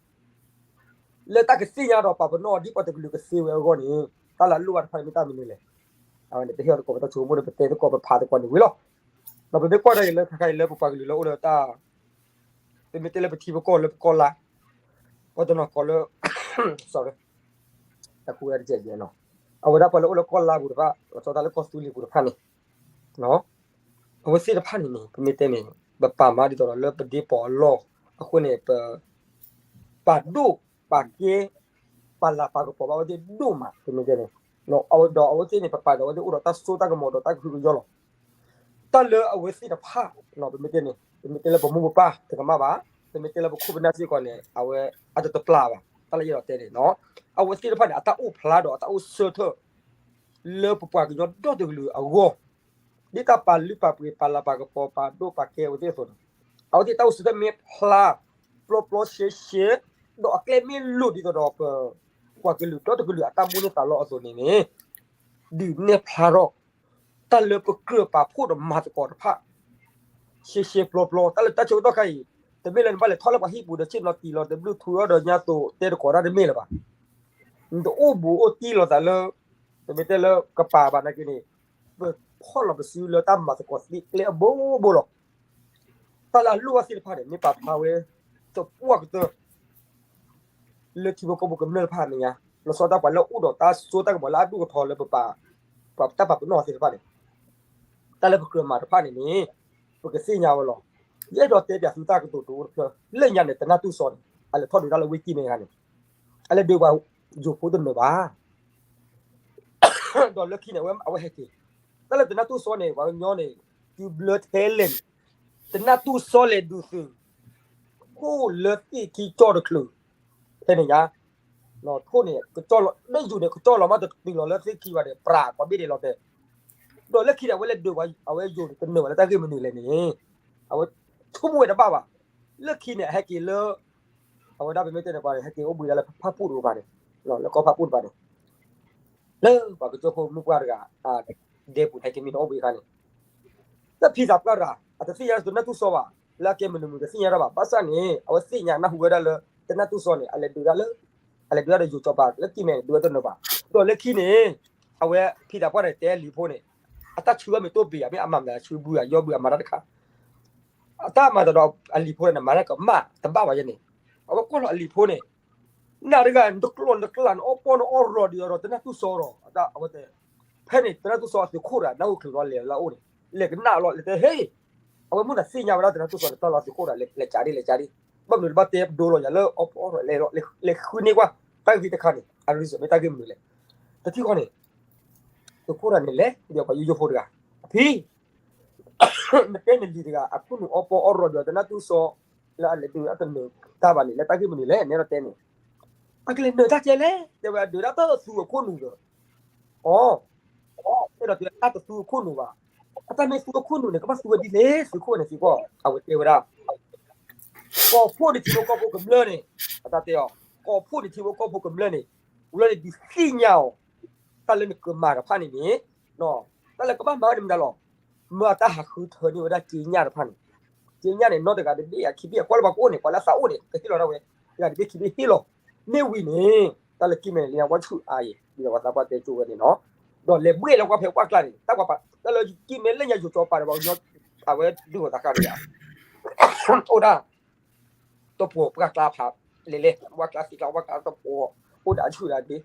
လၢတၢ်ကသ့ၣ်ညါဒီးပာ်ပနီၣ်ဒ်ပှၤတကလုာ်ကသ့ဝဲအဂီၢ်န့ၣ်, တၢ်လၢအလိၣ်ဘၣ်တဖၣ်န့ၣ်မ့ၢ်တၢ်မနုၤလဲၣ်. အဝဲန့ၣ် ပဟ့ၣ်အီၤသကိးပတၢ်ဆိကမိၣ်ဒီး ပတဲသကိးပဖးသကိးန့ၣ်ဝံၤလီၤ. ဒီးပမ့ၢ်ကွၢ်ဒ်အံၤလၢခဲခါအံၤလၢပပှၤကလုာ်လၢအိၣ်လၢတၢ် ပမ့ၢ်တဲလၢပထံပကီၢ်လၢပကီၢ်လါ, ပှၤတနီၤကိးလၢ sorry, တၢ်ကူဝဲဒၣ်တကဲးကဲးနီၤ, အဝဲဒၣ်ပှၤလၢအိၣ်လၢကီၢ်လါပူၤတဖၣ် လီၤဆီဒၣ်တၢ်လၢကီၢ်သူလ့ၤပူၤတဖၣ်န့ၣ်, အဝဲသ့ၣ်တဖၣ်န့ၣ်န့ၣ် ပမ့ၢ်တဲန့ၣ် ပပာ်မၤဒ်သိးဒီးလၢပဒ့ပီၣ်အလီၢ်, အဃိန့ၣ် ပ ပာ်ဒိၣ်ပာ်ကဲ ပာ်လၤပာ်ကပီၤဘၣ်အဝဲသ့ၣ်ဒိၣ်မး ပမ့ၢ်တဲန့ၣ်, ဒီးအဝဲသ့ၣ်န့ၣ် ပပာ်ဒီးအဝဲသ့ၣ်အိၣ်ဒီးတၢ်စိတၢ်ကမီၤဒီးတၢ်ကဟုကညီၢ်လီၤ. တၢ်လၢအဝဲသ့ၣ်တဖၣ် ပမ့ၢ်တဲန့ၣ် ပမ့ၢ်တဲလၢပမိၢ်ပပၢ်တကမၣ်ဘၣ်, ပမ့ၢ်တဲလၢပခိၣ်ပနၢ်စ့ၢ်ကီးန့ၣ် အဝဲအတတပျၢ်ဘၣ် တၢ်လၢယအဲၣ်ဒိးတဲန့ၣ်, အဝဲသ့ၣ်တဖၣ်န့ၣ် အတၢ်အိၣ်ဖျါဒီးအတၢ်အိၣ်ဆၢထၢၣ် လၢပပှၤကညီဒီတကလုာ်အဂီၢ် ဒ်တၢ်ပာ်လုၢ်ပာ်ပှ့ၤ ပာ်လၤပာ်ကပီၤ ပာ်ဒိၣ်ပာ်ကဲအဝဲသ့ၣ်အသိးန့ၣ်, အဝဲသ့ၣ်တၢ်အိၣ်ဆၢထၢၣ်မ့ၢ်ဖျါ ပျီပျီရှဲရှဲ ဒီးအကျဲမ့ၢ်လိၤဒ်သိးဒီးပ ပှၤကလုာ်ဒီတကလုာ်အတၢ်မူန့ၢ်သးလီအသိးန့ၣ်န့ၣ်, ဒုးနဲၣ်ဖျါထီၣ် တၢ်လၢပကြၢးပာ်ဖှိၣ်ဒီးမၤသကိးတဖၣ် ရှဲရှဲပျီပျီ တၢ်လၢတၢ်ဆၢကတီၢ်ခါအံၤ, တမ့ၢ်လၢနဘၣ်လဲၤထီၣ်လၢပှၤဟံၣ်ပူၤဒီး ဆ့ၣ်နီၤတံၢ်လီၤ တဘျုးထူအီၤဒီး ညါသိးတဲတကိးတၢ်တမ့ၢ်လၢၤဘၣ်. နတအိၣ်ဘူးအိၣ်တံၢ်လိာ်သးလၢ ပမ့ၢ်တဲလၢကပၤဘၣ်နာ်က့န့ၣ်, ပဖီၣ်လီၤပစုလၢတၢ်မၤသကိးသ့ကျဲအဘိဘိလီၤ. တၢ်လၢအလိၣ်ဘၣ်သ့ၣ်တဖၣ်န့ၣ် မ့ၢ်ပာ်ဖျါဝဲ သပှၢ်ကတၢၢ် လၢထံဖိကီၢ်ဖိကမျၢၢ်တဖၣ်အမဲာ်ညါ, လီၤဆီဒၣ်တၢ်ပှၤလၢအအိၣ်ဒီးတၢ်စိတၢ်ကမီၤလၢအဒိၣ်ကထီလၢပပာ် ပှၤတၢ်ပာ်ပနီၣ်သ့ၣ်တဖၣ်န့ၣ်, တၢ်လၢပကြၢးမၤတဖၣ်န့ၣ်န့ၣ်, ပကသ့ၣ်ညါဝဲလီၤ. ယအဲၣ်ဒိးတဲပၠးသုတၢ်ကတိၤဒိတဖျၢၣ်, လၢညါန့ၣ် တနၢ်တူၢ်စီန့ၣ် အလဲၤထီၣ်ဒုးတၢ်လၢဝ့ၢ်ကံၢ်မဲခါန့ၣ်, အလဲၤဒုးပှၤယိၤဖိတနၢၤဘၣ် ဒီးလၢခံန့ၣ် အဝဲဟဲက့ၤ, တၢ်လၢတနၢ်တူၢ်စီန့ၣ် ပှၤကညီန့ၣ် တုၤဘျၢထဲလဲၣ်န့ၣ်, တနၢ်တူၢ်စီလဲၤဒုးသုး ထိၣ်လၢသ့ၣ်ခံကၠီၣ်တချုး, ဖဲန့ၣ်ညါ, ထိၣ်န့ၣ် ကၠီၣ်လီၤ ဒ်ယူၤန့ၣ် ကၠီၣ်လီၤမးတတုၤလီၤလၢသ့ၣ်ခံဘၣ်ဒီး ပြးကွၢ်ဘ့ၣ်ဒဲးလီၤတဲာ်, ဒီးလၢခံန့ၣ် အဝဲလဲၤဒုးပှၤအဝဲယိၤန့ၣ် တနၢၤဘၣ်လၢတၢ်ဂ့ၢ်မနုၤလဲၣ်န့ၣ်, အဝဲဆိကမိၣ်ဝဲတဘၣ်ဘၣ်, လၢခံန့ၣ် အဟဲက့ၤလၢ အဝဲဒၣ်ပမ့ၢ်တဲန့ၣ်ပှၤန့ၣ် ဟဲက့ၤအိၣ်ဘှံးဒၣ်လၢဖၣ်ပူၣ်တကပၤန့ၣ်, လၢကီၢ်ဖၣ်ပူၣ်တကပၤန့ၣ်, လၢပှၤကစၢၢ်ခိၣ်မုၣ်ပှၢ်တဂၤ ဒဲပူၤဟဲက့ၤမံနီၤအိၣ်ဘှံးအခါန့ၣ်, လၢဖံသးပှၢ်တဂၤ အတသ့ၣ်ညါတနၢ်တူၢ်စီဘၣ်, လၢအကဲမနုၤမနုၤတသ့ၣ်ညါတၢ်ဘၣ်, ဘၣ်ဆၣ်န့ၣ် အဝဲသ့ၣ်ညါနၢ်ဟူဝဲဒၣ်လၢ တနၢ်တူၢ်စီန့ၣ် အလဲၤဒုးဒၣ်လၢ အလဲၤဒုးဒၣ်ဒီးယိၤစီၤပၤလၢကံၢ်မဲန့ၣ် ဒုးဝဲတနၢၤဘၣ်, ဒီးလၢခံန့ၣ် အဝဲဖံသးပှၢ်န့ၣ်တဲအလံၤဖိန့ၣ်, အတၢ်ဆှၢဘၣ်မ့ၢ်တိၢ်ဘံၣ်ဧါ မ့ၢ်အမၤမနုၤဆှၢဘုဧါ ယီၢ်ဘုဧါ မၤတၢ်တခါ အတၢ်မၤသးဒီးအလံၤဖိန့ၣ် မၤတၢ်ကမၣ်တဘၣ်ဘၣ်ယဲန့ၣ်, အဝဲကွၢ်လီၤအလံၤဖိန့ၣ်, နၤတဂၤ နတကျီၢ်နတကျၢ် နအီၣ်ပီၢ်နအီၣ်ရီၤဒ်သိးဒီး တနၢ်တူၢ်စီဒီး အဝဲတဲ, ဖဲန့ၣ် တနၢ်တူၢ်စီအသုးခိၣ်တဂၤ နၢ်ဟူချုးလီၤလဲၤလၢအအိၣ်န့ၣ်, လဲၤကနၣ်လီၤ လဲၤတဲ ဟ့ၣ်, အဝဲမုၢ်နၤသ့ၣ်ညါဝဲဒၣ်တနၢ်တူၢ်စီန့ၣ် တၢ်လီၤသုးခိၣ်တဂၤ လဲၤကးဒ်လဲၤကးဒ်, ဘၣ်မနုၤတဘၣ်တဲဒိလီၤယၤလၢအီၣ်ပီၢ်အီၣ်ရီၤ လဲၤဃုန့ၢ်ကွၢ် တၢ်ဂ့ၢ်တခါန့ၣ် အရံစၢၤမ့ၢ်တၢ်ဂ့ၢ်မနုၤလဲၣ်, တထံၣ်ဃီန့ၣ် သုးခိၣ်တဂၤန့ၣ်လဲၤ ဒီးပှၤယိယိဖိတဂၤ, အဖံ နတဲနလံၤတဂၤ အခိၣ်နူာ်အီၣ်ပီၢ်အီၣ်ရီၤဒီးတနၢ်တူၢ်စီ လၢအလဲၤဒုးအတနၢၤတၢ်ဘၣ်န့ၣ် လၢတၢ်ဂ့ၢ်မနုၤလဲၣ် နဲဒီးတဲန့ၣ်, အကလဲၤနၢၤတၢ်ကဲလဲၣ် တဲဝဲဒၣ်ဒုးဒၣ်တသူအခိၣ်နူာ်ဒီး, အီ, အဲၣ်ဒိးတဲတၢ်တသူအခိၣ်နူာ်ဘၣ်, အတၢ်မ့ၢ်သူအခိၣ်နူာ်န့ၣ် ကဘၣ်သူဝဲဒ်လဲၣ် သုးခိၣ်န့ၣ်သံကွၢ် အဝဲတဲဝဲဒၣ် ကီၢ်ဖှိၣ်န့ၣ်ထံဖိကီၢ်ဖိကမျၢၢ်န့ၣ်, အတၢ်တဲအီၤ, ကီၢ်ဖှိၣ်န့ၣ်ထံဖိကီၢ်ဖိကမျၢၢ်န့ၣ်, ဝံၤလီၤန့ၣ်ဒုးသ့ၣ်ညါအီၤ, တၢ်လၢနကမၤတဖၣ်န့ၣ်န့ၣ်, တၢ်လၢကဘၣ်မၤန့ၣ်မတၤလီၤ, မ့ၢ်အတၢ်ဟးဃုထၢန့ၢ်ဝဲဒၣ်က့ညၣ်တဖၣ်န့ၣ်, က့ညၣ်န့ၣ် နီၢ်တဂၤတဘ့ၣ်အခံဘ့ၣ်အကွၢ်လၢပှၤကအိၣ်န့ၣ် ပှၤလၢအသးအိၣ်န့ၣ် ကဟ့ၣ်လီၤဒၣ်ဝဲ, တဂၤတဘ့ၣ်ခံဘ့ၣ်ဟ့ၣ်လီၤ, မ့ၢ်ဝံၤန့ၣ် တၢ်လၢကံၢ်မဲန့ၣ် လၢညါဝဲဆူၣ်အါအံၤ ဒ်သိးပှၤသးပှၢ်တဲကၠိဝဲန့ၣ်နီၤ, ဒီးလဲၤဘှ့ၣ်လၢပှၤဖဲပှၢ်ကျါန့ၣ် တၢ်ပှၤ တၢ်လၢကံၢ်မဲလၢညါယိၤကၠီပၤဒီးပှၤကညီ အဝဲဒုးဂီၤသးဃာ်န့ၣ်ယါ အိၣ်ဒၣ် တပှီၤပှၢ်ကျါဖးလဲၣ်လဲၣ် ပှၢ်ကျါသံကျါ ပှၢ်ကျါတပှီၤ အိၣ်ဒၣ်ဆူၣ်ဒၣ်ဒ့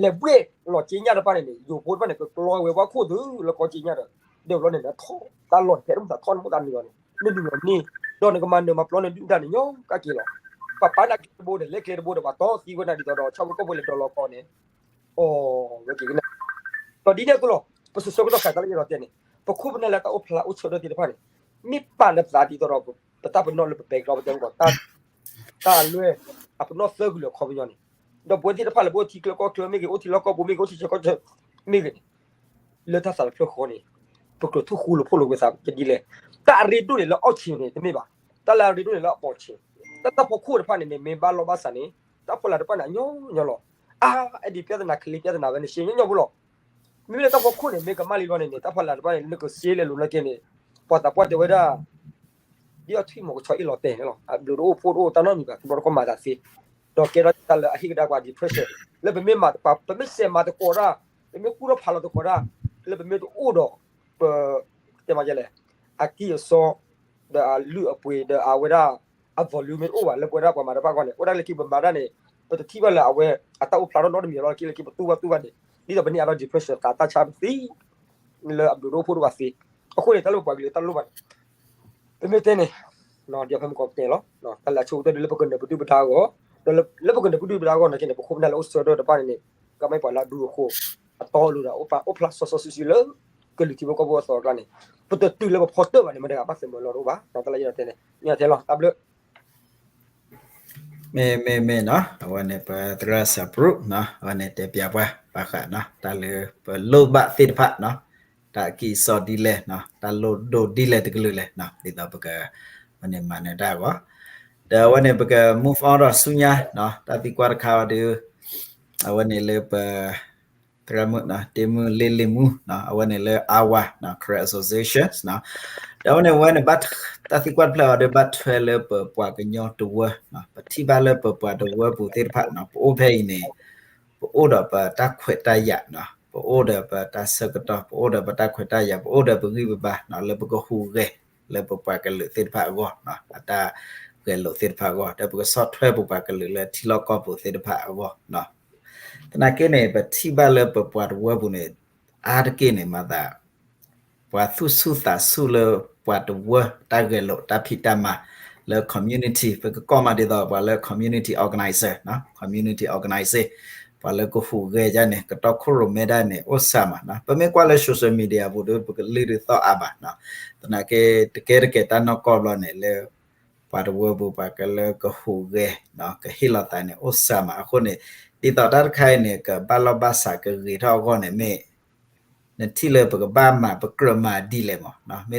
လဲၤဘှ့ၣ်လီၤက့ညၣ်တဖၣ်န့ၣ်န့ၣ် ယိၤဖိတဖၣ်န့ၣ် ကကျီဝဲပှၢ်ခိၣ်သုလၢကီၢ်က့ညၣ်ဒီး ဒဲးဘျီန့ၣ် နထီၣ်တၢ်လီၢ်န့ၣ် ဖဲတမုၢ်သးထီၣ်နမိၢ်သးနုာ်လီၤန့ၣ် နနုာ်လီၤန့ၣ် ဒီးနကမၤနၢၤမၤပျီနဒုၣ်ဒါန့ၣ် ညီကက့ၤလီၤ ပပာ်နၢ်ကျဲတဘိဒီး လဲၤကျဲတဘိဒီး ပှၤတီသံဝဲနၤဒ်သိးဒီး ဆၣ်ဖိကီၢ်ဖိလဲၤဒိးလီၤကီးန့ၣ်, အိၣ်ဝဲက့ၤကနၣ်, ဒီးဒ်န့ၣ်အသိးလီၤ. ပစိၤဆၢကတီၢ်ခါ တၢ်လၢယအဲၣ်ဒိးတဲန့ၣ် ပခိၣ်ပနၢ်လၢတၢ်အိၣ်ဖျါအိၣ်ဆၢထၢၣ်သ့ၣ်တဖၣ်န့ၣ် မ့ၢ်ပာ်လၢပသးဒ်သိးဒီး ပတၢ်ပနီၣ်လၢပ background ပတဲမ့ၢ်ကီး တၢ်လွဲၢ် အပနီၣ်သၢကလုာ်အခီပညီန့ၣ်, ဒီးပဝဲသ့ၣ်တဖၣ်လၢပအိၣ်ထံချၢကီၢ်ချၢမ့ၢ်ဂ့ၤ, အိၣ်ထံလီၢ်ကီၢ်ပူၤမ့ၢ်ဂ့ၤ, အိၣ်ထံဆၢကီၢ်ဆၢမ့ၢ်ဂ့ၤန့ၣ်, လၢတၢ်သးတဖျၢၣ်ဃီန့ၣ် ပကြၢးသူၣ်ဃူလိာ်ဖိးလိာ်ဝဲသးဒ်လဲၣ်. တၢ်အရ့ဒိၣ်န့ၣ်လၢအအိၣ်ဆံးန့ၣ်တမ့ၢ်ဘၣ်, တၢ်လၢအရ့ဒိၣ်န့ၣ်လၢအပိာ်ဆံး, တၢ်တၢ်ဖီခိၣ်တဖၣ်န့ၣ်န့ၣ် မ့ၢ်ဘၣ်လိာ်ဘၣ်စးန့ၣ် တၢ်ဖီလာ်တဖၣ်န့ၣ် အညီညီလီၤ. အါ အဲၣ်ဒိးပြဿနာ ကလံၤပြဿနာဝဲန့ၣ် ရှဲညီညီဖိလီၤ. မ့မ့ၢ်လၢတၢ်ဖီခိၣ်န့ၣ် မ့ၢ်ကမၣ်လံလီၤန့ၣ်န့ၣ် တၢ်ဖီလာ်တဖၣ်န့ၣ် နကစ့လဲၤလိာ်လၢကဲန့ၣ် ပှၤသးပှၢ်တဲဝဲဒၣ် ဒ်အထွံၣ်မီၤကဆီအ့ၣ်လီၤတဲာ်န့ၣ်လီၤ. အဘျုးတအိၣ်ဖှိၣ်တအိၣ် တၢ်နီတမံၤဘၣ် တဘျီတခီၣ်မၤသးသ့, ဒီးကဲထီၣ်တၢ်လၢအဟ့ၣ်ကဒါပှၤ depression လၢပမ့ၢ်မၤတပှၤ ပမ့ၢ်စဲးမၤသကိးတၢ်, ပမ့ၢ်ကူၣ်ထီၣ်ဖးလီၤသကိးတၢ်, လၢပမ့ၢ်တအိၣ်ဒီး ပ တဲမၤယဲလဲၣ်, အကံၢ်အစီ ဒီးအလုၢ်အပှ့ၤ ဒီးအဝဲဒၣ် အ volume မ့ၢ်တအိၣ်ဘၣ် လၢပဝဲဒၣ်ပှၤမၤတၢ်တဖၣ်အဂီၢ်န့ၣ် အိၣ်ဒၣ်လၢခံပမၤတၢ်န့ၣ် ပတထံၣ်ဘၣ်လၢအဝဲအတၢ်အိၣ်ဖျါထီၣ်နီတမံၤလီၤ. လၢခံလၢခံပတူၢ်ဘၣ်တူၢ်ဘၣ်န့ၣ် ဒ်သိးပန့ၢ်အါထီၣ် depression သးတၢ်ဆါပသံ လၢအဘျုးတအိၣ်ဖှိၣ်တအိၣ်ဘၣ်သ့. အဃိန့ၣ် တၢ်လၢပပှၤကလုာ်တၢ်လိၣ်ဘၣ်န့ၣ် ပမ့ၢ်တဲန့ၣ် ဒ်ဖဲမ့ၢ်ကီးပတဲလီၤ တၢ်လၢအဆိကတၢၢ်ဒ်လၢပကနၢၤပဒုၣ်ပဒါအဂီၢ်, ဒီးလၢပကနၢၤပဒုၣ်ပဒါအဂီၢ်န့ၣ်က့န့ၣ် ပခိၣ်ပနၢ်လၢအိၣ်ဆၢထၢၣ်တဖၣ်န့ၣ်န့ၣ် ကမ့ၢ်ပှၤလၢအဒူအဃိ အတီအလိၤဒီး အိၣ်ဖျါစီစီဆှံဆှံလၢ ကလုာ်ထံဖိကီၢ်ဖိအသီအကျါန့ၣ် ပတတုၤလၢပဖီတၢၢ်ဘၣ်န့ၣ် မတၤတဂၤဘၣ်သးမုာ်လီၤတအိၣ်ဘၣ်. တၢ်လၢယအဲၣ်ဒိးတဲန့ၣ် မ့ၢ်ထဲလီၤ တၢ်ဘျုး မ့ၢ် မ့ၢ် မ့ၢ်နီၤ အဝဲန့ၣ် ပသရၣ်စၢ်ပြူးနီၤ အဝဲန့ၣ်တဲပျးပှၤဘၣ်ဃးနီၤ တၢ်လၢပလိၣ်ဘၣ်သ့ၣ်တဖၣ်နီၤ တၢ်အကံၢ်အစီဒ်လဲၣ်နီၤ တၢ်လိၣ်ဒိၣ်ဒ်လဲၣ်တကလုာ်လဲၣ်နီၤ ဒ်သိးပက အဝဲန့ၣ်မၤနၢၤတၢ်အဂီၢ် ဒီးအဝဲန့ၣ် ပက move on ဒီးဆူညါနီၤ တၢ်သံကွၢ်တခါအံၤဒီး အဝဲန့ၣ်လၢပ သရၣ်မုၣ်နီၤ တ့မုၢ်လ့လ့မူနီၤ အဝဲန့ၣ်လၢ Awa နီၤ Karen Association နီၤ ဒီးအဝဲန့ၣ် အဝဲန့ၣ် တၢ်သံကွၢ်တဖျၢၣ်အံၤဒီး ဘၣ်ထွဲလၢပပှၤကညီတဝၢ ပထံၣ်ဘၣ်လၢပပှၤတဝၢပူၤသ့ၣ်တဖၣ်နီၤ ပအိၣ်ဖဲအံၤန့ၣ် ပအိၣ်ဒီးပတၢ်ခွဲးတၢ်ယာ်နီၤ ပအိၣ်ဒီးပတၢ်ဆၢကတီၢ် ပအိၣ်ဒီးပတၢ်ခွဲးတၢ်ယာ် ပအိၣ်ဒီးပဂံၢ်ပဘါနီၤ လၢပကဟူးဂဲၤ လၢပပှၤကလုာ်သ့ၣ်တဖၣ်အဂီၢ်နီၤ အတၢ်ဂဲၤလိာ်သ့ၣ်တဖၣ်အဂီၢ် ဒီးပကဆီၣ်ထွဲပပှၤကလုာ်လၢထံလီၢ်ကီၢ်ပူၤသ့ၣ်တဖၣ်အဂီၢ်နီၤ သနာ်က့န့ၣ် ပထံၣ်ဘၣ်လၢပပှၤတဝၢပူၤန့ၣ် အါတက့ၢ်န့ၣ် မၤသး ပှၤသူၣ်ဆူၣ်သးဆူၣ်လၢပှၤတဝၢတၢ်ဂဲၤလိာ်တၢ်ဖံးတၢ်မၤလၢ community ပကကိးမးဒ်သိးပှၤလၢ community organizer နီၤ community organizer ပှၤလၢကဟူးဂဲၤဒ်န့ၣ် ကတီခိၣ်ရိၣ်မဲဒ်န့ၣ် အိၣ်စှၤမးနီၤ ပမ့ၢ်ကွၢ်လၢ social media ပူၤဒီး ပကလုၢ်ဒုးသီၣ်အါဘၣ်နီၤ သနာ်က့ တကဲတကဲတၢ်နီၢ်ကီၢ်ဘျီန့ၣ်လၢ ပှၤတဝၢပူၤ ပှၤကလၢကဟူးဂဲၤနီၤ ကဟ့ၣ်လီၤသးန့ၣ် အိၣ်စှၤမးအဃိန့ၣ် ဒ်သိးတၢ်တခါအံၤန့ၣ် ကဘၣ်လိာ်ဘၣ်စးကဂ့ၤထီၣ်အဂီၢ်န့ၣ် မ့ၢ် နထံၣ်လၢပကဘၣ်မၤပကြၢးမၤဒ်လဲၣ်မးနီၤ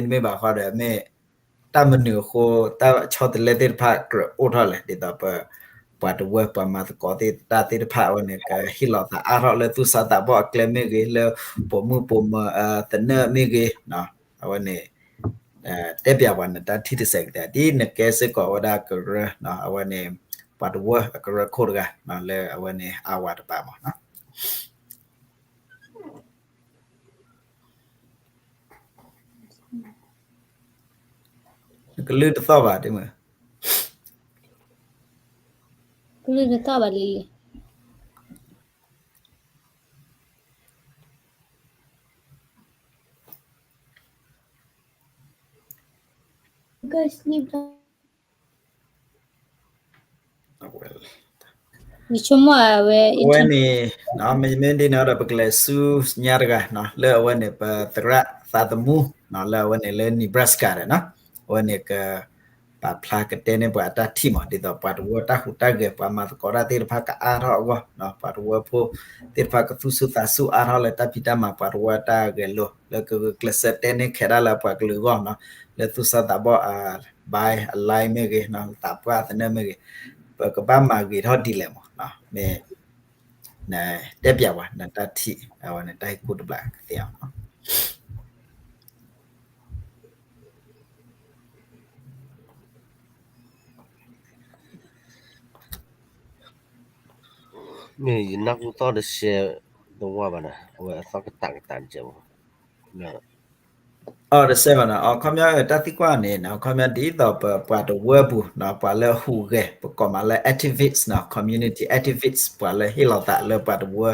မ့တမ့ၢ်ဘၣ်ဃီဒီး မ့ၢ်တၢ်မနုၤအဃိ တၢ်ဆီတလဲသ့ၣ်တဖၣ်ကြၢးအိၣ်ထီၣ်လဲၣ် ဒ်သိးပ ပှၤတဝၢပှၤမၤသကိးသ့ၣ်တၢ်သ့ၣ်တဖၣ်အဝဲန့ၣ် ကဟ့ၣ်လီၤသးအါထီၣ်လၢသူၣ်စၢ်သးဘီၣ်အကျဲမ့ၢ်ဂ့ၤ လၢပိာ်မုၣ်ပိာ်မၢၤသနၢၣ်မ့ၢ်ဂ့ၤ အဝဲန့ၣ် တဲပျးပှၤနတၢ်ထံၣ်တစဲးကတၢၢ် ဒ်နကဲစ့ၢ်ကီးဝဲဒၣ်ကရၢ အဝဲန့ၣ် ပှၤတဝၢအကရၢခိၣ်တဂၤ လၢအဝဲန့ၣ် Awa တပၤမးနီၤ နကလုၢ်တသီၣ်ဘၣ် တ့မုၢ် ကလုၢ်တသီၣ်ဘၣ်လံ ယဆိကမိၣ်အဝဲ အဝဲန့ၣ် မ့မ့ၢ်ဒ်န့ၣ်ဒီး ပကလဲၤဆူညါတဂၤနီၤ လၢအဝဲန့ၣ် ပသရၣ်သးသမူနီၤ လၢအဝဲန့ၣ်လၢ Nebraska ဒီးနီၤ အဝဲန့ၣ်က ပာ်ဖျါကတဲန့ၢ်ပှၤအတၢ်ထံၣ်မး ဒ်သိးပှၤတဝၢတၢ်ဟူးတၢ်ဂဲၤ ပှၤမၤသကိးတၢ်သ့ၣ်တဖၣ်ကအါထီၣ်အဂီၢ်နီၤ ပှၤတဝၢဖိသ့ၣ်တဖၣ်ကသူၣ်ဆူၣ်သးဆူၣ်အါထီၣ်လၢတၢ်ဖံးတၢ်မၤ ပှၤတဝၢတၢ်ဂဲၤလိာ် လၢကဂုာ်ကျဲးစၢးတဲန့ၢ်ခဲဒၣ်လၢပှၤကလုာ်အဂီၢ်နီၤ လၢသူၣ်စၢ်သးဘီၣ်အဘါအလဲမ့ၢ်ဂ့ၤ သးပှၢ်သနၢၣ်မ့ၢ်ဂ့ၤ ပကဘၣ်မၤဂ့ၤထီၣ်ဒ်လဲၣ်မး မ့ၢ် နတဲပျးဝဲ နတၢ်ထံၣ် အဝဲန့ၣ်တၢ်ဟ့ၣ်ကူၣ်တဘျီကသ့အီၤ မ့ၢ်ယနၢ်ဟူသီၣ်တစဲးတဝၢဘၣ်နၤ အဝဲအသီၣ်ကတးကတးကဲး တစဲးဘၣ်နၤ အခီပညီ တၢ်သံကွၢ်န့ၣ် အခီပညီဒ်သိးပပှၤတဝၢပူၤနီၤ ပှၤလၢဟူးဂဲၤ ပကိးမးလၢ activist နီၤ community activist ပှၤလၢဟ့ၣ်လီၤသးလၢပှၤတဝၢ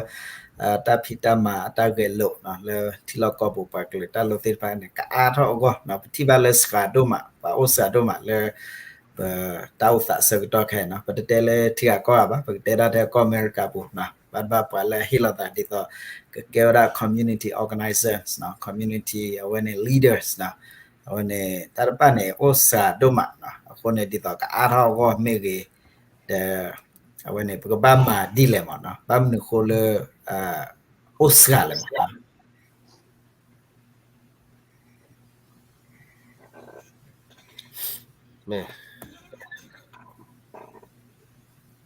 တၢ်ဖံးတၢ်မၤအတၢ်ဂဲၤလိာ်နီၤ လၢထံလီၢ်ကီၢ်ပူၤပှၤကလုာ်တၢ်လိၣ်သ့ၣ်တဖၣ်န့ၣ် ကအါထီၣ်အဂီၢ်နီၤ ပထံၣ်ဘၣ်လၢစှၤဒိၣ်မး ပှၤအိၣ်စှၤဒိၣ်မးလၢ ပ ပတၢ်အိၣ်သးဆၢကတီၢ်ခဲအံၤနီၤ ပတတဲလၢထံဂၤကီၢ်ဂၤဘၣ် ပကတဲဒၣ်ထဲကီၢ်အမဲရကၤပူၤနီၤ ဘၣ်တဘၣ်ပှၤလၢအဟ့ၣ်လီၤသးဒ်သိး ကကဲဝဲဒၣ် community organizers နီၤ community အဝဲန့ၣ် leaders နီၤ အဝဲန့ၣ် တၢ်တဖၣ်န့ၣ် အိၣ်စှၤဒိၣ်မးနီၤ အဃိန့ၣ်ဒ်သိးကအါထီၣ်အဂီၢ်မ့ၢ်ဂ့ၤ ဒီး အဝဲန့ၣ် ပကဘၣ်မၤဒ်လဲၣ်မးနီၤ ဘၣ်မနုၤဃိလၢ အိၣ်စှၤလဲၣ်မးနီၤ မ့ၢ်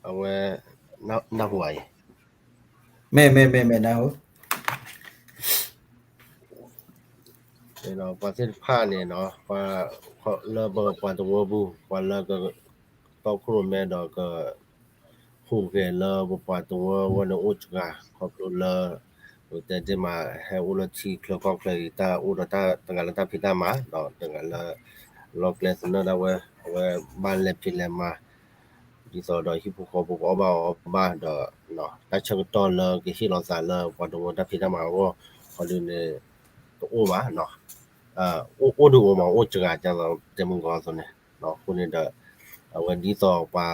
အဝဲ နၢ်ဟူဧါအံၤ မ့ၢ် မ့ၢ် မ့ၢ် မ့ၢ် နၢ်ဟူ ပှၤသ့ၣ်တဖၣ်န့ၣ်နီၤ လၢပပှၤတဝၢပူၤ ပှၤလၢကတီခိၣ်ရိၣ်မဲဒီးက ဟူးဂဲၤလၢပပှၤတဝၢဝဲန့ၣ်အိၣ်စှၤ ခီဖျိလၢ ပတဲတ့ၢ်မး ဟဲအိၣ်လၢထံချၢကီၢ်ချၢအံၤ တၢ်အိၣ်ဒီးတၢ်တဂၤလၢတၢ်ဖံးတၢ်မၤ ဒီးတဂၤလၢ လီၢ်ကျဲသနၢၣ်ဒၣ်ဝဲ အဝဲဘၣ်လဲၤဖံးလဲၤမၤ ဒ်သိးဒီးဟံၣ်ဖိဃီဖိကအီၣ်ဘၣ်အီဘၣ်ဒီး တၢ်ဆၢကတီၢ်လၢကဟ့ၣ်လီၤသးလၢပှၤတဝၢတၢ်ဖံးတၢ်မၤအဂီၢ် ခီဒုန့ၣ် တအိၣ်ဘၣ် အိၣ်ဒုးအိၣ်မး အိၣ်စှၤ ကတဲမုၢ်ဂီၤအသိးန့ၣ် အဃိန့ၣ်ဒီး အဝဲဒ်သိးပှၤ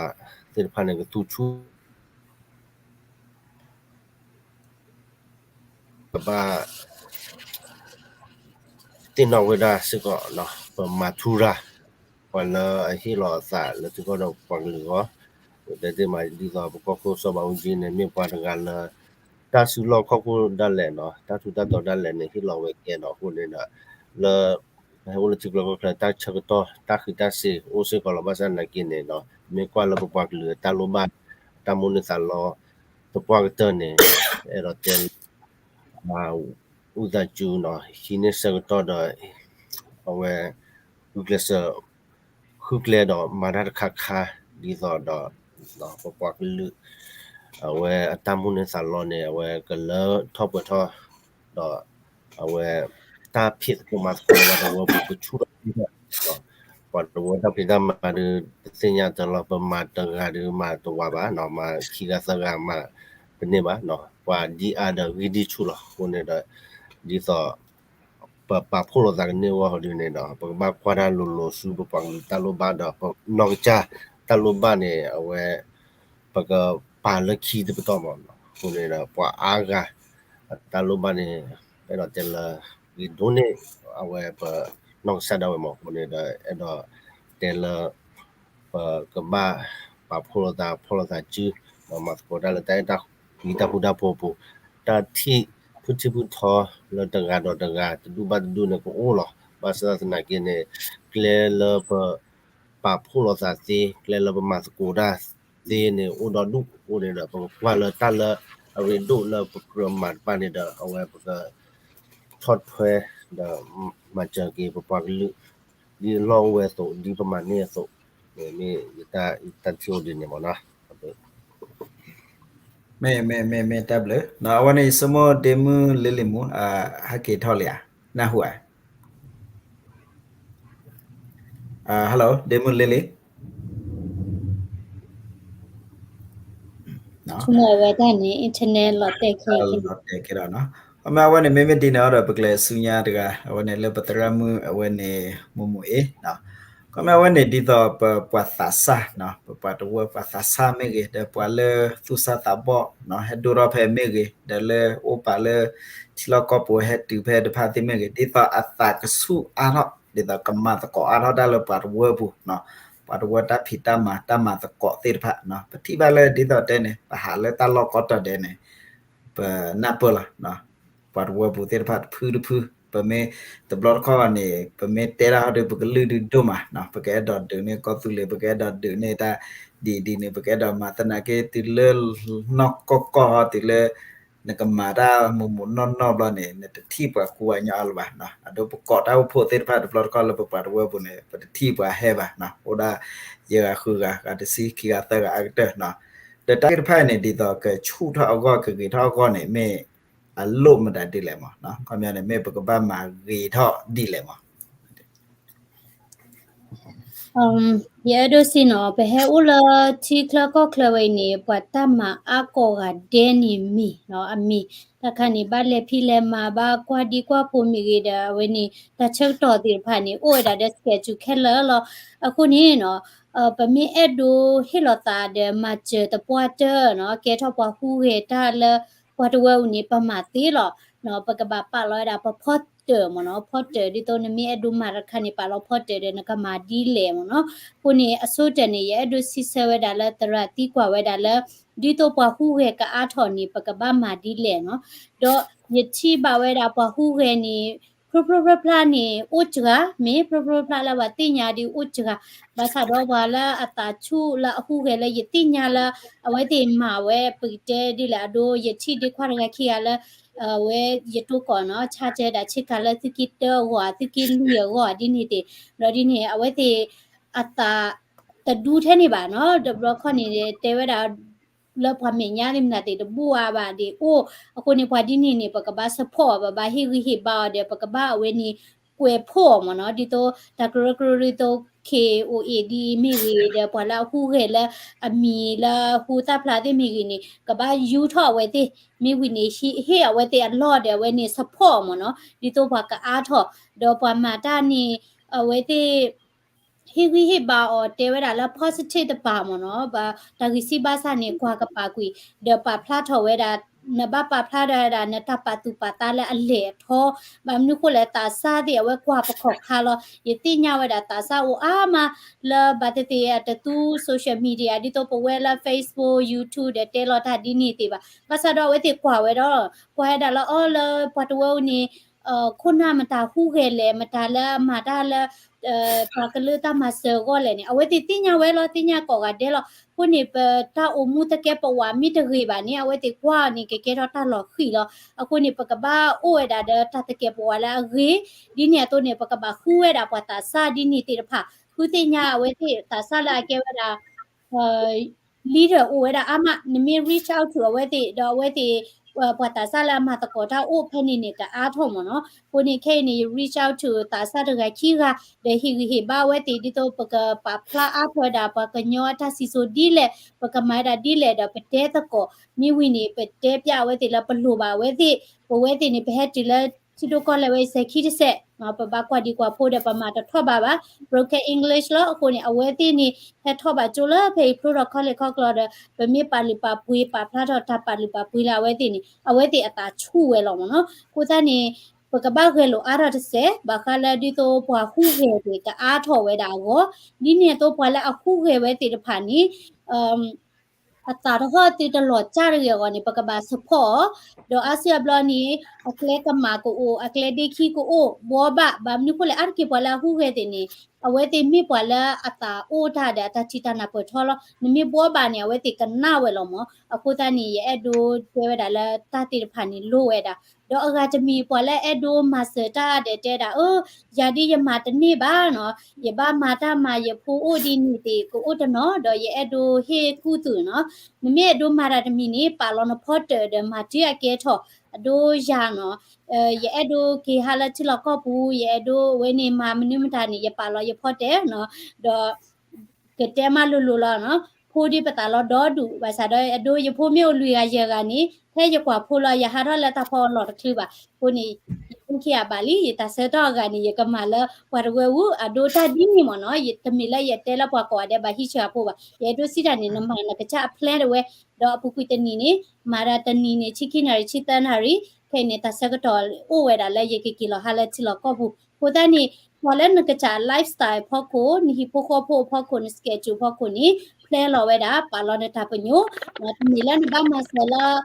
သ့ၣ်တဖၣ်န့ၣ် ကသူဆူ ကဘၣ် သ့ၣ်နီၣ်ဝဲဒၣ်စ့ၢ်ကီး ပမၤထူရၤ ပှၤလၢအဟ့ၣ်လီၤအသးလၢထံကီၢ်ဒီးပှၤကလုာ်အဂီၢ် ပတဲတ့ၢ်မး ဒ်သိးပကီၢ်ခိၣ်စီၤဘးအူကၠံန့ၣ် မ့ၢ်ပှၤတဂၤလၢ တၢ်စုလီၢ်ခီၣ်ခိၣ်ဒၣ်လဲာ်နီၤ တၢ်ထူးတၢ်တီၤဒၣ်လဲာ်န့ၣ် ဟ့ၣ်လီၤဝဲကဲဒီးအဃိန့ၣ်ဒီး လၢ ဟဲအိၣ်လၢထံကျိကီၢ်ချၢ တၢ်ဆၢကတီၢ် တၢ်ဃံးတၢ်စ့ၤအိၣ်စ့ၢ်ကီးလီၤ ဘၣ်ဆၣ်သနာ်က့န့ၣ် မ့ၢ်ကွၢ်လၢပပှၤကလုာ်အတၢ်လိၣ်ဘၣ် တၢ်မိၣ်န့ၢ်သးလီ သပှၢ်ကတၢၢ်န့ၣ် အဲၣ်ဒိးတဲလၢ အူသးစူၤနီၤ ဟံးန့ၢ်ဆၢကတီၢ်ဒီး အဝဲ ဂုာ်ကျဲးစၢး ဃုကျဲဒီးမၤတၢ်တခါခါ ဒ်သိးဒီး ပပှၤကလုာ် အဝဲအတၢ်မိၣ်န့ၢ်သးလီန့ၣ် အဝဲကလၢထီၣ်ပှဲၤထီၣ် ဒီး အဝဲ တၢ်ဖံးသကိးမၤသကိးလၢပှၤတဝၢပူၤ ကဆူၣ်ထီၣ် ပှၤတဝၢတၢ်ဖံးတၢ်မၤဒီး ပသ့ၣ်ညါတၢ်လီၤ ပမၤတဂၤဒီးမၤတဝၤဘၣ်နီၤ မၤခံဂၤသၢဂၤမၤတန့ၢ်ဘၣ်နီၤ ပှၤဒ်အါဒီးဂံၢ်ဒ်ဆူၣ်လီၤ အဃိန့ၣ်ဒီး ဒ်သိး ပပာ်ဖှိၣ်လိာ်သးကန့ၢ်အဂီၢ်ဒ်န့ၣ်ဒီး ပကဘၣ်ကွၢ်တၢ်လိၤလိၤဆူပပှၤကလုာ်တၢ်လိၣ်ဘၣ်ဒီး ပနီၢ်ကစၢ်တၢ်လိၣ်ဘၣ်န့ၣ် အဝဲ ပကပာ်လၢခံတပတီၢ်မးနီၤ အဃိန့ၣ်ဒီး ပှၤအါဂၤ တၢ်လိၣ်ဘၣ်န့ၣ် အဲၣ်ဒိးတဲလၢ ဂ့ၤဒိၣ်န့ၢ် အဝဲပနီၢ်ကစၢ်ဒၣ်ဝဲမး အဃိန့ၣ်ဒီး အဲၣ်ဒိးတဲလၢ ပကဘၣ်ပာ်ဖှိၣ်လိာ်သး ဖီၣ်လိာ်သးစု ဒီးမၤသကိးတၢ်လၢတၢ်အဲၣ်တၢ်ကွံတၢ်ဃူတၢ်ဖိးအပူၤ တၢ်ထံၣ်ဖုထံၣ်ဖုထီလၢတဂၤဒီးတဂၤ တဒူၣ်ဘၣ်တဒူၣ်န့ၣ်ကအိၣ်လီၤ ဘၣ်ဆၣ်သနာ်က့န့ၣ် ကျဲလၢပ ပာ်ဖှိၣ်လိာ်သးသ့ ကျဲလၢပမၤသကိးတၢ်သ့န့ၣ် အိၣ်ဒီဒူၣ်အဃိန့ၣ်ဒီး ပကကွၢ်လၢတၢ်လၢအရ့ဒိၣ်လၢပကြၢးမၤတဖၣ်န့ၣ်ဒီး အဝဲပက ဆီၣ်ထွဲဒီးမၤစၢၤက့ၤပပှၤကလုာ် ဒ်အလီၢ်အိၣ်ဝဲအသိး ဒ်ပမၤန့ၢ်အသိး မ့ၢ်ယတၢ်ထံၣ်အိၣ်ဒ်န့ၣ်မးနီၤ မ့ၢ် မ့ၢ် မ့ၢ် မ့ၢ်တၢ်ဘျုး အဝဲန့ၣ် ယဆိကမိၣ်ဒ့မုၢ်လ့လ့မူ ဟဲက့ၤထီၣ်လံဧါ နၢ်ဟူဧါ Hello ဒ့မုၢ်လ့လ့ ဆိကမိၣ်အဝဲတၢ်န့ၣ် internet လီၤတဲာ်ခဲ လီၤတဲာ်ခဲဒီးနီၤ ခီမ့ၢ်အဝဲန့ၣ် မ့မ့ၢ်ဒ်န့ၣ်အီၤဒီး ပကလဲၤဆူညါတဂၤ အဝဲန့ၣ်လၢပသရၣ်မုၣ် အဝဲန့ၣ် မူမူအ့ ခီမ့ၢ်အဝဲန့ၣ် ဒ်သိးပပှၤသးစၢ်နီၤ ပပှၤတဝၢပှၤသးစၢ်မ့ၢ်ဂ့ၤ ဒီးပှၤလၢသူၣ်စၢ်သးဘီၣ်နီၤ ဟဲဒိၣ်ထီၣ်ဖဲမ့ၢ်ဂ့ၤ ဒီးလၢအိၣ်ပာ်လၢ ထံလီၢ်ကီၢ်ပူၤဟဲတုၤဖဲတဖၣ်သ့ၣ်မ့ၢ်ဂ့ၤ ဒ်သိးအသးကဆူၣ်အါထီၣ် ဒ်သိးကမၤသကိးအါထီၣ်တၢ်လၢပှၤတဝၢပူၤနီၤ ပှၤတဝၢတၢ်ဖံးတၢ်မၤ တၢ်မၤသကိးသ့ၣ်တဖၣ်နီၤ ပထံၣ်ဘၣ်လၢဒ်သိးတဲန့ၣ် ပဟးလၢတၢ်လီၢ်ကီၢ်တီၤဒဲးန့ၣ် ပနၢ်ပၢၢ်လီၤ ပှၤတဝၢပူၤသ့ၣ်တဖၣ်တဖုတဖု ပမ့ၢ်တဘျီတခီၣ်န့ၣ် ပမ့ၢ်တဲတၢ်ဟီဒီး ပကလုၢ်ဒုးဒိၣ်မးနီၤ ပကအဲၣ်ဒိးဒုးန့ၢ်ကီၢ်သူလ့ၤ ပကအဲၣ်ဒိးဒုးန့ၢ်တၢ်ဒ်ဒ်န့ၣ် ပကအဲၣ်ဒိးမၤသနာ်က့ တုၤလၢနီၢ်ကီၢ်ကီၢ်ဟီ တုၤလၢ နကမၤတၢ်မုာ်မုာ်နီၢ်နီၢ်ဘျီန့ၣ် နတထံၣ်ပှၤကူပှၤကညီအါလၢၤဘၣ်နီၤ အဒိပကိးတၢ်အိၣ်ဖှိၣ်သ့ၣ်တဖၣ်တဘျီတခီၣ်လၢပပှၤတဝၢပူၤန့ၣ် ပတထံၣ်ပှၤဟဲဘၣ်နီၤ အိၣ်ဒၣ်ယဲၢ်ဂၤဃုဂၤ ဂၤတဆံ ခံဂၤသၢဂၤအါကတၢၢ်နီၤ ဒီးတၢ်သ့ၣ်တဖၣ်အံၤန့ၣ် ဒ်သိးကဆူၣ်ထီၣ်အဂီၢ် ကဂ့ၤထီၣ်အဂီၢ်န့ၣ် မ့ၢ်အလိၣ်မတၤဒ်လဲၣ်မးနီၤ ခီပညီန့ၣ် မ့ၢ်ပကဘၣ်မၤဂ့ၤထီၣ်ဒ်လဲၣ်မး ယအဲၣ်ဒိးစံးနီၤ ပဟဲအိၣ်လၢထံချၢကီၢ်ချၢဝဲအံၤန့ၣ် ပှၤတၢ်မၤအါကိးဂၤဒဲးန့ၣ်မ့ၢ်နီၤ အမ့ၢ် တၢ်ခါန့ၣ် ဘၣ်လဲၤဖံးလဲၤမၤ ဘၣ်ကွၢ်ဒံကွၢ်ဖိမ့ၢ်ဂ့ၤဒီး အဝဲန့ၣ် တၢ်ဆၢကတီၢ်သ့ၣ်တဖၣ်န့ၣ် အိၣ်ဝဲဒၣ်ဒီး schedule ခဲလၢာ်လီၤ. အဃိန့ၣ်နီၤ ပမ့ၢ်အဲၣ်ဒိးဟ့ၣ်လီၤသးဒီးမၤစၢၤသပှၢ်တၢၢ်နီၤ ကဲထီၣ်ပှၤဟူးဂဲၤတၢ်လၢ ပှၤတဝၢပူၤန့ၣ် ပမၤသ့လီၤ. ပကဘၣ်ပာ်လီၤဝဲဒၣ်ပဖီတၢၣ်မ့ၢ်နီၤ ဖီတၢၣ် ဒ်သိးနမ့ၢ်အဲၣ်ဒိးမၤတခါန့ၣ် ပာ်လီၤဖီတၢၣ်ဒီး နကမၤဒ်လဲၣ်မ့ၢ်နီၤ. အဃိန့ၣ် အဆိကတၢၢ်န့ၣ် ယအဲၣ်ဒိးစံးဆၢဝဲဒၣ်လၢသရၣ်သံကွၢ်ဝဲဒၣ်လၢ ဒ်သိးပှၤဟူးဂဲၤကအါထီၣ်န့ၣ် ပကဘၣ်မၤဒ်လဲၣ်နီၤ. ဒီးယထံၣ်ဘၣ်ဝဲဒၣ်ပှၤဟူးဂဲၤန့ၣ် ဖြိဖြိဖျါဖျါန့ၣ် အိၣ်စှၤ မ့ၢ်ဖြိဖြိဖျါဖျါလၢပှၤသ့ၣ်ညါဒ်အိၣ်စှၤ ဘၣ်ဆၣ်ဒီးပှၤလၢအသးဆူၣ်လၢအဟူးဂဲၤလၢယသ့ၣ်ညါလၢ အဝဲသ့ၣ်မၤဝဲ ပကတဲဒ်လဲၣ်အဒိ ယထံၣ်ဒ့ခွါတဂၤခံဂၤလၢ အဝဲယတိၢ်ကီၢ်နီၤ ဆါတဲဒၣ်ဆ့ကၤလၢသုးက့တၢအဂီၢ် သုးက့လွံၢ်အဂီၢ်ဒ်န့ၣ်သ့ၣ် ဒီးဒ်န့ၣ် အဝဲသ့ၣ် အသးတဒူထဲန့ၣ်ဘၣ်နီၤ တဘျီခီၣ်န့ၣ် တဲဝဲဒၣ် လၢပှၤမဲာ်ညါသ့ၣ်မနုၤသ့ၣ်တဘူၣ်အါဘၣ်ဒ်အိၣ် အဃိန့ၣ်ပှၤဒ်န့ၣ်န့ၣ် ပကဘၣ် support ပဘၣ်ဟ့ၣ်ဂံၢ်ဟ့ၣ်ဘါအီၤဒီး ပကဘၣ်အဝဲန့ၣ် ကွဲးဖှိၣ်အီၤမ့ၢ်နီၤ ဒ်သိးတၢ်ကရၢကရိဒ်သိး K O A ဒ်မ့ၢ်ဂ့ၤ ဒီးပှၤလၢအဟူးဂဲၤလၢအမံၤလၢဟူသၣ်ဖျါသ့ၣ်မ့ၢ်ဂ့ၤန့ၣ် ကဘၣ်ယူၤထီၣ်အဝဲသ့ၣ် မ့ၢ်ဝံၤန့ၣ် ဟ့ၣ်အဝဲသ့ၣ်အလီၢ်ဒီးအဝဲန့ၣ် support အီၤမ့ၢ်နီၤ ဒ်သိးပှၤကအါထီၣ် ဒီးပှၤမၤတၢ်န့ၣ် အဝဲသ့ၣ် ဟ့ၣ်ဂံၢ်ဟ့ၣ်ဘါအီၤတဲဝဲဒၣ်လၢ positive တပၤမ့ၢ်နီၤ တၢ်ဂံၢ်စၢ်ဘါစၢ်န့ၣ် ကွၢ်ကပၤကွံာ် ဒီးပာ်ဖျါထီၣ်ဝဲဒၣ် နဘၣ်ပာ်ဖျါထီၣ်ဝဲဒၣ် နတၢ်ပာ်သူၣ်ပာ်သးလၢအလဲၢ်အထီ ဘၣ်မနုၤဃိလဲၣ် သးစၢ်သ့ၣ်အဝဲကွၢ်ပခီၣ်ခါလီၤ ယသ့ၣ်ညါဝဲဒၣ်သးစၢ်အိၣ်အါမး လၢဘၣ်သ့ၣ်သ့ၣ်အတသူ social media ဒ်သိးပဝဲလၢ Facebook YouTube ဒီးတဲလီၤတၢ်ဒ်န့ၣ်သ့ၣ်ဘၣ် ဘၣ်ဆၣ်ဒီးအဝဲသ့ၣ်ကွၢ်ဝဲဒီး ကွၢ်ဝဲဒၣ်လၢအီၤလၢပှၤတဝၢအံၤန့ၣ် ခိၣ်နၢ်မတၤဟူးဂဲၤလဲၣ် မတၤလၢအမၤတၢ်လၢ ပှၤကလုာ်တၢ်မၤစၢၤအဂီၢ်လဲၣ်န့ၣ် အဝဲသ့ၣ်သ့ၣ်ညါဝဲလီၤ သ့ၣ်ညါကိးဂၤဒဲးလီၤ. အဃိန့ၣ် ပတၢ်အိၣ်မူသကဲးပဝးမ့ၢ်တဂ့ၤဘၣ်န့ၣ် အဝဲသ့ၣ်ကွၢ်န့ၣ် ကကဲထီၣ်တၢ်လီၤဃံၤလီၤ. အဃိန့ၣ် ပကဘၣ်အိၣ်ဝဲဒၣ်ဒီးတၢ်သကဲးပဝးလၢအဂ့ၤ, ဒ်န့ၣ်အသိးန့ၣ် ပကဘၣ်ဃုဝဲဒၣ်ပှၤသးစၢ်ဒ်န့ၣ်သ့ၣ်တဖၣ်, ဃုသ့ၣ်ညါအဝဲသ့ၣ်သးစၢ်လၢအကဲဝဲဒၣ် leader အိၣ်ဝဲဒၣ်အါမး, နမ့ၢ် reach out to အဝဲသ့ၣ် ဒီးအဝဲသ့ၣ် ပှၤသးစၢ်လၢအမၤသကိးတၢ်အိၣ်ဖဲန့ၣ်န့ၣ် ကအါထီၣ်မ့ၢ်နီၤ. အဃိန့ၣ် ခဲအံၤန့ၣ် ယ reach out to သးစၢ်တဂၤခံဂၤ ဒီးဟ့ၣ်ဂံၢ်ဟ့ၣ်ဘါအဝဲသ့ၣ် ဒ်သိးပကပာ်ဖျါအါထီၣ်ဝဲဒၣ် ပှၤကညီအတၢ်စံၣ်စိၤဒ်လဲၣ်, ပကမၤဝဲဒၣ်ဒ်လဲၣ် ဒီးပတဲသကိး, မ့ၢ်ဝံၤန့ၣ် ပတဲပျးအဝဲသ့ၣ်လၢပလိၣ်ဘၣ်အဝဲသ့ၣ်, ပဝဲသ့ၣ်န့ၣ် ပဟဲတုၤလၢထံဒိၣ်ကီၢ်လဲၢ်ဝဲအံၤ စဲၤခံတစဲး, ပဘၣ်ကွၢ်ဒံးကွၢ်ဖိဒီး ပမၤတထီၣ်ဘးဘၣ်, broken English လီၤ. အဃိန့ၣ် အဝဲသ့ၣ်န့ၣ် ဟဲထီၣ်ဘးကၠိလၢဖဲအံၤ ဖျိထီၣ်ခီလဲၣ်ခီကျီဒီး ပမ့ၢ်ပာ်လုၢ်ပာ်ပှ့ၤ ပာ်ဖျါထီၣ်တၢ်ပာ်လုၢ်ပာ်ပှ့ၤလၢအဝဲသ့ၣ်န့ၣ် အဝဲသ့ၣ်အသးဆူၣ်ဝဲလီၤမ့ၢ်နီၤ. အဃိသတးန့ၣ် ပကဘၣ်ဂဲၤလိာ်အါထီၣ်တစဲး ဘၣ်ဃးလၢဒ်သိးပှၤဟူးဂဲၤသ့ၣ်ကအါထီၣ်ဝဲဒၣ်အဂီၢ်, ဒ်န့ၣ်အသိးပှၤလၢအဟူးဂဲၤဝဲသ့ၣ်တဖၣ်န့ၣ် အသးတဟီၣ်သုတလီၤကၢ်တဂ့ၤအဂီၢ်န့ၣ် ပကဘၣ် support အီၤ, ဒီးအါစုအါဘျီန့ၣ် အကျဲကမၣ်ကအိၣ် အကျဲဒ့ခံကအိၣ် ဘှီဘၣ်, ဘၣ်မနုၤဃိလဲၣ် အါတက့ၢ်ပှၤလၢအဟူးဂဲၤသ့ၣ်န့ၣ် အဝဲသ့ၣ်မ့ၢ်ပှၤလၢအသးအိၣ်တၢ်ဒီးအတၢ်ထံၣ်တၢ်နၢ်ပၢၢ်ထီလီၤ. နမ့ၢ်ဘှီဘၣ်န့ၣ် အဝဲသ့ၣ်ကနၣ်ဝဲလီၤမ့ၢ်. အဃိသတးန့ၣ် ယအဲၣ်ဒိးတဲဝဲဒၣ်လၢတၢ်သ့ၣ်တဖၣ်န့ၣ်လိၣ်ဝဲဒၣ်, ဒီးအဂၤတမံၤပှၤလၢအဲၣ်ဒိးမၤစၢၤတၢ်ဒီးတဲဒၣ် အၢ ယၤဒ်ယမၤတန့ၢ်ဘၣ်နီၤ, ယဘၣ်မၤတၢ်မၤယဖိအိၣ်ဒ်န့ၣ်သ့ၣ် ကအိၣ်တနီၤ ဒီးယအဲၣ်ဒိးဟ့ၣ်ကူၣ်သုးနီၤ. နမ့ၢ်အဲၣ်ဒိးမၤတၢ်တမံၤန့ၣ် ပာ်လီၤနဖီတၢၣ်ဒီးမၤတုၤအကဲထီၣ် အဒိယၤနီၤ. ယအဲၣ်ဒိးက့ၤဟးလၢထံလီၢ်ကီၢ်ပူၤ ယအဲၣ်ဒိးဝဲန့ၣ်မၤမနုၤမတၤန့ၣ် ယပာ်လီၤယဖီတၢၣ်နီၤ, ဒီး ကတဲမးလိၤလိၤလီၤနီၤ. ဖိဒ်ပသးလီၤဒီဒူၣ် ဘၣ်ဆၣ်ဒီးအဒိယဖိမ့ၢ်အိၣ်လွံၢ်ဂၤယဲၢ်ဂၤန့ၣ် ဖဲယကွၢ်ဖိလီၤ ယဟးထီၣ်လၢတၢ်ဖီအလီၢ်တချုးဘၣ်. အဃိန့ၣ် ယဖိခံဂၤဘၣ်လံ ယတၢ်ဆၢကတီၢ်အဂၤန့ၣ် ယကမၤလၢပှၤတဝၢပူၤ အဒိတၢ်ဒ်န့ၣ်မ့ၢ်နီၤ. တမ့ၢ်လၢယတဲလၢပှၤကိးဂၤဒဲးဘၣ်ဟံးဆၢအဖိဘၣ်. ယအဲၣ်ဒိးစံးတၢ်န့ၣ် နမၤနကစၢ်အ plan တဝဲ, ဒီးအပူၤကွံာ်တနံၤန့ၣ် မၤဒၣ်တနံၤန့ၣ် ဆံခံနၣ်ရံၣ် ဆံသၢနၣ်ရံၣ်, ခဲအံၤန့ၣ်တၢ်ဆၢကတီၢ်အိၣ်ဝဲဒၣ်လၢယကက့ၤလီၤဟးလၢထံလီၢ်ကီၢ်ပူၤ. အဃိသတးန့ၣ် ပှၤလၢနကစၢ် lifestyle အဖီခိၣ် နဟံၣ်ဖိဃီဖိအဖီခိၣ် န schedule အဖီခိၣ်န့ၣ် plan လီၤဝဲဒၣ် ပာ်လီၤနတၢ်ပညိၣ်, တမ့ၢ်လၢနဘၣ်မၤစၢၤလၢ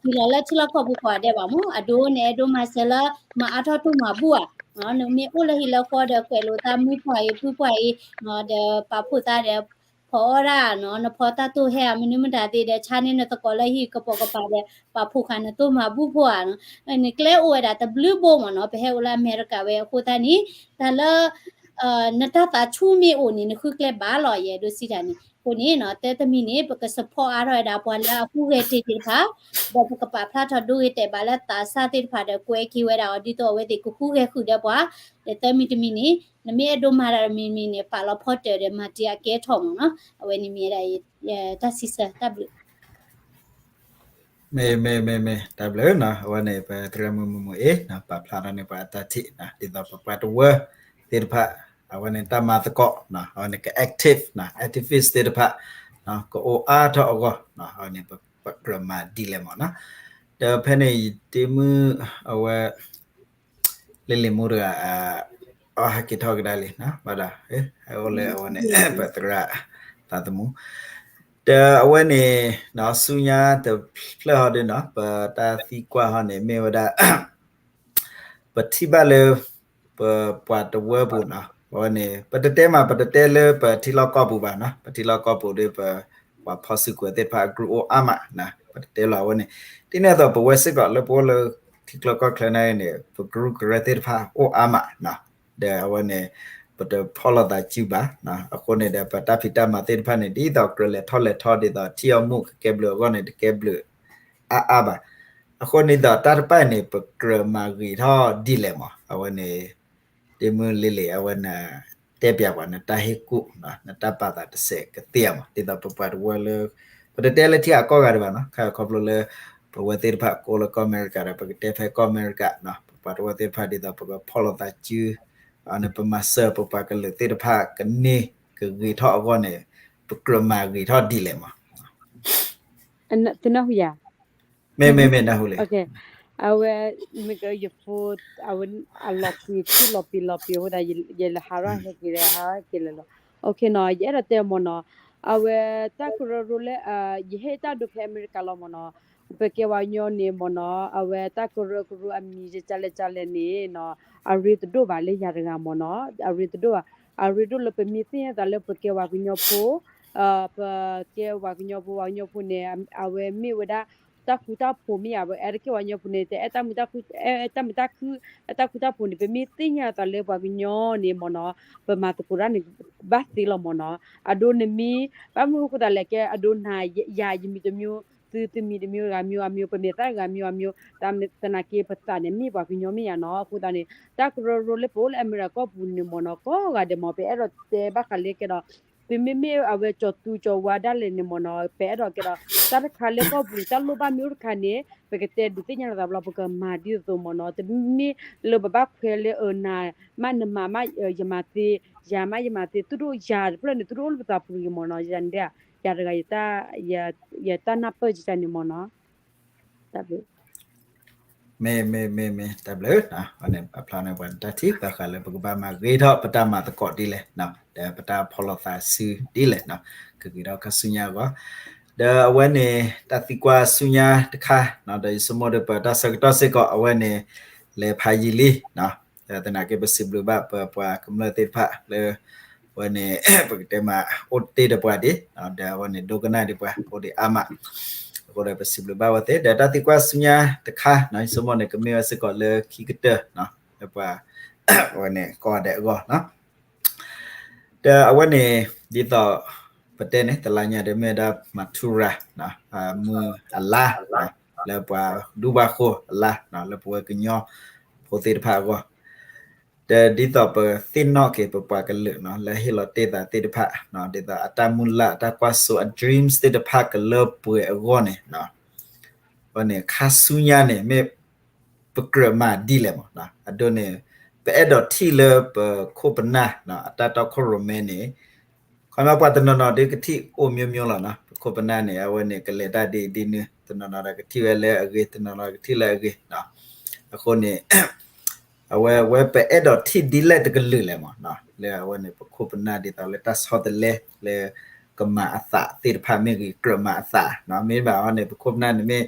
က့ၤလီၤလၢထံလီၢ်ကီၢ်ပူၤကိးဂၤဒဲးဘၣ်မ့ၢ် အဒိနအဲၣ်ဒိးမၤစၢၤလၢ မၤအါထီၣ်တိၢ်မၤဘူၣ်ဧါ. နမ့ၢ်အိၣ်လၢဟံၣ်လၢဃီဒီးကွဲးလိာ်သးမုၢ်ပှၢ်အံၤ ဖုပှၢ်အံၤ ဒီးပာ်ဖှိၣ်သးဒီး ဖီအီၣ်ဒၣ်နီၤ နဖီတၢ်တိၢ်ဟဲဧါ မနုၤမတၤသ့ၣ်ဒီး ဆါန့ၢ်နသကိးလၢဟံၣ်ကပိာ်ကပၤဒီး ပာ်ဖှိၣ်ဃာ်နတိၢ်မၤဘူၣ်ဖိဧါနီၤ. နကျဲအိၣ်ဝဲဒၣ်တဘျုးဘိမ့ၢ်နီၤ ပဟဲအိၣ်လၢအမဲရကၤဝဲအဃိသတးန့ၣ် တၢ်လၢ နတၢ်သးဆူၣ်မ့ၢ်အိၣ်န့ၣ် နဃုကျဲဘၣ်လီၤ ယအဲၣ်ဒိးစံးတၢ်န့ၣ်. အဃိန့ၣ်နီၤ တၢ်တမံၤန့ၣ် ပက support အါထီၣ်ဝဲဒၣ်ပှၤလၢအဟူးဂဲၤတ့ၢ်သ့ၣ်တဖၣ်, ဒီးပကပာ်ဖျါထီၣ်ဒိဂ့ၤတဲာ်ဘၣ်လၢသးစၢ်သ့ၣ်တဖၣ်ဒီး ကွဲးက့ၤဝဲဒၣ်အီၤ ဒ်သိးအဝဲသ့ၣ်ကဟူးဂဲၤဃုာ်ဒီးပှၤ, ဒီးသၢမံၤတမံၤန့ၣ် နမ့ၢ်အဲၣ်ဒိးမၤတၢ်တမံၤမံၤန့ၣ် ပာ်လီၤဖီတၢၣ်ဒီးမၤတ့ၢ်အကဲထီၣ်မ့ၢ်နီၤ. အဝဲန့ၣ်မ့ၢ်ဝဲဒၣ် တၢ်စံးဆၢ တၢ်ဘျုး မ့ၢ် မ့ၢ် မ့ၢ် မ့ၢ် တၢ်ဘျုးနီၤ. အဝဲန့ၣ် ပသရၣ်မုၣ်မုၢ်မုၢ်အ့ၣ်နီၤ ပာ်ဖျါထီၣ်န့ၢ်ပှၤအတၢ်ထံၣ်နီၤ ဒ်သိးပပှၤတဝၢသ့ၣ်တဖၣ် အဝဲန့ၣ်တၢ်မၤသကိးနီၤ အဝဲန့ၣ်က active နီၤ activist သ့ၣ်တဖၣ် ကအိၣ်အါထီၣ်အဂီၢ်နီၤ အဝဲန့ၣ်ပကြၢးမၤဒ်လဲၣ်မ့ၢ်နီၤ. ဒီးဖဲန့ၣ် ယတ့မုၢ်အဝဲ လ့လ့ၣ်မူတဂၤ အဟဲက့ၤထီၣ်ကဒါလံနီၤ ဘၣ်ဒီး ဟဲအိၣ်လၢအဝဲန့ၣ် ပသရၣ်သးသမူ ဒီးအဝဲန့ၣ်နီၤ ဆူညါတဖျၢၣ်ဟီဒ်နီၤ ပတၢ်သံကွၢ်ဟီန့ၣ် မ့ၢ်ဝဲဒၣ် ပထံၣ်ဘၣ်လၢ ပပှၤတဝၢပူၤနီၤ အဝဲန့ၣ် ပတတဲမး ပတတဲလၢပထံလီၢ်ကီၢ်ပူၤဘၣ်နီၤ ပထံလီၢ်ကီၢ်ပူၤဒီး ပပှၤဖီၣ်စုကဝဲၤသ့ၣ်တဖၣ်အ group အိၣ်အါမးနီၤ ပတတဲလီၤအဝဲန့ၣ် ဒ်န့ၣ်အသိးပဝဲစ့ၢ်ကီးလၢပအိၣ်လၢထံကျိကီၢ်ချၢန့ၣ်န့ၣ် ပ group ကရၢသ့ၣ်တဖၣ်အိၣ်အါမးနီၤ ဒီးအဝဲန့ၣ် ပတဖီၣ်လိာ်သးစုဘၣ်နီၤ အဃိန့ၣ်ဒီး ပတၢ်ဖံးတၢ်မၤသ့ၣ်တဖၣ်န့ၣ် ဒ်သိးကြၢးလဲၤထီၣ်လဲၤထီဒ်သိးထံၣ်အီၤမူၢ်ကကဲဘျုးအဂီၢ်န့ၣ် တကဲဘျုးအါအါဘၣ်. အဃိန့ၣ်ဒီးတၢ်တဖၣ်န့ၣ် ပကြၢးမၤဂ့ၤထီၣ်ဒ်လဲၣ်မး အဝဲန့ၣ် တ့မုၢ်လ့လ့ၣ် အဝဲနတဲပၠးပှၤ နတၢ်ဟ့ၣ်ကူၣ် နတၢ်ပာ်သးတစဲးကသ့ဧါမး ဒ်သိးပပှၤတဝၢလၢ ပတတဲလၢထံအကီၢ်ဂၤဒံးဘၣ်နီၤ ခါခီဖျိလၢ ပဝဲသ့ၣ်တဖၣ်ကိးလၢကီၢ်အမဲရကၤဒီး ပကတဲဖဲကီၢ်အမဲရကၤနီၤ ပပှၤတဝၢသ့ၣ်တဖၣ်ဒ်သိးပကဖီၣ်လိာ်သးစု န့ၣ် ပမၤစၢၤပပှၤကလုာ်သ့ၣ်တဖၣ်ကန့ၢ်ကဂ့ၤထီၣ်အဂီၢ်န့ၣ် ပကြၢးမၤဂ့ၤထီၣ်ဒ်လဲၣ်မး တနၢ်ဟူယၤ မ့ၢ် မ့ၢ် မ့ၢ်နၢ်ဟူလံ အဝဲ မ့ၢ်ကယဖိ အဝဲ အလီၤပံာ်ထံၣ်လီၤပံာ်လီၤပံာ်အဃိသတး ယလဲၤဟးထီၣ်ဟဲက့ၤလဲၤဟးထီၣ်ဟဲက့ၤလဲၤလီၤ နီၤ ယအဲၣ်ဒိးတဲမ့ၢ်နီၤ အဝဲတၢ်ကရၢကရိလၢ ယဟ့ၣ်တၢ်ဒိဖဲအမဲရကၤလီၤမ့ၢ်နီၤ ပကဲပှၤကညီန့ၣ်မ့ၢ်နီၤ အဝဲတၢ်ကရၢကရိအမံၤယကလဲၣ်ကလဲၣ်န့ၣ်နီၤ အရ့တဒိၣ်ဘၣ်လၢယၤတဂၤမ့ၢ်နီၤ အရ့တဒိၣ်ဘၣ် အရ့ဒိၣ်လၢပမ့ၢ်သ့ၣ်ညါသးလၢပကဲပှၤကညီဖိ ပကဲပှၤကညီဖိ ပှၤကညီဖိန့ၣ် အဝဲမ့ၢ်ဝဲဒၣ် တၢ်ဃူတၢ်ဖိးမ့ၢ်ဧါ ပအဲၣ်ဒိးကဲပှၤကညီဖိန့ၣ် တအဲၣ်တၢ်မုာ်တၢ်ခု အဲၣ်တၢ်မုာ်တၢ်ခု အဲၣ်တၢ်ဃူတၢ်ဖိးန့ၣ် ပမ့ၢ်သ့ၣ်ညါသးလၢပှၤကညီန့ၣ်မ့ၢ်နီၤ ပမၤသကိးတၢ်န့ၣ် ဘၣ်သ့လီၤမ့ၢ်နီၤ အဒိန့ၣ်မ့ၢ် ဘၣ်မနုၤအဃိသတးလဲၣ် ကဲအဒိနၤ ယၤယမံၤတမံၤ သုသုမံၤတမံၤ ဂၤမံၤဂၤမံၤ ပမ့ၢ်သၣ်ဂၤမံၤဂၤမံၤ တၢ်သနာ်က့ပသးန့ၣ် မ့ၢ်ပှၤကညီမ့ၢ်ဧါနီၤ အဃိသတးန့ၣ် တၢ်ကရၢကရိလၢပအိၣ်လၢအမဲရကၤကီၢ်ပူၤန့ၣ်မ့ၢ်နီၤ ကိးဂၤဒဲးမ့ၢ် ပအဲၣ်ဒိးတဲဘၣ်ဃးလၢကဲဒီး ပမ့မ့ၢ်အဝဲကၠီၤသူကၠီၤဝါဒၣ်လဲာ်န့ၣ်မ့ၢ်နီၤ ပအဲၣ်ဒိးကဲဒီး တၢ်တခါလၢကီၢ်ပူၤ တၢ်လိၣ်ဘၣ်မ့ၢ်အိၣ်တခါန့ၣ် ပကတဲဒုးသ့ၣ်ညါလိာ်သးဘျီ ပကမၤဒ်သိးသိးမ့ၢ်နီၤ တမ့ၢ်လၢပဘၣ်ခွဲးလၢအနၤ မ့ၢ်နမၤမ့ၢ် ယမၤသ့ ယၤမ့ၢ်ယမၤသ့ သုတအိၣ်ယၤတဖျၢၣ်န့ၣ် သုတအိၣ်လၢပသးပူၤတဂ့ၤမ့ၢ်နီၤ ယၤန့ၣ် ယၤတဂၤ ယတၢ်နၢ်ပၢၢ်ယတၢ်န့ၣ်မ့ၢ်နီၤ တၢ်ဘျုး မ့ၢ် မ့ၢ် မ့ၢ် မ့ၢ် တၢ်ဘျုးနီၤ အဝဲန့ၣ် ပာ်ဖျါန့ၢ်ပှၤတၢ်ထံၣ် ဘၣ်ဃးလၢပကဘၣ်မၤဂ့ၤထီၣ် ပတၢ်မၤသကိးဒ်လဲၣ်နီၤ ဒီးပတၢ်ဖီၣ်လိာ်သးစုဒ်လဲၣ်နီၤ ကဂ့ၤထီၣ်ခါဆူညါအဂီၢ် ဒီးအဝဲန့ၣ် တၢ်သံကွၢ်ဆူညါတခါနီၤ ဒီးယဆိကမိၣ်ဒီးပတၢ်ဆၢကတီၢ်စ့ၢ်ကီး အဝဲန့ၣ် လဲၤဖးယံာ်လံနီၤ သနာ်က့ပစံးဘျုးဘၣ်ပပှၤကမျၢၢ်သ့ၣ်တဖၣ်လၢ အဝဲန့ၣ် ပကတဲမး အိၣ်တ့ၢ်ဒီးပှၤဒံး ဒီးအဝဲန့ၣ် ဒိကနၣ်ဒံးပှၤ အိၣ်ဒံးအါမး အဃိဒီးပစံးဘျုးဘၣ်အဝဲသ့ၣ် ဒီးတၢ်သံကွၢ်ဆူညါတခါနီၤ ယဆိကမိၣ်န့ၣ် ကမ့ၢ်ဝဲစ့ၢ်ကီးလၢခံကတၢၢ်နီၤ လၢပှၤ အဝဲန့ၣ် ကိးဂၤဒဲးအဂီၢ်နီၤ ဒီးအဝဲန့ၣ် ဒ်သိး ပတဲန့ၣ် တလါညါဒီးမ့ၢ်ဝဲဒၣ် Mathura မုၢ်အလါ လၢပှၤဒူပှၤဃိၤအလါ လၢပဝဲကညီဖိသ့ၣ်တဖၣ်အဂီၢ် ဒီးဒ်သိးပသ့ၣ်နီၣ်က့ၤပပှၤကလုာ်နီၤ လၢဟ့ၣ်လီၤတ့ၢ်သးသ့ၣ်တဖၣ် ဒ်သိးအတၢ်မုၢ်လၢ်အတၢ်ကွၢ်စိအ dreams သ့ၣ်တဖၣ်ကလၢပှဲၤအဂီၢ်န့ၣ် အဝဲန့ၣ် ခါဆူညါန့ၣ် မ့ၢ် ပကြၢးမၤဒ်လဲၣ်မး အဒိန့ၣ် ပအဲၣ်ဒိးထံၣ်လၢပခိၣ်ပနၢ် အတၢ်တီခိၣ်ရိၣ်မဲန့ၣ် ခီမီပှၤတနီၤနီၤဒီးကထံၣ်အိၣ်မျိုးမျိုးလီၤနီၤ ပခိၣ်ပနၢ်န့ၣ် အဝဲန့ၣ် ကလဲၤတၢ်ဒ်အံၤဒ်နုၤ တနီၤနီၤဒီးကထံၣ်ဝဲလၢအဂ့ၤ တနီၤနီၤကထံၣ်လၢအဂ့ၤ အဃိန့ၣ် အဝဲ အဝဲပအဲၣ်ဒိးထံၣ်ဒ်လဲၣ်တကလုာ်လဲၣ်မး လၢအဝဲန့ၣ် ပခိၣ်ပနၢ်ဒ်သိးလၢတၢ်ဆီတလဲ လၢကမၤအသးသ့ၣ်တဖၣ်မ့ၢ်ဂ့ၤ ကြၢးမၤအသး မ့တမ့ၢ်ဘၣ်အီၤန့ၣ် ပခိၣ်ပနၢ်န့ၣ်မ့ၢ်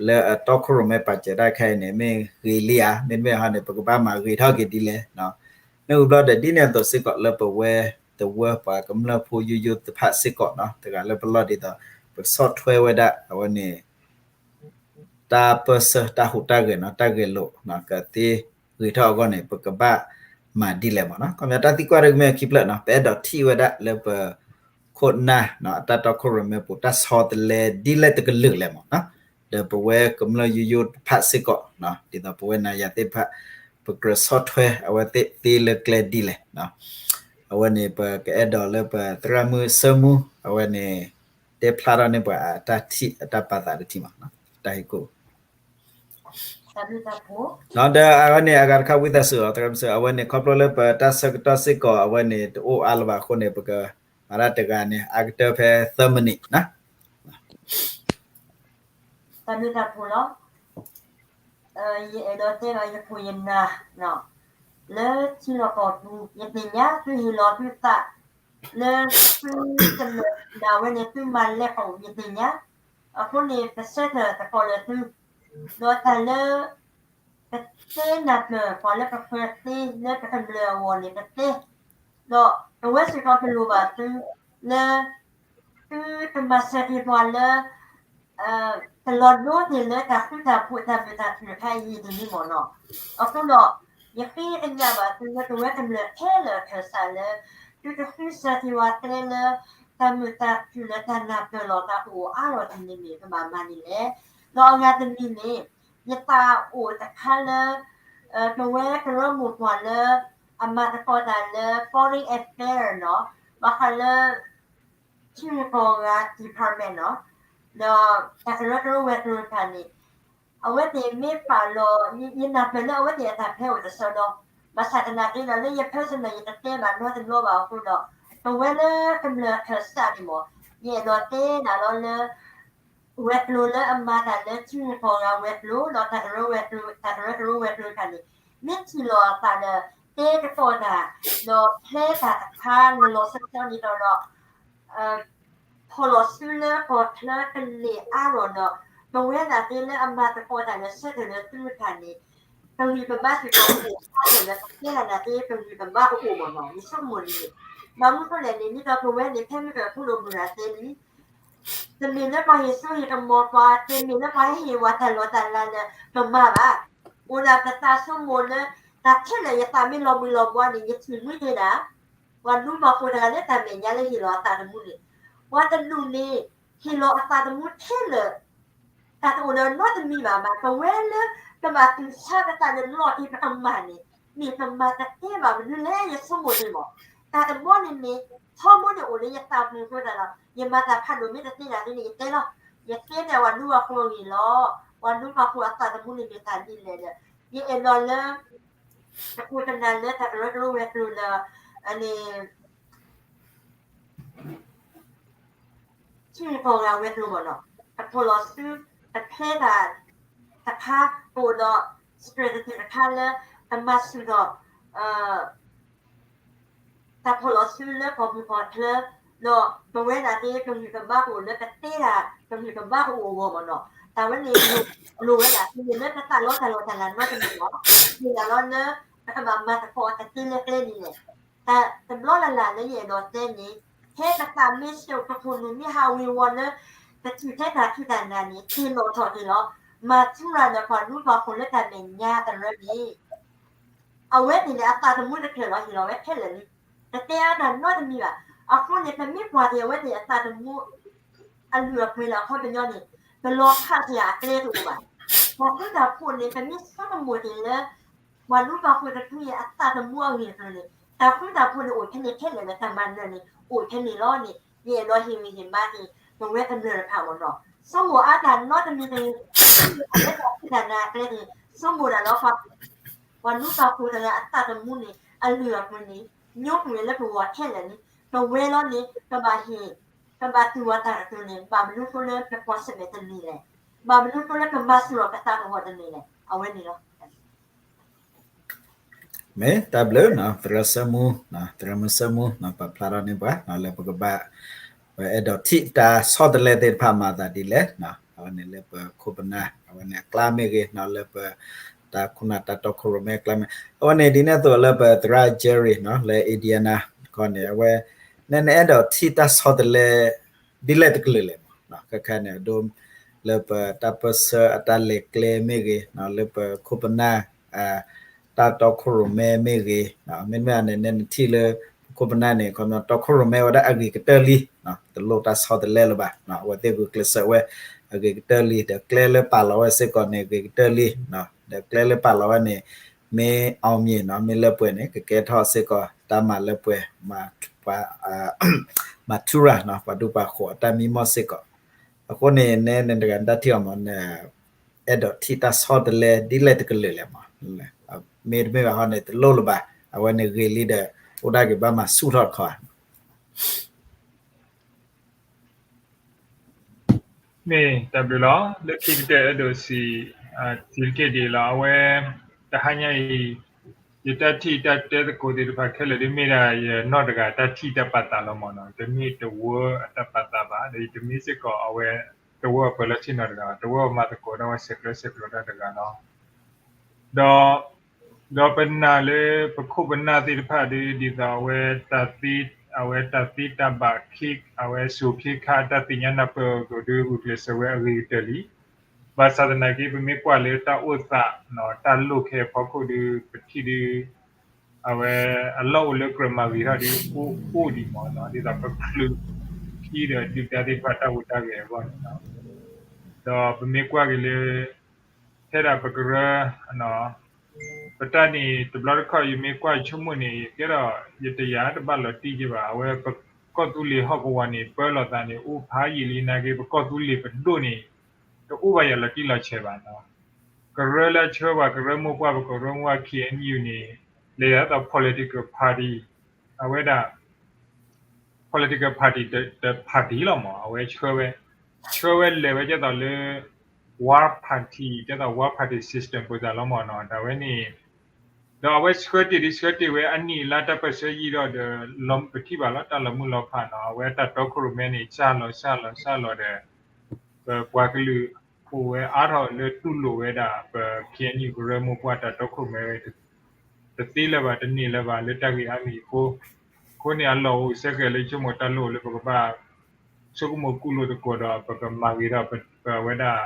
လၢအတီခိၣ်ရိၣ်မဲပာ်စၢၤတၢ်ခဲအံၤန့ၣ် မ့ၢ်ဂ့ၤလံဧါ မ့တမ့ၢ်အီၤန့ၣ် ပကဘၣ်မၤဂ့ၤထီၣ်က့ၤဒ်လဲၣ် မ့ၢ်ဝံၤဘျီဒီး ဒ်န့ၣ်အသိးစ့ၢ်ကီးလၢပဝဲတဝၢပှၤကမျၢၢ်ဖိယိယိသ့ၣ်တဖၣ်စ့ၢ်ကီးနီၤ တဂၤလၢပလီၢ်ဒ်သိး ပဆီၣ်ထွဲဝဲဒၣ် အဝဲန့ၣ် တၢ်ပၢၢ်ဆၢတၢ်ဟူးတၢ်ဂဲၤနီၤ တၢ်ဂဲၤလိာ် ကသ့ဂ့ၤထီၣ်အဂီၢ်န့ၣ် ပကဘၣ် မၤဒ်လဲၣ်မ့ၢ်နီၤ. ခီပညီတၢ်သံကွၢ်တခါမ့ၢ်ခံဖျၢၣ်နီၤ, ပအဲၣ်ဒိးထံၣ်ဝဲဒၣ်လၢပခိၣ်နၢ်နီၤ အတၢ်တီခိၣ်ရိၣ်မဲပူၤ တၢ်ဆီတလဲဒ်လဲၣ်တကလုာ်လဲၣ်မ့ၢ်နီၤ. ဒီးပဝဲကမျၢၢ်ယိယိတဖၣ်စ့ၢ်ကီးနီၤ ဒ်သိးပဝဲနၤယၤသ့ၣ်တဖၣ် ပကြၢးဆီၣ်ထွဲအဝဲသ့ၣ်သ့လၢကျဲဒ်လဲၣ်နီၤ. အဝဲန့ၣ်ပကအဲၣ်ဒိးလၢပသရၣ်မုၣ်စၢမူ အဝဲန့ၣ် တဲဖျါထီၣ်န့ၢ်ပှၤအတၢ်ထံၣ်အတၢ်ပာ်သးတထံၣ်မ့ၢ်နီၤ. တၢ်ဟ့ၣ်ကူၣ် ဒီးအဝဲန့ၣ် အဂၤတခါဝံသးစူၤလီၤ သရၣ်မုၣ်စၢ, အဝဲန့ၣ် ခီဖျိလၢပတၢ်ဆၢကတီၢ်စ့ၢ်ကီး အဝဲန့ၣ် တအိၣ်အါလၢၤဘၣ်အဃိန့ၣ် ပကမၤတၢ်တဂၤန့ၣ် အါကတၢၢ်ဖဲသၢမံးနံးနီၤ. တၢ်မ့ၢ်တၢ်ဖိလီၤ. ယအဲၣ်ဒိးတဲဘၣ်ယခိၣ်ယနၢ် လၢထံလီၢ်ကီၢ်ပူၤ ယသ့ၣ်ညါသုဟ့ၣ်လီၤသုသး လၢသုကမၢဒၣ်ဝဲန့ၣ် သုမၤလဲၤဃီၤ ယသ့ၣ်ညါ, အဃိန့ၣ် ပဆၢထၢၣ်သကိးလၢသု ဒီးတၢ်လၢ ပတဲနၢ်ပၢၢ်ပှၤလၢပဃၢၤသ့လၢပကမျၢၢ်အဂီၢ်န့ၣ် ပတဲ, ဒီးပဝဲစ့ၢ်ကီးပလိၣ်ဘၣ်သု လၢ သုကမၤစၢၤက့ၤပှၤလၢ တလီၤဒိသ့ၣ်လၢတၢ်ဃူတၢ်ဖိးတၢ်မုာ်တၢ်ခုၣ်တခါအံၤဒ်န့ၣ်မ့ၢ်နီၤ. အဃိဒီး ယဃ့ကညးဘၣ်သုလၢပဝဲကမျၢၢ်ခဲလၢာ်အခၢၣ်စးလၢ သုတဃုစၢၤက့ၤဝဲကျဲလၢ တၢ်မုာ်တၢ်ခုၣ်လၢတၢ်နၢ်ပၢၢ်လီၤတၢ်ကအိၣ်အါလီၤဒ်န့ၣ်မ့ၢ် ပဘၣ်မၤန့ၣ်လဲၣ်. ဒီးအဂၤတမံၤန့ၣ် ယသးအိၣ်တခါလၢ ပဝဲကရၢမိၢ်ပှၢ်လၢ အမၤသကိးတၢ်လၢ foreign affair နီၤ, ဘၣ်ဃးလၢ ထံဂုၤကီၢ်ဂၤ department နီၤ, ဒီးတၢ်ကရၢကရိဝဲၤကျိၤတဖၣ်န့ၣ် အဝဲသ့ၣ်မ့ၢ်ပာ်လီၤ ယနၢ်ပၢၢ်လၢအဝဲသ့ၣ်အတၢ်ဖဲအိၣ်တဆီဒီး ဘၣ်ဆၣ်သနာ်က့ဒီး လၢယ personal ယတတဲဘၣ်နီတဘျီဘၣ်အဃိဒီး ပဝဲလၢကမျၢၢ်အခၢၣ်စးန့ၣ်မ့ၢ် ယအဲၣ်ဒိးတဲဒၣ်လီၤလၢ ဝဲၤကျိၤလၢအမၤတၢ်လၢထံဂုၤကီၢ်ဂၤဝဲၤကျိၤ ဒီးတၢ်ကရၢဝဲၤကျိၤ တၢ်ကရၢကရိဝဲၤကျိၤတဖၣ်န့ၣ် မ့ၢ်ထံၣ်လီၤအသးဒီး တဲသကိးတၢ် ဒီးဖျဲတၢ်တခါလီၤလီၤဆီဆီန့ၣ်ဒီး ဖီၣ်လီၤစုလၢကီၢ်ချၢကန့ၢ်အါလီၤဒီး ပဝဲဒၣ်သ့လၢအမၤသကိးတၢ်လၢဆၢထၢၣ်လၢသုတဖၣ်န့ၣ် ပဂံၢ်ပဘါစ့ၢ်ကီးအိၣ်အါလီၤဒီး ပတဲဒၣ်သ့ပဂံၢ်ပဘါကအိၣ်မ့ၢ်နီၤ ယဆိကမိၣ်န့ၣ် ဘၣ်မနုၤဃိလဲၣ်န့ၣ် ဒ်သိးပဝဲန့ၣ် ဖဲမ့ၢ်ကရၢဖိဒိၣ်မုၢ်ဂၤသ့လံ တမ့ၢ်လၢပှၤဟ့ၣ်စိဟ့ၣ်ကမီၤပှၤ တမ့ၢ်လၢပှၤဟ့ၣ်ဝဲတၢ်လီၢ်တၢ်လၤလၢပမၤဘၣ်. အိၣ်ဒၣ်ပသးဆိကမိၣ်လၢ တၢ်ခဲလၢာ်ယသးမ့ၢ်လီၤဘှံးလီၤဘှါန့ၣ် ယထံၣ်မှံတ့ၢ်ဒၣ် ပှၤဒူပှၤဃိၤတဂၤလၢတၢ်မဲာ်ညါလၢဟ့ၣ်လီၤအသးသမူန့ၣ် ပှၤတဒူၣ်န့ၣ် ဟ့ၣ်လီၤအသးသမူခဲလၢာ် တၢ်တအိၣ်ဒီးနီတမံၤဘၣ်ဘၣ် ပဝဲလၢ ပဘၣ်သူၣ်ဆါပသးလၢလီၢ်က့ၤပကမၣ်န့ၣ် မ့ၢ်ပမၤတသ့ဘၣ်မနုၤလဲၣ် ယဆိကမိၣ်န့ၣ်မ့ၢ် တၢ်တဘီန့ၣ်န့ၣ် ထီဘိန့ၣ်အိၣ်လၢယသးပူၤအဃိသတးဒီး ယမၤတၢ်ဖးဒိၣ်မ့ၢ်တသ့ဒၣ်သ့န့ၣ် ယတဲလီၤ ယတဲန့ၣ် ပှၤဒူပှၤဃိၤအဂ့ၢ်လီၤ ပှၤဒူပှၤဃိၤအသးသမူန့ၣ်မ့ၢ်တၢ်ဒ်လဲၣ်ဒီး ယအဲၣ်ဒိးလၢ တကိးတနၤလၢတၢ်ကရၢကရိဝဲၤကျိၤလၢ အန့ၣ် ထံဂုၤကီၢ်ဂၤဝဲၤကျိၤမ့ၢ်နီၤ တဖီၣ်လီၤစု တဖျဲတၢ် တခါ ပအိၣ်ဒီး strategy တခါလၢ တမၤဆူၣ်ဒီး တၢ်ဖီၣ်လီၤစုလၢကီၢ်ပူၤကီၢ်ချၢ ဒီးပဝဲဒၣ်သ့ၣ် ပဂံၢ်ပဘါကအိၣ်လၢပတဲဒၣ် ပဂံၢ်ပဘါကအိၣ်အဂီၢ်မ့ၢ်နီၤ တၢ်ဝဲန့ၣ် လိၣ်ဝဲဒၣ် တမ့ၢ်လၢပသးလီတၢ်လီၢ်တၢ်လၤနီတမံၤဘၣ် မ့ၢ်ဒၣ်လီၤလၢ ပကဘၣ်မၤသကိးအတသ့လၢကျဲန့ၣ်လဲၣ် တၢ်တဘျီလၢ်လၢ်လၢယအဲၣ်ဒိးတဲန့ၣ် ဖဲပသးမ့ၢ်ဆှိး ပခိၣ်နူာ်မ့ၢ်ဟးဝ့ၤဝီၤလၢ ပထံၣ်ထဲတၢ်ဖံးတၢ်နၤန့ၣ် တ့ၢ်လီၤထီၣ်က့ၤလီၤ မၤထူရၤဒီးပှၤဒူပှၤဃိၤလၢတၢ်မဲာ်ညါတရၢန့ၣ် အဝဲသ့ၣ်န့ၣ် အသးသမူတဖျၢၣ်လီၤ ဟ့ၣ်လီၤဝဲခဲလၢာ်လံ တတဲအါတၢ်နီတမံၤဘၣ် အဃိန့ၣ် ပမ့ၢ်ကွၢ်က့ၤအဝဲသ့ၣ်အသးသမူ အလုၢ်အပှ့ၤလၢအခီပညီန့ၣ် ပလီၤဖးစ့ၢ်အကျဲတအိၣ်ဘၣ် ပှၤဃုတၢ်ဖိးန့ၣ် ပမ့ၢ်ဆိကမိၣ်က့ၤလၢ ပှၤဒူပှၤဃိၤတဖုအသးသမူအဂ့ၢ်အကျိၤန့ၣ် တၢ်ဃုတၢ်ဖိးန့ၣ်အိၣ်ထဲန့ၣ်ထဲလဲၣ်လၢတၢ်မၤနၢၤန့ၣ် အိၣ်ထဲန့ၣ်လီၤန့ၣ် ယအဲၣ်ဒိးဟ့ၣ်ဂံၢ်ဟ့ၣ်ဘါက့ၤ ပဝဲကမျၢၢ်တဖၣ်မ့ၢ်နီၤ ဆိကမိၣ်အါတၢ်နီတမံၤတဂ့ၤ အဝဲသ့ၣ်အဖံးတၢ်နၤအကျဲန့ၣ် ဆိကမိၣ်ဒၣ်လီၤ ပှၤဒူပှၤဃိၤတဂၤအသးသမူန့ၣ် အလုၢ်အပှ့ၤန့ၣ် ညိကွံာ်ဝဲလၢပဂီၢ်ထဲလဲၣ်န့ၣ် ပဝဲလီၤန့ၣ် ပဘၣ်ဟ့ၣ် ပဘၣ်သူၣ်ဝဲတၢ်ကတိၤန့ၣ် ဘၣ်မနုၤဃိလၢပကွၢ်ဆၢၣ်မဲာ်တန့ၢ်လဲၣ် ဘၣ်မနုၤဃိလၢပမၤဆူၣ်လီၤပသးတဂီၢ်တန့ၢ်လဲၣ် အဝဲန့ၣ်လီၤ မ့ၢ်တၢ်ဘျုး သရၣ်စၢမူ သရၣ်မုၣ်စၢမူ ပာ်ဖျါထီၣ်န့ၢ်ပှၤ လၢပကဘၣ် ပအဲၣ်ဒိးထံၣ်တၢ်ဆီတလဲသ့ၣ်တဖၣ်မၤသးဒ်လဲၣ် အဝဲန့ၣ်လၢပခိၣ်ပနၢ် အဝဲန့ၣ်အကျါမ့ၢ်ဂ့ၤ လၢပ တၢ်ခိၣ်နၢ်တၢ်တီခိၣ်ရိၣ်မဲအကျါမ့ၢ် အဝဲန့ၣ်ဒ်န့ၣ်အသိးလၢပသရၣ် Jerry လၢ Indiana တခီန့ၣ် အဝဲ နနအဲၣ်ဒိးထံၣ်တၢ်ဆီတလဲ ဒ်လဲၣ်တကလုာ်လဲၣ်မ့ၢ် ခဲခါန့ၣ် အဒိ လၢပတၢ်ပၢၢ်ဆၢအတၢ်လဲၤကျဲမ့ၢ်ဂ့ၤ လၢပခိၣ်ပနၢ် အ တၢ်တီခိၣ်ရိၣ်မဲမ့ၢ်ဂ့ၤ, မ့တမ့ၢ်န့ၣ် နဲနထံၣ်လၢ ပခိၣ်ပနၢ်န့ၣ် ခီပညီတီခိၣ်ရိၣ်မဲဝဲဒၣ်အဂ့ၤကတၢၢ်လံ, တလိၣ်တၢ်ဆီတလဲလၢၤဘၣ်, အဝဲသ့ၣ်ဂုာ်ကျဲးစၢးဝဲ အဂ့ၤကတၢၢ်လံ, ဒီးကျဲလၢပာ်လီၤဝဲစ့ၢ်ကီးန့ၣ် ဂ့ၤကတၢၢ်လံ, ဒီးကျဲလၢပာ်လီၤဝဲန့ၣ် မ့ၢ် အောင်မြင် နီၤ, မ့ၢ်လၢပှဲၤန့ၣ် ကကဲထီၣ်စ့ၢ်ကီး တၢ်မၤလၢပှဲၤ မၤထူရၤနီၤ ပှၤဒူပှၤဃိၤအတၢ်မံမီၢ်စ့ၢ်ကီး. အဃိန့ၣ် နဲနတဂၤနတၢ်ထံၣ်အီၤမး နအဲၣ်ဒိးထံၣ်တၢ်ဆီတလဲဒ်လဲၣ်တကလုာ်လဲၣ်မး, မ့တမ့ၢ်ဘၣ်ဟီန့ၣ် တလိၣ်လၢၤဘၣ်, အဝဲန့ၣ်ဂ့ၤလံဒီး အိၣ်ဒၣ်က့ၤဘၣ်မၤဆူၣ်ထီၣ်တခီဧါ. မ့ၢ်တၢ်ဘျုးလီၤ. လၢခံကတၢၢ်အဲၣ်ဒိးစံး စံးတက့ၢ်ဒ်အံၤလီၤ. အဝဲ တဟါညါအံၤ ယတၢ်ထံၣ်တၢ်တဲသကိးသ့ၣ်တဖၣ်ခဲလၢာ်ဒ်မ့ၢ်ဒၣ် ယနီၢ်တဂၤတၢ်ထံၣ်တၢ်ပာ်သးလီၤမးနီၤ, တမ့ၢ်တဝၢအတၢ်ပာ်သးဘၣ်, ဒီးယတမ့ၢ်စ့ၢ်ကီးအဝဲ တဝၢအပၢၤလီၢ်ဆ့ၣ်နီၤတဂၤ, တဝၢအမၤသကိးဒၣ်ဝဲဆဲးကျၢဆဲးကျိးတၢ်တဂၤလီၤ. ဒီး ဒီးပနာ်လၢပခိၣ်ပနၢ်သ့ၣ်တဖၣ်ဒီး ဒ်သိးအဝဲ အဝဲတၢ်သ့တၢ်ဘၣ်ခ့ အဝဲစိၤခ့ခါအတၢ်သ့ၣ်ညါနၢ်ပၢၢ်အသိးဒီး ဂုာ်ကျဲးစၢးဝဲအဂ့ၤကတၢၢ်လံ. ဘၣ်ဆၣ်သနာ်က့ ပမ့ၢ်ကွၢ်လၢတၢ်အိၣ်သး တၢ်လိၣ်ခဲအဖီခိၣ်ဒီး ပထံၣ်ဒီး အဝဲအလီၢ်အိၣ်လၢကြၢးမၤဂ့ၤထီၣ်ဒီး အိၣ်အိၣ်ဒံးမးနီၤ, ဒ်သိးပချုးခံဒီးဒုၣ်ဒါသ့ၣ်တဖၣ်တၢ်ဟူးတၢ်ဂဲၤအဂီၢ်န့ၣ်လီၤ. ဒီးပမ့ၢ်ကွၢ်က့ၤလၢ ထဲဒၣ်ပကရၢ ပတၢ်န့ၣ် တဘျီတခီၣ်ယမ့ၢ်ကွၢ်ဆိကမိၣ်န့ၣ် ကဲဒီး ယတယာ်တဘၣ်လီၤတံၢ်က့ဘၣ်, အဝဲပကီၢ်သူလ့ၤဟီၣ်ကဝီၤန့ၣ် ပၢလီၤသးန့ၣ် အိၣ်ဖးယံာ်လံနာ်က့ ပကီၢ်သူလ့ၤပဒိၣ်န့ၣ် တအိၣ်ဘၣ်ယၤလီၤတံၢ်လီၤဆဲးဘၣ်နီၤ. ကရၢလၢအဆှၢပှၤ ကရၢမိၢ်ပှၢ် ပကရၢမိၢ်ပှၢ် ခ့ၣ်အဲၣ်ယူၣ်န့ၣ် လဲၤဒ်သိး political party အဝဲဒၣ် political party တ တ party လီၤမး, အဝဲဆှၢဝဲ ဆှၢဝဲလဲၤဝဲဒ်သိးလၢ one party ဒ်သိး one party system ပသးလီၤမးနီၤ, တၢ်ဝဲန့ၣ် ဒီးအဝဲဆှၢတ့ၢ်ဒ်ဆှၢတ့ၢ်ဝဲအနံၣ်အလါတၢ်ပၢၢ်ဆၢယံာ်ဒီး ဒီးလီၤပထံၣ်ဘၣ်လီၤ တၢ်လီၤမုၢ်လီၤဖးနီၤ, အဝဲတၢ်တီခိၣ်ရိၣ်မဲန့ၣ် စၢ်လီၤစၢ်လီၤစၢ်လီၤဒီး ပပှၤကလုာ်အိၣ်ဝဲအါထီၣ်လၢတူၢ်လိာ်ဝဲဒၣ် ပ ခ့ၣ်အဲၣ်ယူၣ် ကရၢမိၢ်ပှၢ်တၢ်တီခိၣ်ရိၣ်မဲဝဲ တသ့လၢၤဘၣ် တန့ၢ်လၢၤဘၣ်လၢတၢ်ဂ့ၢ်အါမံၤအဃိ, အဃိန့ၣ်အလီၢ်အိၣ်စ့ၢ်ကီးလၢဆိကမိၣ်တၢ်လိၣ်လၢပကဘၣ် ဆိကမိၣ်ကူၣ်လိာ်သကိးဒီး ပကမၤဂ့ၤထီၣ်ပဝဲဒၣ်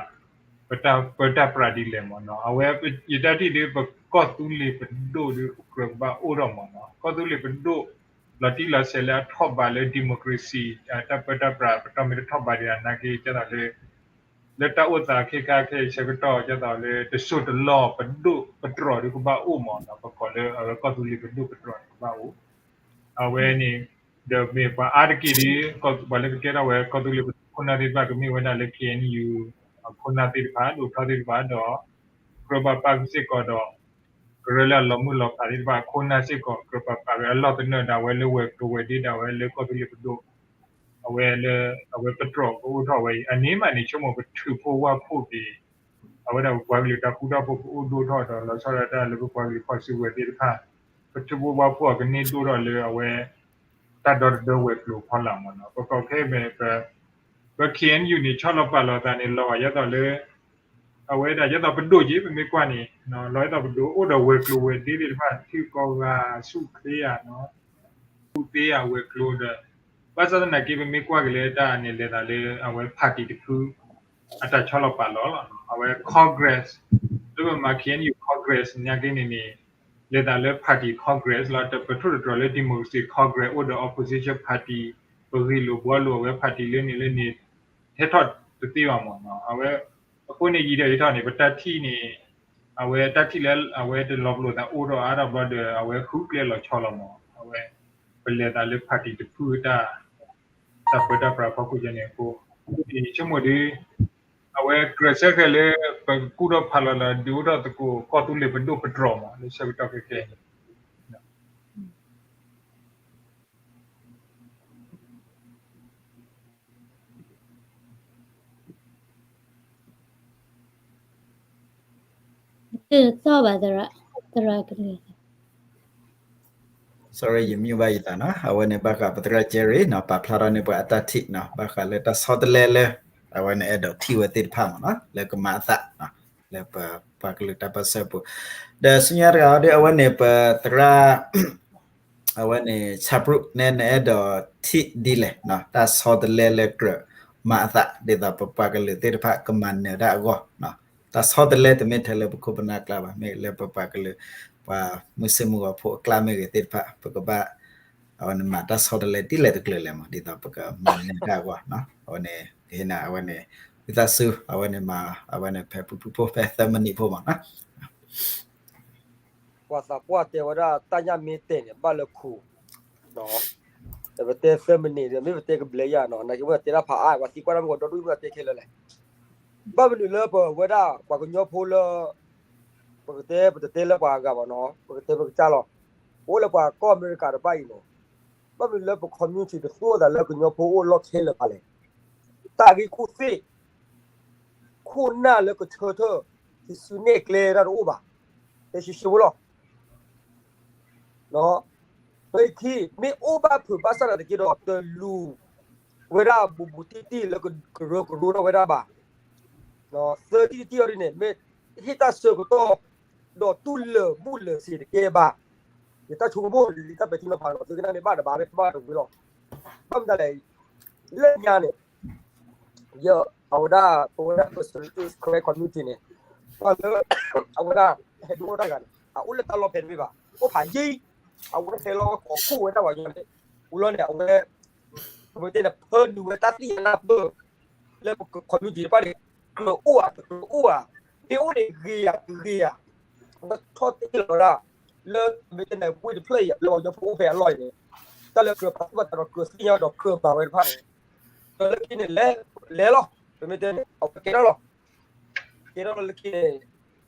ပတၢ်ပၢတၢ်ပြးဒ်လဲၣ်မးနီၤ, အဝဲယတၢ်ထံၣ်ဒီး ပကီၢ်သူလ့ၤပဒိၣ်ဒီး ပကြၢးကဘၣ်အိၣ်ထီၣ်မးနီၤ, ကီၢ်သူလ့ၤပဒိၣ် လီၤတံၢ်လီၤဆဲးလၢအထီၣ်ဘးလၢ democracy တၢ်ပၢတၢ်ပြး ပတီၢ်မ့ၢ်တထီၣ်ဘးဒံးနာ်က့ ကဲသိးလၢ လၢတၢ်အိၣ်သးခဲခါခဲအံၤဆၢကတီၢ် ကဲသိးလၢတစိၢ်တလီၢ်ပဒိၣ်ပတြီၤဒီးကဘၣ်အိၣ်မးနီၤ, ပကိးလၢအဝဲကီၢ်သူလ့ၤပဒိၣ်ပတြီၤဒီးကဘၣ်အိၣ်, အဝဲန့ၣ် ဒီးမ့ၢ်ပှၤအါတက့ၢ်ဒီး ပှၤလၢကကဲထီၣ်ဝဲကီၢ်သူလ့ၤပဒိၣ်ခိၣ်နၢ်သ့ၣ်တဖၣ် ကမ့ၢ်ဝဲဒၣ်လၢ ခ့ၣ်အဲၣ်ယူၣ် အခိၣ်နၢ်သ့ၣ်တဖၣ် ဒိၣ်ထီၣ်သ့ၣ်တဖၣ်ဒီး ကြၢးပာ်ပာ်ကစ့ၢ်ကီးဒီး ကရၢလၢအလီၤမုၢ်လီၤဖးသ့ၣ်တဖၣ် အခိၣ်နၢ်စ့ၢ်ကီး ကြၢးပာ်ပာ်က့ၤအလီၢ်သနၢၣ်ဒၣ်ဝဲလၢဝဲၤကျိၤဝဲၤဒ့ဒၣ်ဝဲလၢကီၢ်သူလ့ၤပဒိၣ် အဝဲလၢ အဝဲပတြီၤကအိၣ်ထီၣ်ဝဲအံၤ အန့ၣ်မးန့ၣ် ဆိကမိၣ်ပထူဖိဝါဖိက့ၤ အဝဲဒၣ်ပပှၤကလုာ်တၢ်ဃူတၢ်ဖိးကအိၣ်ဒိၣ်ထီၣ်ဒီး လီၤဆီဒၣ်တၢ်လၢပပှၤကလုာ်ဖီၣ်စုကဝဲၤသ့ၣ်တဖၣ် ပထူဖိဝါဖိအကန့ၢ်ဒိၣ်ထီၣ်လၢအဝဲ တၢ်ဒီသဒၢဝဲၤကျိၤဖီလာ်မးနီၤ ပကိးခဲအံၤ ပ ခ့ၣ်အဲၣ်ယူၣ်န့ၣ် ဆီလီၤပာ်လီၤသးန့ၣ် လီၤဂာ်ဒ်သိးလၢ အဝဲဒၣ်ဒ်သိးပဒိၣ်က့ ပမ့ၢ်ကွၢ်န့ၣ် လီၤဒ်သိးပဒိၣ်အိၣ်ဒီးဝဲၤကျိၤဝဲၤဒ့သ့ၣ်တဖၣ် ထံကီၢ်ဂၤ ဆူၣ်ချ့ဧါ ဆူၣ်ချ့ဧါဝဲၤကျိၤဒီး ဘၣ်ဆၣ်သနာ်က့ ပမ့ၢ်ကွၢ်က့ၤလၢတၢ်န့ၣ် လဲၤသးလၢအဝဲ party တဖု အတၢ်ဆီလီၤပာ်လီၤလီၤ. အဝဲ Congress လၢပမၤ ခ့ၣ်အဲၣ်ယူၣ် Congress နာ်က့န့ၣ်န့ၣ် လဲၤသးလၢ party Congress လီၤ. ပထိၣ်သတြီၤလၢ democracy Congress အိၣ်ဒီး opposition party ပဂ့ၢ်လိာ်ဘှီလိာ်အဝဲ party လၢန့ၣ်လၢန့ၣ် ဟဲထီၣ်တသ့ဘၣ်မးနီၤ. အဝဲ အဃိန့ၣ် ယံာ်ဒီးယံာ်ထီၣ်န့ၣ် ပတၢ်ထံၣ်န့ၣ် အဝဲတၢ်ထံၣ်လၢအဝဲတလီၤပလိာ်သးအိၣ်ထီၣ်အါထီၣ်ဘျီဒီး အဝဲဃုကျဲလီၤဆီလီၤမး. အဝဲ ပလဲၤသးလၢ party တဖုတၢ် တၢ်ပၢတၢ်ပြးဖီခိၣ်ကဲန့ၣ်အဃိ အဃိန့ၣ် ဆိကမိၣ်ဒီး အဝဲကြၢးစၢဃဲၤလၢ ပကူၣ်ထီၣ်ဖးလီၤလီၤ ဒုးအိၣ်ထီၣ်သကိး ကီၢ်သူလ့ၤပဒိၣ်ပတြီၤမး လၢဆၢကတီၢ်ခဲခဲအံၤန့ၣ် တသီၣ်ဘၣ် သရၣ်ကလုာ် sorry ယ mute ဘၣ်ယသးနီၤ. အဝဲန့ၣ်ဘၣ်ဃးပသရၣ် Jerry နီၤ ပာ်ဖျါထီၣ်န့ၢ်ပှၤအတၢ်ထံၣ်နီၤ ဘၣ်ဃးလၢတၢ်ဆီတလဲလၢ အဝဲန့ၣ်အဲၣ်ဒိးထံၣ်ဝဲသ့ၣ်တဖၣ်မးနီၤ လၢကမၤအသး လၢပပှၤကလုာ်တၢ်ပၢၢ်ဆၢပူၤ ဒီးဆူညါတဂၤဒီး အဝဲန့ၣ်ပသရၣ် အဝဲန့ၣ် ဆၣ်ပြူး နဲနအဲၣ်ဒိးထံၣ်ဒ်လဲၣ်နီၤ တၢ်ဆီတလဲလၢကြၢးမၤအသး ဒ်သိးပပှၤကလုာ်သ့ၣ်တဖၣ်ကမၤနၢၤတၢ်အဂီၢ် တၢ်ဆီတလဲတမ့ၢ်ထဲလၢပခိၣ်ပနၢ်ကျါဘၣ် မ့ၢ်လၢပပှၤကလုာ် ပှၤမုၢ်ဆ့ၣ်မုၢ်ဂီၤဖိအကျါမ့ၢ်ဂ့ၤသ့ၣ်တဖၣ် ပကဘၣ် အဝဲန့ၣ်မၤတၢ်ဆီတလဲဒ်လဲၣ်တကျၢၤလဲၣ်မး ဒ်သိးပကမၤန့ၢ်တၢ်အဂီၢ်နီၤ. အဝဲန့ၣ် ကဟ့ၣ်နၤ အဝဲန့ၣ် ဝံသးစူၤ အဝဲန့ၣ်မၤ အဝဲန့ၣ်ဖဲဖုဖုဖိဖဲသၢမံးနံးဖိမးနီၤ. ပှၤသးပှၢ်တဲဝဲဒၣ် တၢ်ညၣ်မ့ၢ်တဲာ်န့ၣ် ဘၣ်လၢခိ ပတဲသၢမံးနံး မ့ၢ်ပတဲကဘျဲးယၤနီၤ နာ်က့မ့ၢ်တဲတၢ်ဖးအါ ပှၤသံကွၢ်တၢ်မ့ၢ်ကီးဒီဒူၣ်မ့ၢ်တဲခဲလၢာ်လဲၣ်. ဘၣ်မနုၤလၢပဝဲဒၣ်ပှၤကညီဖိလၢ ပကတဲ ပတတဲလၢပှၤအဂၤဘၣ်နီၤ ပကတဲပကစၢ်လီၤ. ပအိၣ်လၢပှၤကီၢ်အမဲရကၤတဖၣ်အံၤန့ၣ် ဘၣ်မနုၤလၢပ community တသူအသးလၢကညီဖိအိၣ်လီၢ်ခဲလၢာ်ဘၣ်လဲၣ်. တၢ်ဂ့ၢ်ခိၣ်သ့ၣ် ခိၣ်နၢ်လၢကဆၢထၢၣ် ကစုနဲၣ်ကျဲတၢ်တအိၣ်ဘၣ်. တဲရှဲရှဲဖိလီၤ. လၢခံ မ့ၢ်အိၣ်ဘၣ်ဖုးဘၣ်ဆၣ်ဒီးတက့ဒီး တလူၤဝဲဒၣ်ဘူးဘူးတံၢ်တံၢ်လၢကရၢကရိထီၣ်ဝဲဒၣ်ဘၣ်. သၢထံၣ်တထံၣ်အီၤဒ်န့ၣ် မ့ၢ်ဟ့ၣ်တၢ်ဆၢကတီၢ် ဒီးတူၢ်လၢာ်ဘူၣ်လၢာ်စ့ၤတကဲဘၣ်. ယတၢ်ဆိကမိၣ်လံ တၢ်ပဲာ်ထံနီၤဖးဒီး သုကနၣ်မ့ၢ်ဘၣ်တဘၣ် မ့ၢ်တဘၣ်တဝံၤလီၤ. ဘၣ်မတၤလဲၣ် လၢညါန့ၣ် ယ အဝဲဒၣ် ပဝဲဒၣ် Pacific Karen community န့ၣ် ပှၤလၢ အဝဲဒၣ် ဟဲဒိတၢ်ဂၤန့ၣ် အအိၣ်လၢတၢ်လီၢ်ဖဲတဘ့ၣ်ဘၣ် အိၣ်ဖးယံၤ အဝဲဟဲလီၤကိးဖှိၣ်ဝဲဒၣ်ပှၤကညီန့ၣ် ဝံၤလီၤန့ၣ် အဝဲ ပမ့ၢ်တဲန့ၣ် ဖၢနုာ်ဝဲတၢ်သ့ၣ်ညါနၢ်ပၢၢ် လၢပ community တဖၣ်န့ၣ် ကြၢးအိၣ်ဧါ တကြၢးအိၣ်ဧါ မ့ၢ်အိၣ်န့ၣ်ဂ့ၤဧါ တဂ့ၤဧါ အဝဲထီၣ်တ့ၢ်လီၤဝဲဒၣ် လၢပမ့ၢ်တဲန့ၣ် ဝ့ၢ်တဖျၢၣ်အံၤ လၢပှၤကညီဖိအိၣ်ဖဲအလီၢ်အံၤန့ၣ် တၢ်လၢကြၢးပာ်သူၣ်ပာ်သးဒီးကြၢးသ့ၣ်ညါဒီးကြၢးမၤဝဲတဖၣ်န့ၣ် ဒီးလၢခံန့ၣ် လဲၤလီၤ ပမ့ၢ်တဲန့ၣ် အဝဲကဲထီၣ်လီၤ ကဲထီၣ်လီၤလၢခံန့ၣ်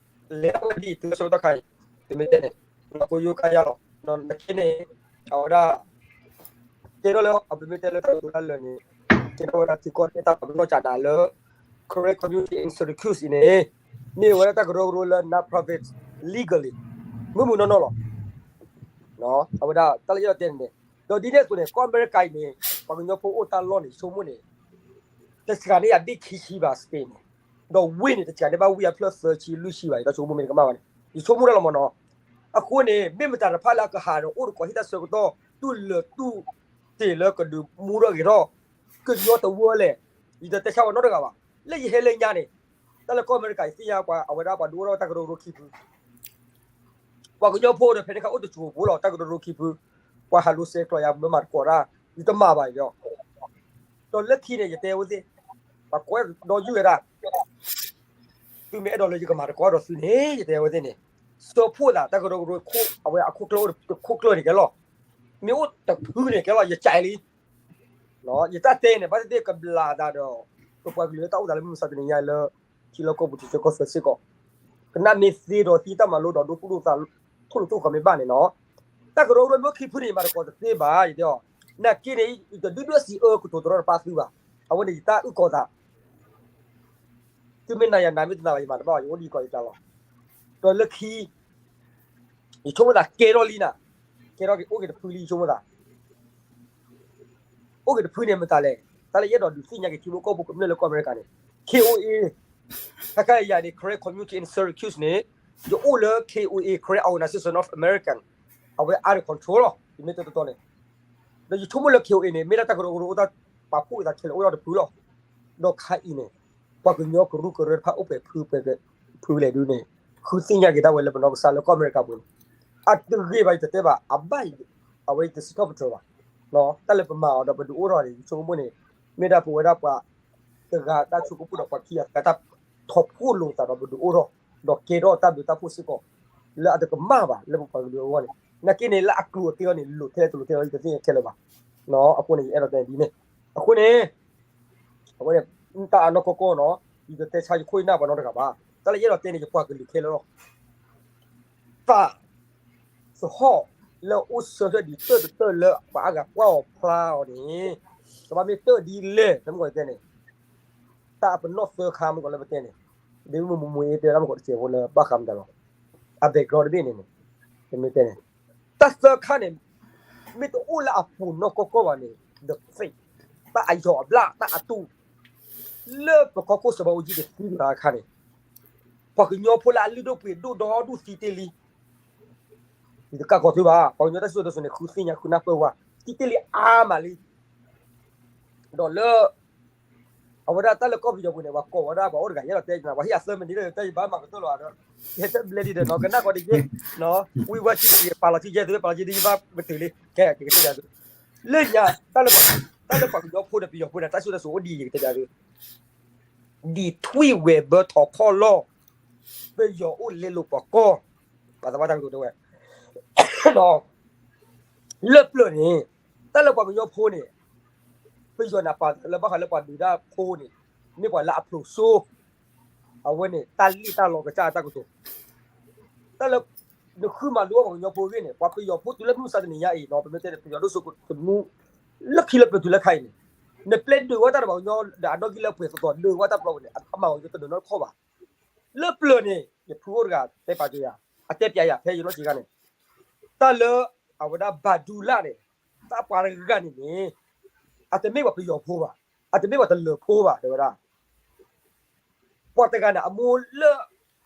လဲၤထီၣ်ဝဲဒ်အံၤ တုၤလၢဆၢကတီၢ်ခါအံၤ ပမ့ၢ်တဲန့ၣ် ကိယိကါယါလီၤ လၢခံန့ၣ် အဝဲဒၣ် ကဲထီၣ်လၢ အပမ့ၢ်တဲလၢတၢ်ကတိၤတၢ်လၢာ်န့ၣ် ကဲထီၣ်ဝဲဒၣ်ထံကီၢ်သဲးတၢ်ပာ်ပနီၣ်ကးနၤလၢ Karen Community in Syracuse အံၤန့ၣ် မ့ၢ်ဝဲဒၣ်တၢ်ကရၢကရိလၢ non-profit legally မုၢ်မုၢ်နီၢ်နီၢ်လီၤ အဝဲဒၣ်တၢ်လၢယအဲၣ်ဒိးတဲန့ၣ် ဒီးဒ်န့ၣ်အသိးန့ၣ် ကီၢ်အမဲရကၤအံၤန့ၣ် ပှၤကညီဖိအိၣ်တၢ်လီၢ်န့ၣ် ယဆိကမိၣ်န့ၣ် တစှၤန့ၢ်ယၤဘ့ၣ်ခံဆံဘၣ် state န့ၣ် ဒီးဝ့ၢ်န့ၣ် တစှၤန့ၢ်ဘၣ်ဝ့ၢ်အဖျၢၣ်သၢဆံလွံၢ်ဆံဘၣ် ယတၢ်ဆိကမိၣ်မ့ၢ်တကမၣ်ဘၣ်န့ၣ် ယဆိကမိၣ်တၢ်လီၤမ့ၢ်နီၤ အဃိန့ၣ် မ့ၢ်မတၤတဖၣ်လၢအကဟးဒီးအိၣ်တကိးဟ့ၣ်တၢ်ဆၢကတီၢ် တူၢ်လၢာ်တူၢ်တ့ၢ်လၢကဒုးမူထီၣ်ဂဲၤထီၣ် ကညီတဝၢလီၤ ယတတဲဆါပှၤနီတဂၤဘၣ် လၢယဟဲလၢညါန့ၣ် တၢ်လၢကီၢ်အမဲရကၤ ယသ့ၣ်ညါပှၤ အဝဲဒၣ်ပှၤဒုးအိၣ်ထီၣ်တၢ်ကရၢကရိခံဖု ပှၤကညီဖိဒီးဖဲန့ၣ်ခါအိၣ်တစိၤဖိလီၤ တၢ်ကရၢကရိခံဖု ပှၤဟးလိၤစဲးကျိးယၤ မ့ၢ်မၤတကိးတၢ် ယတမၤဘၣ်ယီၤ ဒီးလၢခံန့ၣ် ယတဲဝဲသ့ၣ် ပှၤကိးဒီးယုၢ်ဝဲဒၣ် သုမ့ၢ်အဲၣ်ဒိးလၢယကမၤတကိးဒီးသုန့ၣ် ယတဲဝဲသ့ၣ်န့ၣ် စၢဖှိၣ်သး တၢ်ကရၢကရိ အဝဲအခိၣ်ကျၢၢ်အိၣ်တခိၣ်ကျၢၢ်န့ၣ်ကဲလီၤ မ့ၢ်အိၣ်တဖုန့ၣ်ကဲလီၤ ယကးလံ ယတၢ်တဲန့ၣ် ဘၣ်သ့ၣ်သ့ၣ်ကဘျးသးဒီး ပပှၤကလုာ်လၢတၢ်အိၣ်သးလၢမုၢ်မဆါတနံၤညါလၢ ထံလီၢ်ကီၢ်ပူၤထံဆၢကီၢ်ဆၢစ့ၢ်ကီး ကနၣ်မ့ၢ်သ့ဒီးဟံးတၢ်မၤလိဒီးဒိသူၣ်ဒိသး ထိၣ်လိာ်ထိၣ်ဃီမ့ၢ်ဘၣ်န့ၣ်နီၤ တၢ်ကရၢကရိမ့ၢ်အိၣ်ခံဖုန့ၣ် ယမၤတကိးတသ့ဘၣ် ယတဲအီၤ နာ်က့န့ၣ် ယတဒုၣ်ဒွဲၣ်စံးအၢကတိၤတရီတပါသုဘၣ် အဝဲန့ၣ်ယတၢ်အုၣ်ကီၤသး သုမ့ၢ်နာ်ယၤနာ် မ့ၢ်တနာ်ဘၣ်ယမၤတဘၣ်ဘၣ် ယအိၣ်ဒ်ယကိးယကျါလီၤ ဒီးလၢခံ ယဆိကမိၣ်သးကဲထီၣ်လံနၤ ကဲထီၣ်က့ၤအိၣ်က့ၤတဖုလံ ယဆိကမိၣ်သး အိၣ်က့ၤတဖုန့ၣ်မတၤလဲၣ် တၢ်လၢယအဲၣ်ဒိးဒုးသ့ၣ်ညါက့ၤထံဖိကီၢ်ဖိကမျၢၢ်လၢကီၢ်အမဲရကၤန့ၣ် K O A ခဲခါယၤန့ၣ် Karen Community in Syracuse န့ၣ် ယအိၣ်လၢ K O A Karen Organization of American အဝဲ under control လီၤ ယမ့ၢ်တဲတီတီန့ၣ် ဒီးယဆိကမိၣ်လၢ K O A န့ၣ် မ့ၢ်ဒၣ်တၢ်ကရၢကရိအိၣ်တၢ်ပာ်ဖှိၣ်အသးခဲလၢာ်အိၣ်ဒီးတဖုလီၤ ဒီးခါအံၤန့ၣ် ပှၤကညီကရူၢ်ကရၢတဖၣ်အိၣ်ပှဲၤဖုပှဲၤဖုလဲၣ်ဒုးန့ၣ် ဃုသ့ၣ်ညါက့ၤဒၣ်ဝဲလၢပနီၢ်ကစၢ်လၢကီၢ်အမဲရကၤပူၤန့ၣ် အတဂ့ၤဘၣ်ယတတဲဘၣ် အဘၣ်အံၤ အဝဲယတစံးထီၣ်ပတြၢၤဘၣ် တၢ်လၢပမၤအီၤဒီးပဒုးအိၣ်ထီၣ်န့ၣ် ယဆိကမိၣ်န့ၣ် မ့ၢ်ဒၣ်ပဝဲဒၣ်ပှၤတဂၤတၢ်ဆိကမိၣ်ဒီးပှၤခံဂၤတၢ်ထီၣ်ဖှိၣ်လိာ်သးဒီးပဒုးအိၣ်ထီၣ် ဒီးကဲထီၣ်တၢ်ဘျုးတၢ်ဖှိၣ်စ့ၢ်ကီး လၢအတကမၣ်ဘၣ်လၢပပှၤကလုာ်အဂီၢ်န့ၣ် နာ်က့န့ၣ်လၢအကျိၤအကျဲအီၤန့ၣ် လိာ်ထဲလဲၣ်တလိာ်ထဲလဲၣ် ယတသ့ၣ်ညါခဲလၢာ်ဘၣ် အဃိန့ၣ် ယအဲၣ်ဒိးတဲဒ်န့ၣ် အဃိန့ၣ် အဝဲန့ၣ် တၢ်အနီၢ်ကီၢ်ကီၢ်နီၤ ယတတဲဆါယခိၣ်ယနၢ်ပှၤနီတဂၤဘၣ် တၢ်လၢယအဲၣ်ဒိးတဲန့ၣ် ယပှၤကလုာ်ခဲလၢာ်လီၤ သး သဟီၣ်လၢအိၣ်ဆၢထၢၣ်ဒံးတၢၢ်တတၢၢ်လၢပှၤအါဂၤကွၢ်အီၤဖျါအီၤန့ၣ် ကဘၣ်မ့ၢ်တၢၢ်ဒ်လဲၣ် တမ့ၢ်ကီးယတဲန့ၣ် တၢ်အပနီၣ်သၢခါမ့ၢ်ကီးလၢပတဲန့ၣ် ဒ်မုၢ်မူမူအ့တဲဝဲဒၣ်မ့ၢ်ကီးတစဲးဖိလၢဘၣ်ဃးမတၤလီၤ အ background တဘ့ၣ်န့ၣ်န့ၣ် တမ့ၢ်တဲန့ၣ် တၢ်သၢခါန့ၣ် မ့ၢ်တအိၣ်လၢအပူၤနီၢ်ကီၢ်ကီၢ်ဘၣ်န့ၣ် the faith တၢ်အယီၤအဘျၣ်တၢ်အတူၢ် လၢပကီၢ်ခိၣ်စီၤဘးအူကၠံတသံဘၣ်အခါန့ၣ် ပှၤကညီဖိလၢအလုၢ်ဒိၣ်ပှ့ၤဒိၣ်ဒီဒူၣ်သံတ့ၢ်လံ ယတကးကီၤသုဘၣ် ပှၤကညီတၢ်စံၣ်စိၤတဲစိၤန့ၣ် ဃုသ့ၣ်ညါဃုနၢ်ပၢၢ်ဝဲ သံတ့ၢ်လံအါမးလံ ဒီးလၢ အဝဲဒၣ်တၢ်လၢကီၢ်ပယီၤပူၤန့ၣ် ပှၤကိးဝဲဒၣ်ပှၤအိၣ်တဂၤ ယအဲၣ်ဒိးတဲ ပှၤဟ့ၣ်အသၢမံးနံးလၢ တၢ်ယဘၣ်မၤကတၢၢ်လီၤဒီး ယဟဲတဘျဲဒ်ဒီးနီၤ ကနၣ်ကီးတယဲၢ် ဝံဝဲဆံတဂ့ၤ ပာ်လီၤထံယဲၢ်သု ပာ်လီၤယဲၢ်သု ယဘၣ်ပတုာ်လံ ကဲ ကတဲဘၣ်သု လၢညါ တၢ်လၢပှၤကညီဖိဒီးပယီၤဖိန့ၣ် တၢ်စိတၢ်စိအိၣ်ဒ်အံၤ ယကတဲဘၣ်သု ဒ်ထွံၣ်ဝဲၤဘၢထီခီၣ်လီၢ် ပယီၤအိၣ်လဲလိာ်ပှၤကီၢ် ပှၤသးပှၢ်တၢ်ကတိၤတဲဝဲ လၢပျၢၤန့ၣ် တၢ်လၢပှၤကညီဖိန့ၣ် ပယီၤန့ၣ်ပာ်လၢဘၣ်ဃးလၢပှၤဒုးတၢ်ဖိန့ၣ် မ့ၢ်ပှၤလၢအဖျိးစိ အဝဲန့ၣ် တၢ်လံၣ်တၢ်လီကစၢ်အတၢ်ကတိၤ တၢ်လၢ နဃုမၤလိအီၤပှၤကညီဖိအဂ့ၢ်န့ၣ် ပှၤပယီၤဖိတုၤလၢမုၢ်မဆါတနံၤညါအံၤနီၤ ပမ့ၢ်တဲန့ၣ် ပယီၤဒိၣ်စိသနူ လၢခံလၢပျၢၤတုၤလၢခါအံၤန့ၣ် နပျဲဒုးဝဲတၢ်ဒီးပှၤကညီဒီးအနီၣ်ဂံၢ်လၢပှဲၤသီသီ ဒုးဝဲတၢ်ပျီပူၤန့ၣ် အမၤအီၤတနီၤနီတခီၣ်ဘၣ် လၢပျၢၤန့ၣ် ယဖုအိၣ်တဂၤတဲပာ်က့ၤယၤ အတဲပျးယၤဖဲယနီၢ်ဆံးခါန့ၣ် တၢ်လၢ အဝဲဒၣ်ဘၣ်ဒူလၣ်န့ၣ် တၢ်ပှၤတဂၤန့ၣ်န့ၣ် အတမ့ၢ်ပှၤပယီၤဖိဘၣ် အတမ့ၢ်ပှၤတလၢၤဖိဘၣ် တဲဝဲဒၣ် ပှၤတဂၤန့ၣ် အမိၢ်လၢ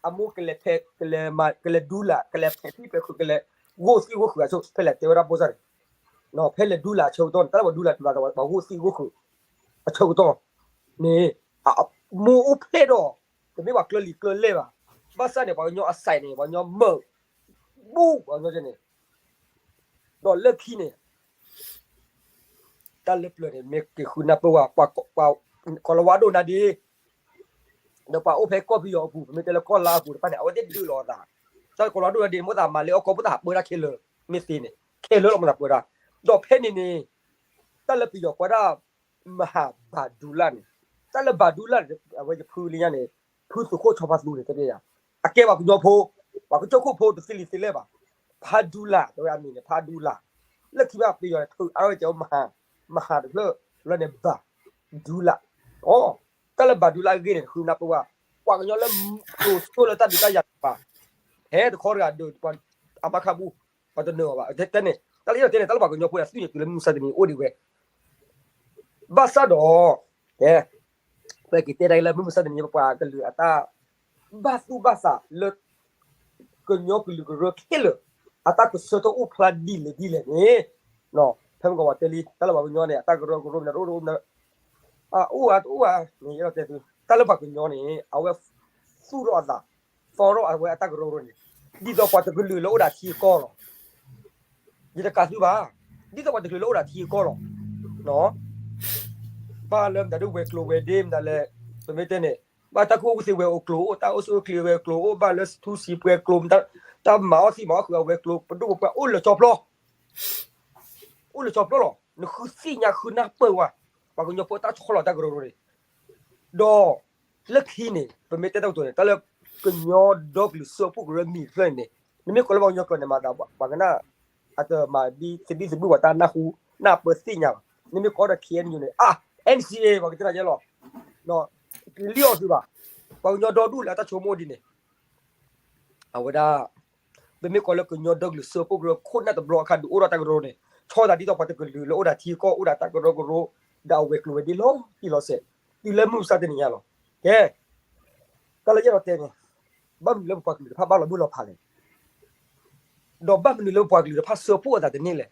အမိၢ်ကလဲၤဖဲ ကလဲၤမၤ ကလဲၤဒူလၣ် ကလဲၤဖဲးထံဖဲးခိၣ် ကလဲၤဂိၢ်သံၣ်ဂိၢ်ဃုာ်အဆိ ဖဲလဲၣ်တဲဝဲဒၣ်ဘိၣ်စၢ်န့ၣ် ဖဲလဲၣ်ဒူလၣ်အဆၢကတီၢ်န့ၣ် တၢ်လၢပှၤဒူလၣ်ဒူလၣ် ပှၤဂိၢ်သံၣ်ဂိၢ်ဃုာ် အဆၢကတီၢ်န့ၣ် မိၢ်အိၣ်ဖျဲၣ်ဒီး တမ့ၢ်ပှၤကျၢၢ်လံၤကျၢၢ်လဲၢ်ဘၣ်. ဘၣ်ဆၣ်န့ၣ် ပှၤကညီအစဲးန့ၣ် ပှၤကညီမၢၢ် ဘူၣ် ပှၤကညီန့ၣ် ဒီးလၢခံန့ၣ် တၢ်လၢပျၢၤန့ၣ် မ့ၢ်က့ၤဃုနၢ်ပၢၢ်ဝဲ ကီၤလၤဝါဒိၣ်နၤဒ့ ဒီးပှၤအိၣ်ဖဲကီၢ်ပယီၤအပူၤ ပမ့ၢ်တဲလၢကီၢ်လါအပူၤတဖၣ်န့ၣ် အဝဲသ့ၣ်ဒုးလီၤအသး တၢ်ကီၤလၤဝါဒိၣ်နၤဒ့ မိၣ်သးမၤလၢအီၣ်ကီၢ် မိၣ်သးဟးပၢဒၣ်ခဲလၢာ် မ့ၢ်သ့န့ၣ် ခဲလၢာ်လီၤမိၣ်သးပၢဒၣ် ဒီးဖဲန့ၣ်န့ၣ် တၢ်လၢပယီၤကိးဒၣ် မဟာဗန္ဓုလ န့ၣ် တၢ်လၢဗန္ဓုလ န့ၣ် အဝဲယဖုလၢညါန့ၣ် ဖုသုးခိၣ်ဆီဖါသူန့ၣ် တဲပျဲယၤ အကဲပှၤကညီဖိ ပှၤကစၢၢ်ခိၣ်ဖိတသ့လံာ်သ့လဲၢ်ဘၣ် ဖါဒူလၣ် တဲဝဲအမံၤန့ၣ် ဖါဒူလၣ် လၢခံဘၣ်ပယီၤန့ၣ် ထုးအါဝဲကဲ မဟာ တဖျၢၣ် လၢန့ၣ် ဗန္ဓုလ အိ တၢ်လၢဗန္ဓုလအဂ့ၢ်န့ၣ် ဃုနၢ်ပၢၢ်ဝဲ ပှၤကညီလၢ ကျိၤစိလၢတၢ်ဒုးတၢ်ယၤတကပၤ ဟဲတခီတဂၤဒီး ပှၤအမါခါပူၤ ပှၤတနၢၤအီၤဘၣ် တဲန့ၣ် တၢ်လၢယတဲန့ၣ် တၢ်လၢပှၤကညီဖိအသွံၣ်န့ၣ် တုၤလၢမုၢ်မဆါတနံၤအိၣ်ဒံးဝဲ ဘၣ်ဆၣ်ဒီး ကဲ ပက့ၤတဲဒၣ်လၢမုၢ်မဆါတနံၤ ပပှၤကလုာ်အတၢ် ဘၣ်သူၣ်ဘၣ်သးလၢ ကညီကလုာ်ကရၢခဲလၢာ် အတၢ်ကဆၢထၢၣ်အိၣ်ဖျါဒ်လဲၣ်ဒ်လဲၣ်န့ၣ် ဖဲမုၢ်ကီးပှၤတဲလံ တၢ်လၢပှၤကညီန့ၣ် အတၢ်ကရၢကရိမနုၤတအိၣ်တအိၣ်မနုၤ အအိၣ်ဧါတအိၣ်ဧါန့ၣ် ယအဲၣ်ဒိးတဲသု တၢ်လၢပှၤကညီန့ၣ် အဝဲသူၣ်ထီၣ်အသး သီထီၣ်အဝဲအတၢ်ကရၢကရိန့ၣ် ဒ်သိးပှၤတကလုာ်လၢအိၣ်ဒၣ်ထံကီၢ်လီၤ ယတကးသုဘၣ် ဒ်သိးပှၤတကလုာ်လၢအိၣ်ဒၣ်ထံကီၢ်လီၤ ဘၣ်လၢမတၤဒ်ဝဲၤကျိၤဝဲၤဒ့မတၤလဲၣ် ပမ့ၢ်တဲန့ၣ် ဘၣ်တၢ်ကူၣ်ဘၣ်ကူၣ်သ့ဝဲၤကျိၤအိၣ် တၢ်အိၣ်ဆူၣ်အိၣ်ချ့ဝဲၤကျိၤအိၣ် ဘၣ်လၢထူစံးပှဲၤကျိၤ တၢ်မၤအီၣ်သံမၤအီၣ်ဃုာ်အဝဲၤကျိၤ ပဒိၣ်ပပှၢ်အိၣ်လၢကၠီဖျီ အိၣ်လၢကၠီဖျီလီၤ နဃုသ့ၣ်ညါဃုနၢ်ပၢၢ်ဝဲ ပှၤကညီဖိတၢ်ဆီလီၤတၢ်ကရၢကရိန့ၣ် ဒီး လၢခံန့ၣ် ပမ့ၢ်တဲတၢ်ကတိၤန့ၣ် တၢ်လၢကညီဒီကလုာ်စၢဖှိၣ်ကရၢမံၤတဖျၢၣ်န့ၣ် နမ့ၢ်ကွၢ်လၢပှၤကညီကျိာ်န့ၣ် မၤသးပှၤကနၣ် အတမၤဘံသဘံၣ်သဘုၣ်ပှၤတၢ်နၢ်ဟူနၢ်ပၢၢ်သ့ၣ်ညါဘၣ် နမ့ၢ်ကွၢ်ဒီး ခ့ၣ်အဲၣ်ယူၣ်န့ၣ် အါ NCA ပှၤကတဲတၢ်ယဲလီၤ လံအီၤသုဘၣ် ပှၤကညီဒီဒူၣ်လၢအတၢ်ဆိကမိၣ်ဒ်န့ၣ် အဝဲဒၣ် ပမ့ၢ်ကွၢ်လၢကညီဒီကလုာ်စၢဖှိၣ်ကရၢခိၣ်နၢ်တဘျီအခါဒုးအိၣ်ထီၣ်တၢ်ကရၢကရိန့ၣ် ဆီသးဒ်သိးပှၤတကလုာ်လၢအိၣ်ဒၣ်ထံကီၢ်အိၣ်ဒၣ်တၢ်ကရၢကရိ ဒီးအဝဲၤကျိၤဝဲၤဒ့လီၤတံၢ်လီၤဆဲး တုၤလၢမုၢ်မဆါတနံၤညါလီၤ. ကဲ တၢ်လၢယအဲၣ်ဒိးတဲန့ၣ် ဘၣ်မနုၤလၢပပှၤကလုာ်တဖၣ်ဘၣ်လီၤမုၢ်လီၤဖးလဲၣ် ဒီးဘၣ်မနုၤလၢပပှၤကလုာ်တဖၣ်စၢဖှိၣ်အသးတန့ၢ်လဲၣ်.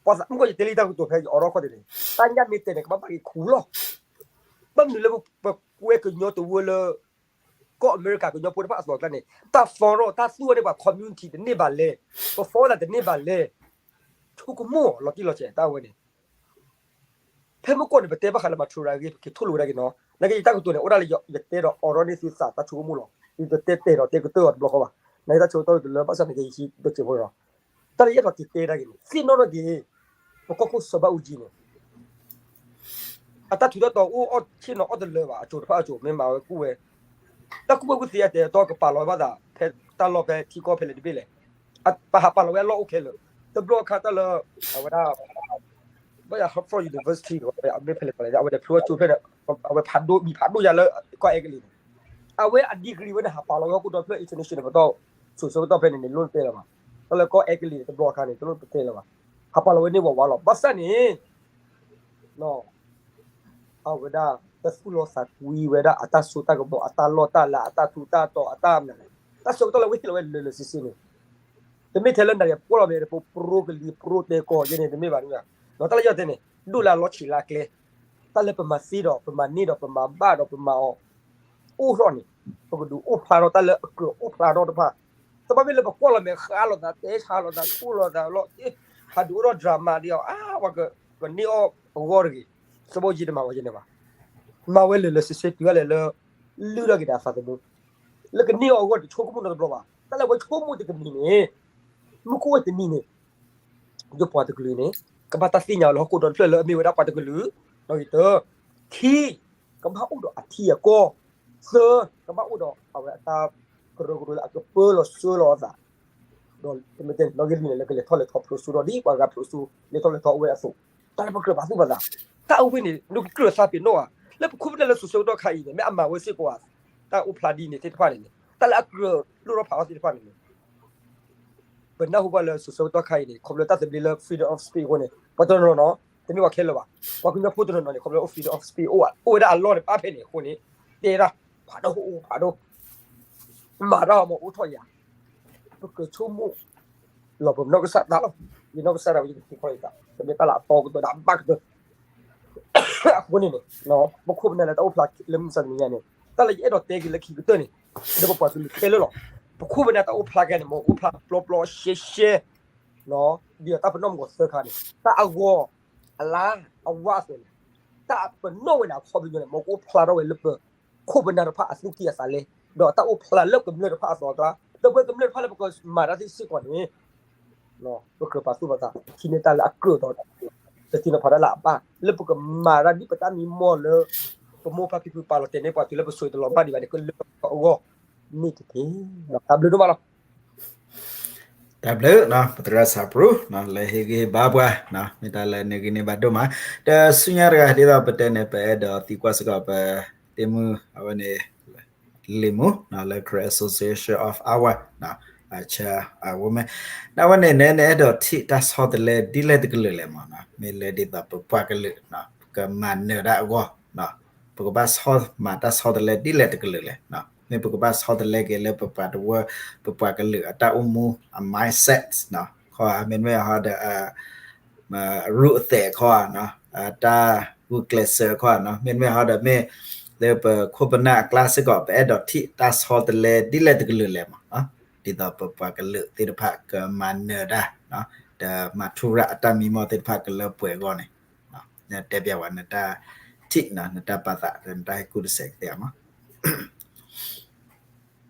ပှၤသးမုၢ်ကီၢ်ယတဲလံတၢ်ကတိၤဖဲယအိးထီၣ်ခီၣ်ထံးန့ၣ် တၢ်ညၣ်မ့ၢ်တဲာ်န့ၣ် ကဘၣ်ဘၣ်က့ၤခူၣ်လီၤ. ဘၣ်မနုၤလၢပကွဲကညီတဝၢလၢ ကီၢ်အမဲရကၤကညီဖိတဖၣ်အသိးအကျါန့ၣ် တၢ်သီထီၣ်တၢ်သူၣ်ဝဲန့ၣ် ပှၤ community တန့ၢ်ဘၣ်လဲၣ်, ပဖီသးတန့ၢ်ဘၣ်လဲၣ်. ဆိကမိၣ်လီၤတံၢ်လီၤဆဲးတၢ်ဝဲန့ၣ် ဖဲမုၢ်ကီၢ်န့ၣ် ပတဲဘၣ်ဃးလၢ မၤထူရၤ အဂ့ၢ် ပက့ၤထိၣ်လိာ်ဝဲဒၣ်က့ၤနီၤ. နာ်က့ယတၢ်ကတိၤန့ၣ် အိၣ်ဒၣ်လၢယတဲဒီးအိးထီၣ်န့ၢ်သုသးတၢ်ဆိကမိၣ်လီၤ. ယတတဲတဲာ်ဒီးတဲကတၢၢ်အီၤတဘျီဃီဘၣ်. နာ်က့တၢ်ဆိကမိၣ်တလၢဘၣ်ဆၣ်နာ်က့ယဟံးဒီးစဲးဖိလီၤ. တၢ်လၢယအဲၣ်ဒိးက့ၤတဲဒၣ်က့ၤန့ၣ် သ့ၣ်နီၣ်ထီၣ်က့ၤ ပကီၢ်ခိၣ်စီၤဘးအူကၠံန့ၣ် အတၢ်ထူးတၢ်တီၤအိၣ်အီၣ်ဆ့ၣ်နီၤအီၣ်တလၢာ်ဘၣ်. အစိၤတဖၣ်အစိၤ မ့ၢ်မၤဝဲကူၣ်ဝဲ တၢ်ကူၣ်ဘၣ်ကူၣ်သ့အတဲာ်တီကပာ်လီၤဝဲဘၣ်သး ဖဲတၢ်လီၢ်ဖဲထံကီၢ်ဖဲလဲၣ်တဘ့ၣ်လဲၣ်. ပဟးပာ်လီၤဝဲအလီၢ်အိၣ်ခဲလၢာ် တဘျီအခါတၢ်လၢ အဝဲဒၣ် ဘၣ်ယၤ Harvard University မ့ၢ်ဖဲလဲၣ်ပလဲၣ် အဝဲဒၣ်ဖျိဝဲကၠိဖျၢၣ်န့ၣ် အဝဲဖးဒိၣ်မံၤဖးဒိၣ်ယၤလၢကီၢ်အဲကလံးန့ၣ် အဝဲအ degree ဝဲန့ၣ် ဟးပာ်လီၤဝဲဟီၣ်ခိၣ်ဒီဖျၢၣ် international ပတီၢ် စိၤဆၢကတီၢ်ဖဲန့ၣ်န့ၣ် လိၣ်တတဲလၢၤဘၣ်. တၢ်လၢကီၢ်အဲကလံးတဘျီအခါန့ၣ် တလိၣ်တတဲလၢၤဘၣ်. ဟးပာ်လီၤဝဲန့ၢ်ဝးဝးလီၤ. ဘၣ်ဆၣ်န့ၣ် အဝဲဒၣ် တသူၣ်လီသးကွံဝဲဒၣ်အတၢ်စိတၢ်ကမီၤ အတၢ်လီၢ်တၢ်လၤ အတၢ်ထူးတၢ်တီၤ အတၢ်မနုၤလဲၣ် တၢ်ဆၢကတီၢ်လၢဝဲဟ့ၣ်လီၤဝဲလၢာ်လၢာ်ဆ့ဆ့န့ၣ် တမ့ၢ်ထဲလၢနၤယၤပှီၢ်လီၤမ့ၢ် ပပြိကလံၤပြိတဲကီၢ်ယဲန့ၣ် တမ့ၢ်ဘၣ်န့ၣ်. တၢ်လၢယအဲၣ်ဒိးတဲန့ၣ် ဒိၣ်လၢအလီၤဆံးလၢအကျဲ တၢ်လၢပမၤသ့ဒီး ပမၤန့ၢ်ဒီး ပမၤဘၣ်ဒီး ပမၤအီၤ အိၣ်ထီၣ်န့ၣ် ပကဒုးအိၣ်ဖျါထီၣ်တၢ်လၢအကြၢးအိၣ်ဖျါထီၣ်တဖၣ်, တဘၣ်မ့ၢ်လၢပကွၢ်လီၤမဲာ်ဃးလိာ်သး တဲဆါလိာ်သး ဆိၣ်လိာ်သးလီၤ, ဟးဒုးအိၣ်ထီၣ် drama ဒ်အီၤ အါ ပှၤကန့ၢ်အီၣ်အဂီၢ်တဂ့ၤ, စဘိယ့တမၤဝဲယဲန့ၣ်ဘၣ်, မၤဝဲလၢာ်လၢာ်ဆ့ဆ့တုၤဒၣ်လဲာ်လၢ လုၢ်ထီၣ်က့ၤဒီးအသးသမူ, လၢကန့ၢ်အီၣ်အဂီၢ်တဆိကမိၣ်နီတဘျီဘၣ်, တၢ်လၢအဝဲဆိကမိၣ်တကနံၤန့ၣ် မူခိၣ်ဝဲတနံၤန့ၣ် ယပှၤတကလုာ်န့ၣ် ကဘၣ်တၢ်သ့ၣ်ညါအီၤလၢဟီၣ်ခိၣ်ဒီတဖျၢၣ်လၢအမ့ၢ်ဝဲဒၣ်ပှၤတကလုာ်, ဒီးယတၢ ခံ ကဘၣ်အိၣ်ဒီးအထံအကီၢ်, သၢ ကဘၣ်အိၣ်ဒီးအဝဲအတၢ်ကရၢကရိလၢအကပၢလီၤဆှၢလီၤအသး, ဒီးတမ့ၢ်တဲနီၣ်ဂံၢ်လွံၢ်န့ၣ် လၢကလဲၤထီၣ်လဲၤထီဖျိးစိဒီးဒ်ပှၤဂၤဖျိးစိ လဲၤထီၣ်လဲၤထီအိၣ်ဝဲအသိး, တၢ်လၢပကြၢးပာ်သူၣ်ပာ်သး, တၢ်အဝဲန့ၣ် နကကြၢးသးပ့ၤနီၣ်ဧါ, လၢပခိၣ်ပနၢ်လၢစိၤဆၢကတီၢ်ခါအံၤန့ၣ် မ့ၢ်အမၤဝဲစ့ၢ်ကီးဧါ, တၢ်အိၣ်ဖျါဒ်န့ၣ်သ့ၣ်တဖၣ်န့ၣ်န့ၣ် တၢ်လၢအကြၢးလိၣ်ထီၣ်ဖးထီၣ်သ့ၣ်တဖၣ်န့ၣ်န့ၣ် ပနၢ်ဟူဘၣ်လၢစိၤဆၢကတီၢ်ခါအံၤန့ၣ် ခီဖျိတၢ်သဘျ့လၢ freedom of speech အဃိန့ၣ် ပှၤတနီၤနီၤနီၤ တမ့ၢ်ပှၤခဲလၢာ်ဘၣ်, ပှၤကညီဖိတနီၤနီၤန့ၣ် ခီဖျိ freedom of speech အိၣ်ဝဲဒၣ်အလီၢ်န့ၣ် ပာ်ဖဲန့ၣ်အဃိန့ၣ် တဲဒၣ် ဖးဒိၣ်အိၣ်ဖးဒိၣ် မၤတၢ်အီၤမ့ၢ်အိၣ်ထီၣ်ယၤ, ပကြၢးဆိကမိၣ် လီၤပနီၢ်ကစၢ်သးလီၤ, ယနီၢ်ကစၢ်ဒၣ်ဝဲယကသံၣ်ခီယသး တမ့ၢ်တၢ်လၢအတီကတၢၢ်ဒီးအဘၣ်ကတၢၢ် အဃိန့ၣ်န့ၣ် ပခိၣ်ပနၢ်လၢတၢ်အိၣ်ဖျါလၢမုၢ်မဆါတနံၤညါန့ၣ် တၢ်လၢယအဲၣ်ဒိးတဲက့ၤလၢခံကတၢၢ်န့ၣ် လၢပပှၤကလုာ်ခဲလၢာ်လီၤ, ပခိၣ်ပနၢ်တၢ်အိၣ်ဖျါခဲန့ၣ် မ့ၢ်အိၣ်ဖျါပျီပျီရှဲရှဲ ဒ်သိးတၢ်ပနီၣ်မုၢ်ဂီၤသၢခါန့ၣ် တၢ်အဂီၢ် အလါ အဝါအသိးန့ၣ် တၢ်ပနီၣ်ဝဲန့ၣ်အခီပညီန့ၣ် မ့ၢ်ကအိၣ်ဖျါထီၣ်ဝဲလၢပခိၣ်ပနၢ်တဖၣ်အသူၣ်ကံၢ်အသးလဲ ဒီးတၢ်အိၣ်ဖျါလၢကမျၢၢ်တဖၣ်အသိးအကျါ ဒီးပဝဲကမျၢၢ်တဖၣ်လၢပကမၤတၢ်သ့စ့ၢ်ကီးန့ၣ် ပကြၢးပာ်သူၣ်ပာ်သး ထံၣ်န့ၢ်တၢ်လၢအကြၢးဒီး တသ့ၣ်နီၣ်ဖးဒၣ်လၢအဘၣ် လၢပကမၤတၢ်ဒ်ပတၢ်မံမီၢ်လၢ ပမိၢ်ပၢ်ဖံဖုပာ်လီၤတဲာ်န့ၢ်ပှၤတုၤလၢပဆိးတလီၤဘၣ်ဒံးဘၣ်န့ၣ် ကလၢအဂီၢ် မ့ၢ်တက့ၢ်. တၢ်ဘျုးဒိၣ်မးလီၤ. တၢ်ဘျုး ပသရၣ်စံးပရူး လၢဟ့ၣ်ဂံၢ်ဟ့ၣ်ဘါပှၤ မ့ၢ်တၢ်လၢနဂံၢ်န့ၢ်ဘၣ်ဒိၣ်မး ဒီးဆူညါတဂၤ ဒ်သိးပတဲန့ၣ် ပအဲၣ်ဒိးသံကွၢ်စ့ၢ်ကီး ပသ့ၣ်မုၣ်အဝဲန့ၣ် လံာ်မူ လၢ Karen Association of Awa အဝဲမ့ၢ် အဝဲန့ၣ်န့ၣ် နအဲၣ်ဒိးထံၣ်တၢ်ဆီတလဲဒ်လဲၣ်တကလုာ်လဲၣ်မ့ၢ် မ့ၢ်လၢဒ်သိးပပှၤကလုာ် ပကမၤနၢၤတၢ်အဂီၢ် ပကဘၣ်ဆီမၤတၢ်ဆီတလဲဒ်လဲၣ်တကလုာ်လဲၣ် မ့ၢ်ပကဘၣ်ဆီတလဲက့ၤလၢပပှၤတဝၢ ပပှၤကလုာ်အတၢ်အိၣ်မူ အ mindset ခီ မ့တမ့ၢ်ဟီဒီး အရူၢ်အသဲးခီ တၢ်ဂုာ်ကျဲးစၢးခီ မ့တမ့ၢ်ဟီဒီးမ့ၢ် လၢပခိၣ်ပနၢ်အကျါစ့ၢ်ကီး ပအဲၣ်ဒိးထံၣ်တၢ်ဆီတလဲဒ်လဲၣ်တကလုာ်လဲၣ်မ့ၢ် ဒ်သိးပပှၤကလုာ်သ့ၣ်တဖၣ်ကမၤနၢၤတၢ် ဒီးမၤထူရၤအတၢ်မံမီၢ်သ့ၣ်တဖၣ်ကလၢပှဲၤအဂီၢ်န့ၣ် နတဲပျးဝဲနတၢ်ထံၣ် နတၢ်ပာ်သး နတၢ်ဟဲကူၣ်တစဲးကသ့ဧါမး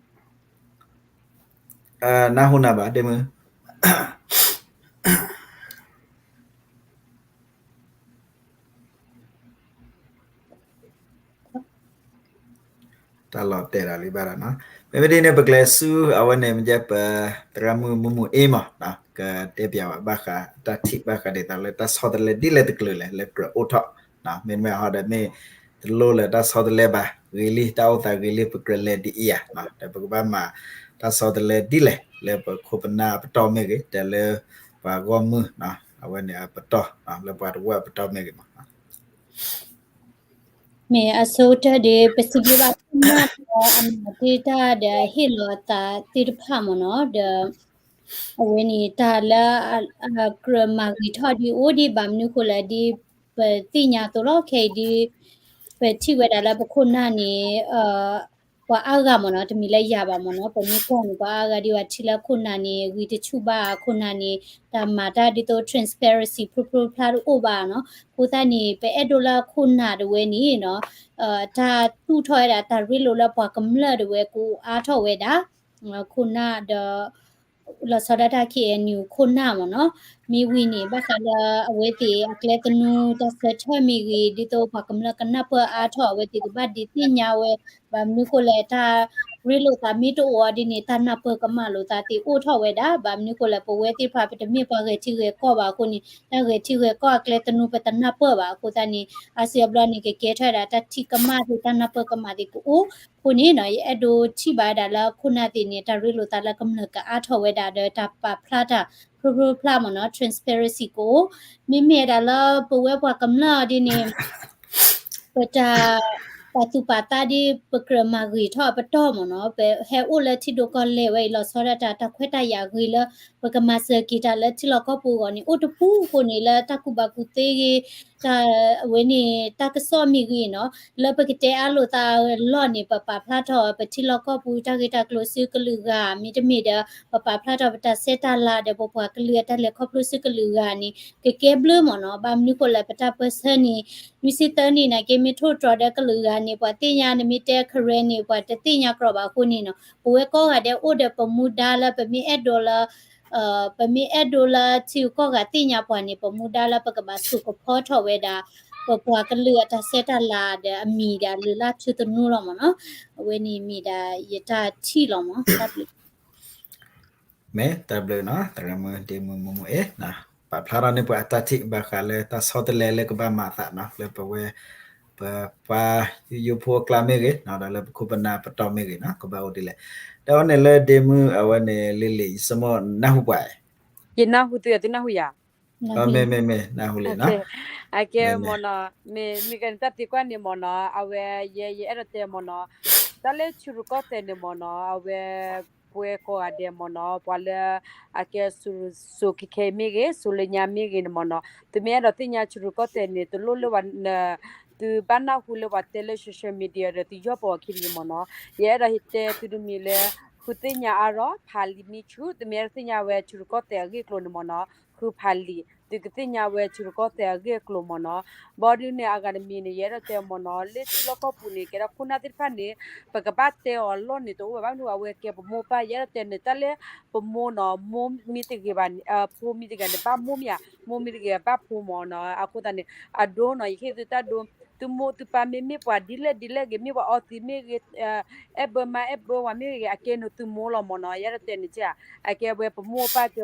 နၢ်ဟူနၤဘၣ် ဒ့မုၣ် တၢ်လီၤတဲာ်ဒီးလံဘၣ်ဒီးနီၤ မ့မ့ၢ်ဒ်န့ၣ် ပကျဲၤဆူအဝဲန့ၣ် မ့ၢ်ပသရၣ်မုၣ်မုၢ်မုၢ်အ့မး ကတဲပျးဝဲဘၣ်ဃးတၢ်ထံၣ်ဘၣ်ဃးဒ်သိးလၢတၢ်ဆီတလဲဒ်လဲၣ်တကလုာ်လဲၣ် လၢကြၢးအိၣ်ထီၣ် မ့တမ့ၢ်ဟီဒီးမ့ၢ် တလိၣ်လၢတၢ်ဆီတလဲဘၣ် ဂ့ၤလံ တၢ်အိၣ်သးဂ့ၤလံ ပကြၢးလဲၤဒ်အံၤဧါ ဒီးပကဘၣ်မၤတၢ်ဆီတလဲဒ်လဲၣ် လၢပခိၣ်ပနၢ်အပတီၢ်မ့ၢ်ဂ့ၤ ဒီးလၢပှၤဂီၢ်မုၢ် အဝဲန့ၣ်အပတီၢ် လၢပှၤတဝၢအပတီၢ်မ့ၢ်ဂ့ၤမး မ့ၢ်အဆိကတၢၢ်ဒီး ပစံးဘျုးဘၣ်ခိၣ်နၢ်ဒီးအမၤတ့ၢ်တၢ်ဒီးဟ့ၣ်လီၤအသးသ့ၣ်တဖၣ်မ့ၢ်နီၤ ဒီး အဝဲန့ၣ်တၢ်လၢ ကြၢးမၤဂ့ၤထီၣ်ဒ်အိၣ်ဒံးဘၣ်မနုၤဃိလဲၣ်ဒ် ပသ့ၣ်ညါအသိးလီၤ ခဲအံၤဒ် ပထံၣ်ဝဲဒၣ်လၢပခိၣ်နၢ်န့ၣ် ပှၤအါဂၤမ့ၢ်နီၤ တမ့ၢ်လၢယၤဘၣ်မ့ၢ်နီၤ ပမ့ၢ်ကွၢ်န့ၣ် ပှၤအါဂၤဒ်ဝဲထံၣ်လၢခိၣ်နၢ်န့ၣ် ဂံၢ်တဆူၣ်ဘၣ် ခိၣ်နၢ်န့ၣ် တၢ်မၤတၢ်ဒ်သိး transparency ဖျိဖျိဖျါတအိၣ်ဘၣ်နီၤ အဃိသတးန့ၣ် ပအဲၣ်ဒိးလၢခိၣ်နၢ်တဝဲန့ၣ်နီၤ တၢ်သူၣ်ထီၣ်ဝဲဒၣ် တၢ်ရ့လိာ်လၢပှၤကမျၢၢ်တဝဲကအိၣ်အါထီၣ်ဝဲဒၣ် ခိၣ်နၢ်ဒီး လီၤဆီဒၣ်တၢ် KNU ခိၣ်နၢ်မ့ၢ်နီၤ မ့ၢ်ဝံၤန့ၣ် ဘၣ်ဃးလၢအဝဲသ့ၣ်အကျဲသနူတၢ်ဆၢထၢၣ်မ့ၢ်ဂ့ၤ ဒ်သိးပှၤကမျၢၢ်ကနၢ်ပၢၢ်အါထီၣ် အဝဲသ့ၣ်ကဘၣ်ဒုးသ့ၣ်ညါဝဲ ဘၣ်မနုၤဃိလဲၣ်တၢ်ရ့လိာ်သးမ့ၢ်တအိၣ်အီၤဒ်န့ၣ် တၢ်နၢ်ပၢၢ်ကမၣ်လိာ်သးသ့ၣ်အိၣ်ထီၣ်ဝဲဒၣ် ဘၣ်မနုၤဃိလဲၣ် ပဝဲသ့ၣ်တဖၣ်ပတမ့ၢ်ပှၤဂဲၤထံဂဲၤကီၢ်ဘၣ်အဃိန့ၣ် တၢ်ဂဲၤထံဂဲၤကီၢ်အကျဲသနူပတနၢ်ပၢၢ်ဘၣ်အဃိသတးန့ၣ် အါစုအါဘျီန့ၣ် ကကဲထီၣ်ဝဲဒၣ်တၢ်ထံၣ်ကမၣ်သ့ၣ် တၢ်နၢ်ပၢၢ်ကမၣ်သ့ၣ်ကအိၣ် အဃိန့ၣ်နီၤ ယအဲၣ်ဒိးထံၣ်ဘၣ်ဝဲဒၣ်လၢခိၣ်နၢ်သ့ၣ်န့ၣ် တၢ်ရ့လိာ်သးလၢကမျၢၢ်ကအါထီၣ်ဝဲဒၣ်ဒီး တၢ်ပာ်ဖျါတၢ်ဖျိဖျိဖျါမ့ၢ်နီၤ transparency ကအိၣ် မ့မ့ၢ်ဝဲဒၣ်လၢပဝဲပှၤကမျၢၢ်ဒ်န့ၣ် ပတၢ်ပာ်သူၣ်ပာ်သးဒ်ပကြၢးမၤဂ့ၤထီၣ်အပတီၢ်မ့ၢ်နီၤ ပဟဲအိၣ်လၢထံဒိၣ်ကီၢ်လဲၢ်ဝဲအံၤ လီၤဆီဒၣ်တၢ် တၢ်ခွဲးတၢ်ယာ်ဂ့ၤလၢ ပကမၤစၢၤက့ၤတၢ်လၢထံလီၢ်ကီၢ်ပူၤအဂီၢ်န့ၣ် အိၣ်တပူၤအဃိန့ၣ် လၢတၢ်ကူၣ်ဘၣ်ကူၣ်သ့ဂ့ၤ အဝဲန့ၣ် တၢ်ကစီၣ်မ့ၢ်ဂ့ၤနီၤ လၢပကတဲအါလိာ်သးအလီၢ်န့ၣ် ပပာ်ဖျါထီၣ် ပထံလီၢ်ကီၢ်ပူၤတၢ်ဂ့ၢ်တၢ်ကျိၤဆူကလုာ်ဂၤ မ့တမ့ၢ်ဒီး ပပာ်ဖျါထီၣ်ပတၢ်ဆဲးတၢ်လၤဒီး ပပှၤကလုာ်အတၢ်လဲၤခီဖျိဆူကလုာ်ဂၤန့ၣ် ကကဲဘျုးမ့ၢ်နီၤ. ဘၣ်မနုၤဃိလဲၣ် ပတၢ်ပၢၢ်ဆၢန့ၣ် နွံဆံသၢနံၣ်နာ်က့ မ့ၢ်ထိၣ်တြီၤဒီးကလုာ်ဂၤန့ၣ် ပှၤသ့ၣ်ညါ နမ့ၢ်တဲ Karen န့ၣ် ပှၤတသ့ၣ်ညါကြၢးဘၣ်အဃိန့ၣ်နီၤ ပဝဲကိးဂၤဒဲးအိၣ်ဒီးပမူဒါလၢပမ့ၢ်အဲၣ်ဒိးလၢ ပမ့ၢ်အဲၣ်ဒိးလၢထံဂုၤကီၢ်ဂၤသ့ၣ်ညါပှၤန့ၣ် ပမူဒါလၢပကဘၣ်စိာ်ကဖီထီၣ်ဝဲဒၣ် ပပှၤကလုာ်အတၢ်ဆဲးတၢ်လၤဒီးအမံၤဒီးလုၢ်လၢ်ထူသနူလီၤမ့ၢ်နီၤ. အဝဲန့ၣ်မ့ၢ်ဒၣ်ယတၢ်ထံၣ်လီၤမ့ၢ် တၢ်ဘျုး မ့ၢ်တၢ်ဘျုးနီၤ သရၣ်မုၣ်ဒ့မုၣ်မိၢ်မိၢ်အ့ၣ် ပာ်ဖျါထီၣ်န့ၢ်ပှၤအတၢ်ထံၣ်ဘၣ်ဃးလၢတၢ်ဆီတလဲလၢကဘၣ်မၤအသးနီၤ လၢပဝဲ ပပှၤယိယိဖိအကျါမ့ၢ်ဂ့ၤနီၤ ဒီးလၢပခိၣ်ပနၢ်ပတီၢ်မ့ၢ်ဂ့ၤနီၤ ကဘၣ်အိၣ်ဒ်လဲၣ်. ဒီးအဝဲန့ၣ်လၢဒ့မုၣ်အဝဲန့ၣ်လံၤလံၤ ယဆိကမိၣ်နၢ်ဟူပှၤ ယနၢ်ဟူသု သုနၢ်ဟူယၤ မ့ၢ်မ့ၢ်မ့ၢ် နၢ်ဟူလံနီၤ အကဲမ့ၢ်နီၤ မ့ၢ်မ့ၢ်ကဲန့ၣ် တၢ်သံကွၢ်န့ၣ်မ့ၢ်နီၤ အဝဲ ယဲယအဲၣ်ဒိးတဲမ့ၢ်နီၤ တၢ်လၢထံရူၢ်ကီၢ်သဲးန့ၣ်မ့ၢ်နီၤ အဝဲ ပဝဲကိးဂၤဒဲးမ့ၢ်နီၤ ပှၤလၢ အကဲစိၤစိၤခဲခဲအံၤမ့ၢ်ဂ့ၤ စိၤလၢညါမ့ၢ်ဂ့ၤန့ၣ်မ့ၢ်နီၤ သုမ့ၢ်အဲၣ်ဒိးသ့ၣ်ညါထံရူၢ်ကီၢ်သဲးန့ၣ် တလိၣ်လၢ သုဘၣ်နၢ်ဟူလၢပှၤတဲလၢ social media ဒီး သုယီၢ်ပီၤအခံတဂ့ၤမ့ၢ်နီၤ ယအဲၣ်ဒိးဟ့ၣ်တဲသုတမံၤလၢ ဃုသ့ၣ်ညါအါထီၣ် ဖးလံာ်မ့ၢ်ဆူၣ် သုမ့ၢ်အဲၣ်ဒိးသ့ၣ်ညါဝဲထံရူၢ်ကီၢ်သဲးအဂ့ၢ်အကျိၤန့ၣ်မ့ၢ်နီၤ ဃုဖးလံာ် သုကသ့ၣ်ညါဝဲထံရူၢ်ကီၢ်သဲးအဂ့ၢ်အကျိၤမ့ၢ်နီၤ ဘၣ်ဒုးန့ၣ် အဂၤတမံၤန့ၣ် ယအဲၣ်ဒိးတဲမ့ၢ်နီၤ လၢထံလီၢ်ကီၢ်ပူၤန့ၣ် ကဲထီၣ်ခိၣ်နၢ်သ့ၣ်တဖၣ်န့ၣ် ပကဘၣ်တဲအီၤအလီၢ်န့ၣ် တအိၣ်ဘၣ် ဘၣ်မနုၤအဝဲကဲပမိၢ်ပၢ် ယအဲၣ်ဒိးတဲန့ၣ် တၢ်လၢပမိၢ်နီၤ မိၢ်မ့ၢ်တဂ့ၤဘၣ် ဖိမ့ၢ်တဂ့ၤန့ၣ် ဘၣ်မိၢ်မ့ၢ်ဧါ မိၢ်မ့ၢ်တဂ့ၤဘၣ်ဖိမ့ၢ်နီၤ အဃိသတးန့ၣ် အဒိနီၤ ယဟ့ၣ်သုတၢ်ဒိ သုမိၢ်သုပၢ်မ့မ့ၢ်ပှၤဒ်လဲၣ်ဒ်လဲၣ်ဂ့ၤ မ့ၢ်ပှၤအီသံးမ့ၢ်ဂ့ၤ အဲၣ်ဘၢမါအဲၣ်ဘၢဝၤမ့ၢ်ဂ့ၤ အကဲန့ၣ်သုမိၢ်လီၤမ့ၢ်နီၤ ယအဲၣ်ဒိးတဲန့ၣ် အကဲဝဲပမိၢ်ပၢ်ကဲ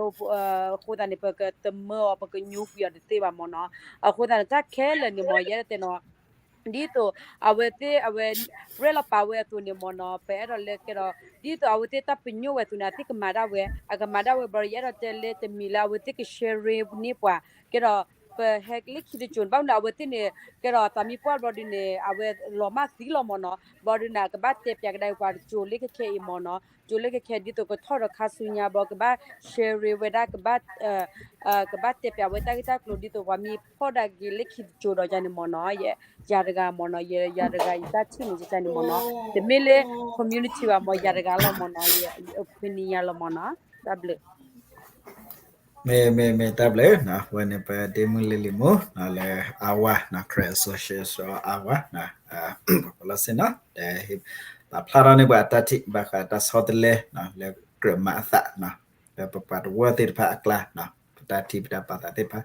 အဃိသတးန့ၣ် ပကတမၢအီၤ ပကညိကွံာ်အီၤတသ့ဘၣ်မ့ၢ်နီၤ အဃိသတးန့ၣ် တၢ်ခဲလၢာ်န့ၣ်မ့ၢ် ယအဲၣ်ဒိးတဲနီၤ ဒ်သိး အဝဲသ့ၣ် အဝဲ ရဲၣ်လီၤပာ်ဝဲအသိးန့ၣ်မ့ၢ်နီၤ ပအဲၣ်ဒိးလၢကဲဒီး ဒ်သိးအဝဲသ့ၣ်တၢ်ပညိၣ်ဝဲအသိးန့ၣ် အသ့ၣ်ကမၤဒၣ်ဝဲ အကမၤဒၣ်ဝဲဘျီဒီး ယအဲၣ်ဒိးတဲလၢတမံၤလၢအဝဲသ့ၣ်က share န့ၢ်ပှၤ ကဲဒီး ပဟဲလၢခံတစိၤန့ၣ် ဘၣ်မနုၤအဝဲသ့ၣ်န့ၣ် ကဲဒီးသးမံပှၢ်ဘျီဒုးန့ၣ် အဝဲလီၤမၢ်သံလီၤမ့ၢ်နီၤ ဘျီဒုးန့ၣ် ကဘၣ်တဲပၠးကဒါပှၤတစိၤလၢခဲခဲအံၤမ့ၢ်နီၤ စိၤလၢခဲခဲဒ်သိးကထီၣ်ဒီးခါဆူညါဘျီ ကဘၣ် share ဝဲဒၣ် ကဘၣ် ကဘၣ်တဲပၠးဝဲတၢ်ဂ့ၢ်တၢ်ကျိၤဒ်သိး ပှၤမ့ၢ်ဖီၣ်ဒၣ်က့ၤလၢခံတစိၤဒီးယၤန့ၣ်မ့ၢ်နီၤ ယၤတဂၤမ့ၢ်နီၤ ယၤတဂၤ ယတၢ်ထံၣ်န့ၣ် ယတၢ်န့ၣ်မ့ၢ်နီၤ တမ့ၢ်လၢ community ဘၣ်မ့ၢ် ယၤတဂၤလီၤမ့ၢ်နီၤ ယခွံနံၣ်ညါလီၤမ့ၢ်နီၤ တၢ်ဘျုး မ့ၢ်မ့ၢ်မ့ၢ် တၢ်ဘျုးနီၤ ဝဲန့ၣ် ပဒ့မုၣ်လံၤလံၤမူ လၢ Awa နီၤ Karen Association Awa နီၤ ပလီၤစ့ၢ်နီၤ ဒီးပာ်ဖျါထီၣ်န့ၢ်ပှၤအတၢ်ထံၣ်ဘၣ်ဃးတၢ်ဆီတလဲနီၤ လၢကြၢးမၤအသးနီၤ လၢပပှၤတဝၢသ့ၣ်တဖၣ်အကျါနီၤ ပတၢ်ထံၣ်ပတၢ်ပာ်သးသ့ၣ်တဖၣ်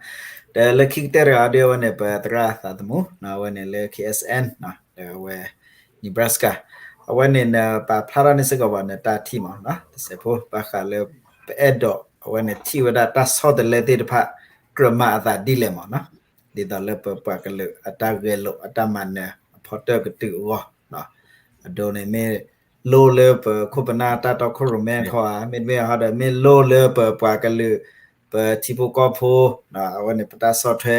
ဒီးလၢခံကတၢၢ်တဂၤဒုး အဝဲန့ၣ် ပသရၣ်သးသမူနီၤ အဝဲန့ၣ်လၢ K S N နီၤ လၢအဝဲ Nebraska အဝဲန့ၣ်နပာ်ဖျါထီၣ်န့ၢ်စ့ၢ်ကီးပှၤနတၢ်ထံၣ်မ့ၢ်နီၤ တစဲးဖိ ဘၣ်ဃးလၢ ပအဲၣ်ဒိး အဝဲန့ၣ်ထံၣ်ဝဲဒၣ်တၢ်ဆီတလဲသ့ၣ်တဖၣ် ကြၢးမၤအသးဒ်လဲၣ်မ့ၢ်နီၤ ဒ်သိးလၢပပှၤကလုာ်အတၢ်ဂဲၤလိာ်အတၢ်မၤနၢၤအဖီတၢၣ်ကတုာ်အဂီၢ် အဒိန့ၣ်မ့ၢ်လိၣ်လၢပခိၣ်ပနၢ်တၢ်တီခိၣ်ရိၣ်မဲခီဧါ မ့တမ့ၢ်ဟီဒီးမ့ၢ်လိၣ်လၢပပှၤကလုာ် ပထံဖိကီၢ်ဖိ အဝဲန့ၣ်ပတၢ်ဆီၣ်ထွဲ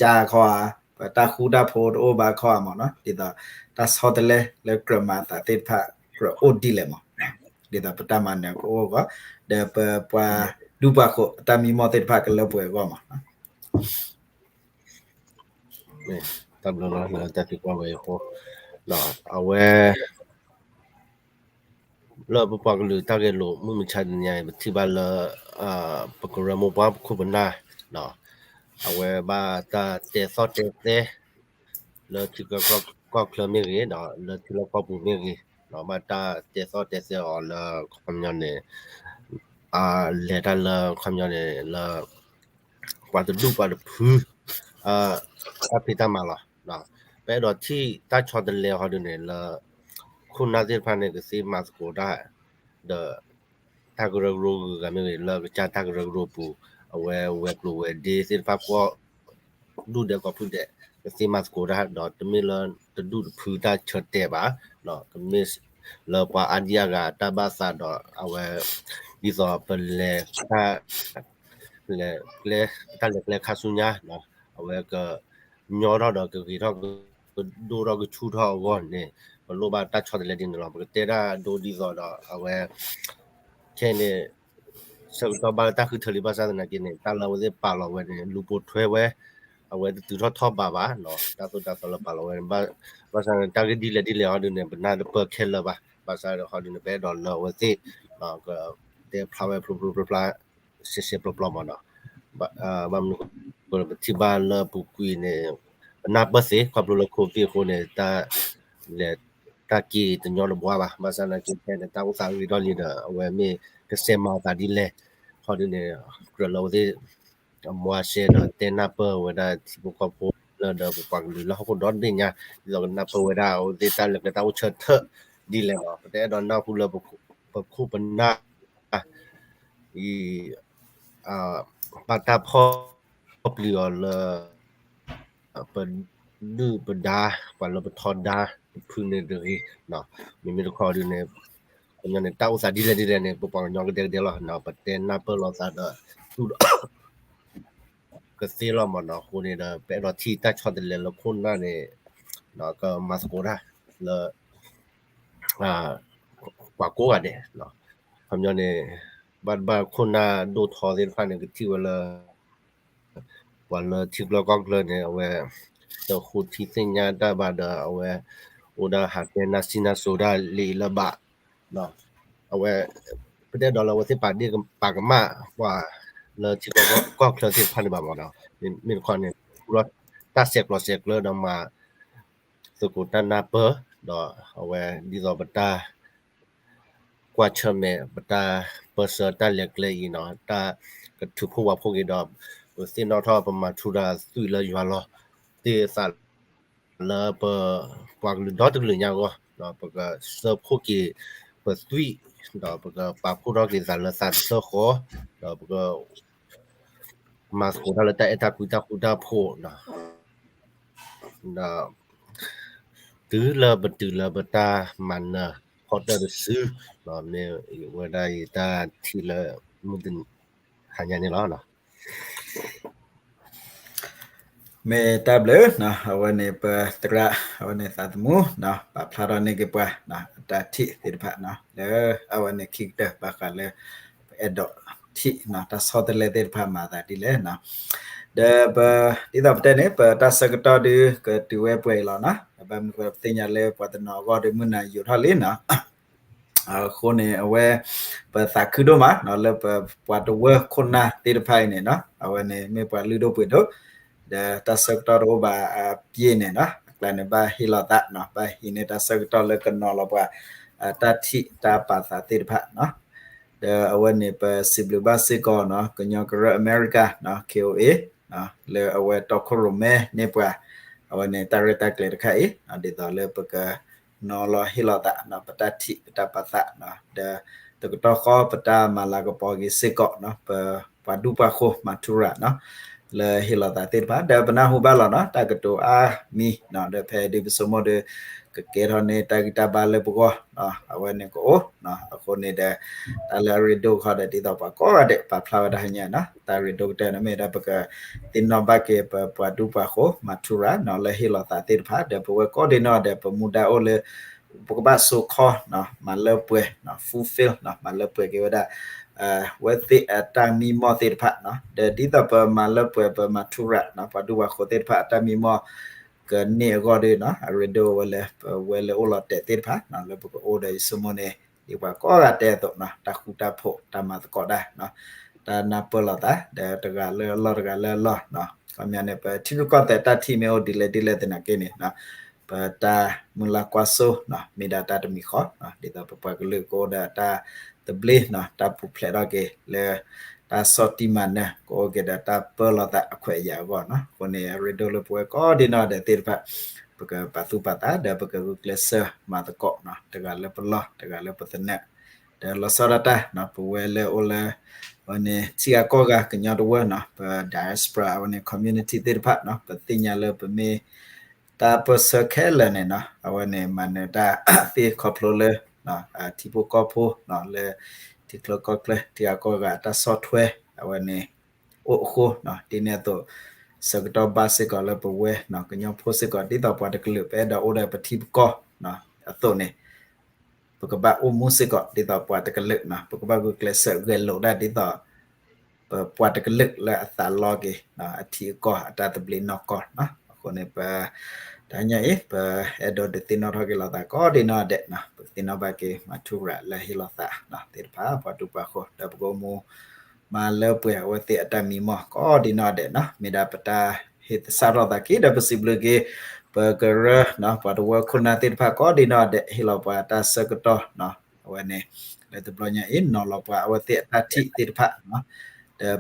ကါခီဧါ ပတၢ်ဃူတၢ်ဖိးတအိၣ်ဘၣ်ခီဧါမ့ၢ်နီၤ ဒ်သိးတၢ်ဆီတလဲလၢကြၢးမၤအသးသ့ၣ်တဖၣ် ကြၢးအိၣ်ဒ်လဲၣ်မ့ၢ် ဒ်သိးပတၢ်မၤနၢၤကအိၣ်အဂီၢ် ဒီးပပှၤဒူပှၤဃိးအတၢ်မံမီၢ်သ့ၣ်တဖၣ်ကလၢပှဲၤအဂီၢ်မ့ၢ်နီၤ တၢ်ဘျုးလီၤ လၢတၢ်သံကွၢ်ဝဲအဃိ အဝဲ လၢပပှၤကလုာ်တၢ်ဂဲၤလိာ်မုၢ်မဆါတနံၤအံၤ ပထံၣ်ဘၣ်လၢ ပကရၢမိၢ်ပှၢ်ပခိၣ်ပနၢ် အဝဲဘၣ်တၢ်တဲသီၣ်တဲသဲ လၢထံချၢကီၢ်ချၢမ့ၢ်ဂ့ၤ လၢထံလီၢ်ကီၢ်ပူၤမ့ၢ်ဂ့ၤ ဘၣ်တၢ်တဲသီၣ်တဲသဲအီၤလၢခီပညီန့ၣ် လဲၤတၢ်လၢခီပညီန့ၣ် လၢ ပှၤတဒူၣ်ပှၤတဖု တၢ်ဖံးတၢ်မၤလီၤ. ပအဲၣ်ဒိးထံၣ်တၢ်ဆီတလဲဟီဒုန့ၣ်လၢ ခိၣ်နၢ်သ့ၣ်တဖၣ်န့ၣ် ကသ့မၤသကိးတၢ် ဒီး တၢ်ကရၢကရိဂုၤဂၤမ့ၢ်ဂ့ၤ လၢကစၢ်တၢ်ကရၢကရိပူၤ အဝဲဝဲၤကျိၤဝဲၤဒ့သ့ၣ်တဖၣ် ကိးဒူၣ်ဒဲးကိးဖုဒဲး ကသ့မၤသကိးတၢ် ဒီးတမ့ၢ်လၢတဒူၣ်တဖုတၢ်ဆၢတဲာ်ဘၣ်, ကမ့ၢ်လၢပှၤအါဒံအါဂၤတၢ်ဘၣ်သးဒီး အဝဲ ဒ်သိးပလဲၤတၢ် လဲၤကျဲ တၢ်လဲၤကျဲခါဆူညါ အဝဲကညီထီၣ်ဒီးကဂ့ၤထီၣ် ကဒိၣ်ထီၣ်ကဆူၣ်ထီၣ်အဂီၢ်န့ၣ် ပလိၣ်ဘၣ်တၢ်ဆီတလဲဒ်န့ၣ်လီၤ. ပကတဲတၢ်ဒိဒ်သိးဒီး အဝဲ ခဲအံၤန့ၣ် ဆၢကတီၢ်ဘၣ်လၢတၢ်ဃုထၢလံ ဘၣ်ဆၣ်သနာ်က့န့ၣ် တၢ်လၢအဝဲသ့ၣ်ပာ်လီၤဝဲန့ၣ် လူၤပိာ်ထွဲဝဲ အဝဲတတုၤထီၣ်ထီၣ်ဘးဘၣ်, တၢ်သိၣ်တၢ်သီလၢပာ်လီၤဝဲ, ဘၣ်ဆၣ်န့ၣ် တၢ်ဂ့ၢ်ဒ်လဲၣ်ဒ်လဲၣ်ဟီဒုန့ၣ် ပနၢ်တပၢၢ်ခဲလၢာ်ဘၣ်, ဘၣ်ဆၣ်ဟီဒုန့ၣ် ပအဲၣ်ဒိးလၢအဝဲသ့ၣ် ကတဲဖျါဝဲဖျိဖျိဖျါဖျါ စဲးစဲးပျီပျီမးနီၤ, ဘၣ်မနုၤအဃိ ပထံၣ်ဘၣ်လၢအပူၤကွံာ်န့ၣ် ပနၢ်ပၢၢ်သ့ ခီဖျိလၢ COVID အဃိန့ၣ် တၢ်လဲၤ တၢ်က့ၤတညီတဘှါဘၣ်, ဘၣ်ဆၣ်သနာ်က့ဖဲန့ၣ် တၢ်အိၣ်သးဂ့ၤထီၣ်လံဒီး အဝဲမ့ၢ်ကစဲးမၤအသးဒ်လဲၣ် ဟီဒုန့ၣ် ကြၢးလၢအဝဲသ့ၣ် အမူအရှဲဒီးတဲနၢ်ပၢၢ်ဝဲဒၣ်ထံဖိကီၢ်ဖိလၢဒီးပပှၤကလုာ်လၢဟီၣ်ခိၣ်ဒီတဘ့ၣ်ညါ ဒ်သိးကနၢ်ပၢၢ်ဝဲဒၣ်အဝဲသ့ၣ်တၢ်လဲၤကျဲတၢ်အိၣ်ဆၢထၢၣ်ဒ်လဲၣ်နီၤ, ပတအဲၣ်ဒိးနၢ်ဟူလၢပခိၣ်ပနၢ် အံၤ ဘၣ်တၢ်ဖီၣ်ပျံၤအီၤလၢ ပဒုၣ်ပဒါ ပှၤလၢပထီဒါတဖုန့ၣ်တဂ့ၤ, မ့မ့ၢ်တခီဒုန့ၣ် ခီပညီန့ၣ် တၢ်အိၣ်သးဒ်လဲၣ်ဒ်လဲၣ်န့ၣ် ပပှၤကညီကဒဲကဒဲလီၤ, ပတဲနၢ်ပၢၢ်လိာ်သးဒီး တူၢ်ဒီး ကသ့လီၤမးနီၤ, အဃိန့ၣ်ဒီး ပအဲၣ်ဒိးထံၣ်တၢ်ဆီတလဲလၢခိၣ်နၢ်န့ၣ် ကမၤသကိးတၢ်လၢ ပှၤကိးဂၤဒဲး, ခီပညီန့ၣ် ဘၣ်တဘၣ်ခိၣ်နၢ်ဒိၣ်ထီသ့ၣ်တဖၣ်န့ၣ် ကထံၣ်ဝဲလၢ ပှၤလၢထံချၢကီၢ်ချၢန့ၣ် အဝဲ တဃိထံသ့ၣ်ညါတၢ်ဘၣ်ဒီး အဝဲ အိၣ်ဒၣ်ဟးတဲနၢ်စံၣ်နၢ်စိၤတၢ်လၢအံၤလၢဘၣ်, အဝဲ ပတအဲၣ်ဒိးလၢအဝဲသ့ၣ်ပာ်ဒ့ၣ်ပာ်ကမၣ်ပှၤလၢထံချၢကီၢ်ချၢသ့ၣ်တဖၣ်န့ၣ်ဘၣ်မးနီၤ, မ့ၢ်တခီန့ၣ် ဃုလီၤတၢ်ဆဲးကျိးဆဲးကျၢဒီးမၤ သကိးတၢ်နၢ်ပၢၢ် ဒီးအဝဲဒ်သိးပတၢ် ကွၢ်ဆၢၣ်မဲာ် ပတၢ်ပၢၢ်ဆၢတၢ်လဲၤကျဲအံၤနီၤ, တၢ်ကထုးဖှိၣ်ဝးဖှိၣ်က့ၤဒီး ပသ့ၣ်နီၣ်ထီၣ်ပမၤထူရၤသွံၣ်လၢယွၤလီၤသ့ၣ်အသး လၢပပှၤကလုာ်ဒီတကလုာ်ညါအဂီၢ်, ပကစၢဖှိၣ်က့ၤပသွံၣ်, ဒီးပကပာ်ဖှိၣ်ထီၣ်က့ၤသးလၢသးတစၢဃီ, ဒီးပက မၤသကိးတၢ်လၢတၢ်အဲၣ်တၢ်ကွံတၢ်ဃူတၢ်ဖိး, ဒီး တုၤလၢပတုၤလၢပတၢ်မၤနၢၤ ခီတၢၣ်တစု, မ့ၢ်ဝဲဒၣ်ယတၢ်ထံၣ်လၢမုၢ်တနံၤဟါညါန့ၣ်လီၤ. မ့ၢ်တၢ်ဘျုး, အဝဲန့ၣ်ပသရၣ် အဝဲန့ၣ်သးသမူ ပာ်ဖျါထီၣ်န့ၢ်က့ၤပှၤ အတၢ်ထံၣ်သ့ၣ်တဖၣ် လၢအဝဲန့ၣ်ခံကတၢၢ်ဘၣ်ဃးလၢ ပအဲၣ်ဒိးထံၣ် တၢ်ဆီတလဲသ့ၣ်တဖၣ်မၤသးဒ်လဲၣ်, ဒီးပ ဒ်သိးပတဲန့ၣ် ပတၢ်ဆၢကတီၢ်ဒုးကတုၤဝဲပှဲၤအံၤလီၤနီၤ, ဘၣ်မနုၤဃိပသ့ၣ်ညါလၢပှၤတနီၤအဂီၢ်ဒီးမုၢ်နၤယိာ်ထီၣ်လံနီၤ အဃိန့ၣ် အဝဲ ပသးခုဒိၣ်မးနီၤ လၢပပှၤတဝၢခိၣ်နၢ်သ့ၣ်တဖၣ်အံၤန့ၣ်နီၤ အဝဲန့ၣ်မ့ၢ်ပှၤလုၢ်ဒိၣ်ပှ့ၤဒိၣ် ဒီးတၢ်ဆၢကတီၢ်တအိၣ်ဘၣ်အပြည့်န့ၣ်နီၤ အကျါန့ၣ် ဘၣ်ဟ့ၣ်လီၤသးနီၤ ဘၣ်ဟံးန့ၢ်တၢ်ဆၢကတီၢ်လၢကနီၤလီၤပှၤ တၢ်ထံၣ်တၢ်ပာ်သးသ့ၣ်တဖၣ်နီၤ ဒီးအဝဲန့ၣ် ပစံးဘျုးဘၣ်စ့ၢ်ကီးနီၤ ကညီကရၢအမဲရကၤနီၤ K O A လၢအဝဲတီခိၣ်ရိၣ်မဲန့ၢ်ပှၤ အဝဲန့ၣ် တၢ်ရဲၣ်တၢ်ကျဲၤတခါအံၤ ဒ်သိးလၢပကနီၤလီၤဟ့ၣ်လီၤသးနီၤ ပတၢ်ထံၣ်ပတၢ်ပာ်သးနီၤ ဒီး တကတီၢ်ဃီပတၢ်မၤလၤကပီၤက့ၤစ့ၢ်ကီးနီၤ ပပှၤဒူပှၤဃိၤ မၤထူရၤနီၤ လၢဟ့ၣ်လီၤသးသ့ၣ်တဖၣ် ဒီးပနၢ်ဟူဘၣ်လီၤနီၤ တၢ်ကတိၤအါမံၤနီၤ ဒီးဖဲဒုးပဆိကမိၣ်ဒီး ကကဲထီၣ်န့ၢ်တၢ်ဂံၢ်တၢ်ဘါလၢပဂီၢ် အဝဲန့ၣ်ကအိၣ်နီၤ အဃိန့ၣ်ဒီး တၢ်လၢအရ့ဒိၣ်ခီဒီး ဒ်သိးပှၤကိးဂၤဒဲး ပာ်ဖျါဝဲဒၣ်ဟါညါနီၤ တၢ်ရ့ဒိၣ်ကတၢၢ်န့ၣ်မ့ၢ်ဒၣ် ပကသ့ၣ်နီၣ်ဘၣ်က့ၤပပှၤဒူပှၤဃိၤ မၤထူရၤနီၤ လၢဟ့ၣ်လီၤသးသ့ၣ်တဖၣ် ဒီးပဝဲကိးဒံနီၢ်ဒီး ပမူဒါအိၣ်လၢ ပကဘၣ်ဆိခီနီၤ မၤလၢပှဲၤနီၤ fulfill နီၤ မၤလၢပှဲၤက့ၤဝဲဒၣ် ဝဲသ့ၣ်အတၢ်မံမီၢ်သ့ၣ်တဖၣ်နီၤ ဒီးဒ်သိးပမၤလၢပှဲၤ ပမၤထူရၤနီၤ ပှၤဒူပှၤဃိၤသ့ၣ်တဖၣ်အတၢ်မံမီၢ် ကန့ၢ်အဂီၢ်ဒီးနီၤ အရ့ဒိၣ်ဝဲလၢ ပဝဲလၢအိၣ်လီၤတဲာ်သ့ၣ်တဖၣ်နီၤ လၢပကအိၣ်ဒီးယဆိကမိၣ်န့ၣ် ဒ်ပှၤကိးဂၤတဲအသိးနီၤ တၢ်ဃူတၢ်ဖိး တၢ်မၤသကိးတၢ်နီၤ တၢ်နၢ်ပၢၢ်လိာ်သး ဒီးတဂၤလၢအလီၢ်တဂၤလၢအလီၢ်နီၤ ခီပညီန့ၣ် ပထံရူၢ်ကီၢ်သဲးတၢ်ထံၣ်မ့ၢ်အိၣ်ဒ်လဲၣ်ဒ်လဲၣ်သနာ်က့န့ၣ်နီၤ ပတၢ်မုၢ်လၢ်ကွၢ်စိနီၤ မ့ၢ်ဒၣ်တၢ်တမံၤဃီနီၤ ဒ်သိးပပှၤကလုာ်ကအိၣ်ဒီးတၢ်သဘျ့နီၤ တၢ်ပူၤဖျဲးထီၣ်က့ၤလၢ တၢ်ဆီၣ်တံၢ်မၤနၢၤ ကအိၣ်က့ၤဒီးတၢ်ပၢလီၤသးအခွဲးအယာ်အဂီၢ်နီၤ အဃိန့ၣ် အရ့ဒိၣ်လၢပဝဲကိးဒံနီၢ်ဒဲးသ့ၣ်တဖၣ် ပကပာ်သူၣ်ပာ်သး ဒီးပကဂုာ်ကျဲးစၢးမၤသကိးနီၤ တဂၤလၢပလီၢ် တဂၤလၢပသနၢၣ် ဒီးလီၤဆီဒၣ်တၢ်နီၤ ပဝဲလၢအိၣ်လၢ အဝဲန့ၣ် ထံဂၤကီၢ်ဂၤကညီတဝၢနီၤ ပ diaspora အဝဲန့ၣ် community သ့ၣ်တဖၣ်နီၤ ပသ့ၣ်ညါလၢပမ့ၢ် တၢ်ပၢၢ်ဆၢခဲလၢာ်န့ၣ်နီၤ အဝဲန့ၣ် မၤနၢၤတၢ်သ့ခီဖျိလၢ ထံဖိကီၢ်ဖိနီၤ လၢ ထံချၢကီၢ်ချၢ ထံဂၤကီၢ်ဂၤ တၢ်ဆီၣ်ထွဲ အဝဲန့ၣ် အိၣ်အဃိနီၤ ဒ်န့ၣ်အသိး ဆၢကတီၢ်ဘၣ်စ့ၢ်ကီးလၢပဝဲနီၤ ကညီဖိစ့ၢ်ကီး ဒ်သိးပှၤတကလုာ် ပအဲၣ်ဒိးအိၣ်ဒီးပထံပကီၢ်အသိးန့ၣ် ပကဘၣ်အိၣ်မူစ့ၢ်ကီး ဒ်သိးပှၤတကလုာ်နီၤ ပကဘၣ်ဂုာ်ကျဲးစၢးဂဲၤလိာ်ဒၣ်ဒ်သိး ပပှၤတကလုာ်လၢအသးလီက့ၤ အထံအကီၢ်အတၢ်သဘျ့နီၢ်ကီၢ်နီၤ. အဃိန့ၣ် ပ တဟါညါအံၤ ပအဲၣ်ဒိးဒုးသ့ၣ်နီၣ်ထီၣ်က့ၤလိာ်သးကိးဒံးနီၢ်ဒဲးနီၤ, ပကသ့ၣ်နီၣ်ဘၣ်က့ၤ မၤထူရၤလၢဟ့ၣ်လီၤသးသ့ၣ်တဖၣ် ပှၤဒူပှၤဃိၤ ဒီးပကအိၣ်မူ မၤလၢပှဲၤအဝဲသ့ၣ်အတၢ်မံမီၢ်ကိးဒံးနီၢ်ဒဲးနီၤ. မ့ၢ်ဒၣ်ပတၢ်ဟ့ၣ်သဆၣ်ထီၣ်သးက့ၤ ဒီးပစံးဘျုးက့ၤ ပကရၢ ပှၤတဝၢခိၣ်နၢ်သ့ၣ်တဖၣ်ကိးဒံးနီၢ်ဒဲး ဟ့ၣ်လီၤပှၤတၢ်ဆၢကတီၢ် အဝဲန့ၣ် လၢတဘျီညါအံၤ နီၤလီၤပှၤအဝဲသ့ၣ်အတၢ်ထံၣ်သ့ၣ်တဖၣ် ဒီး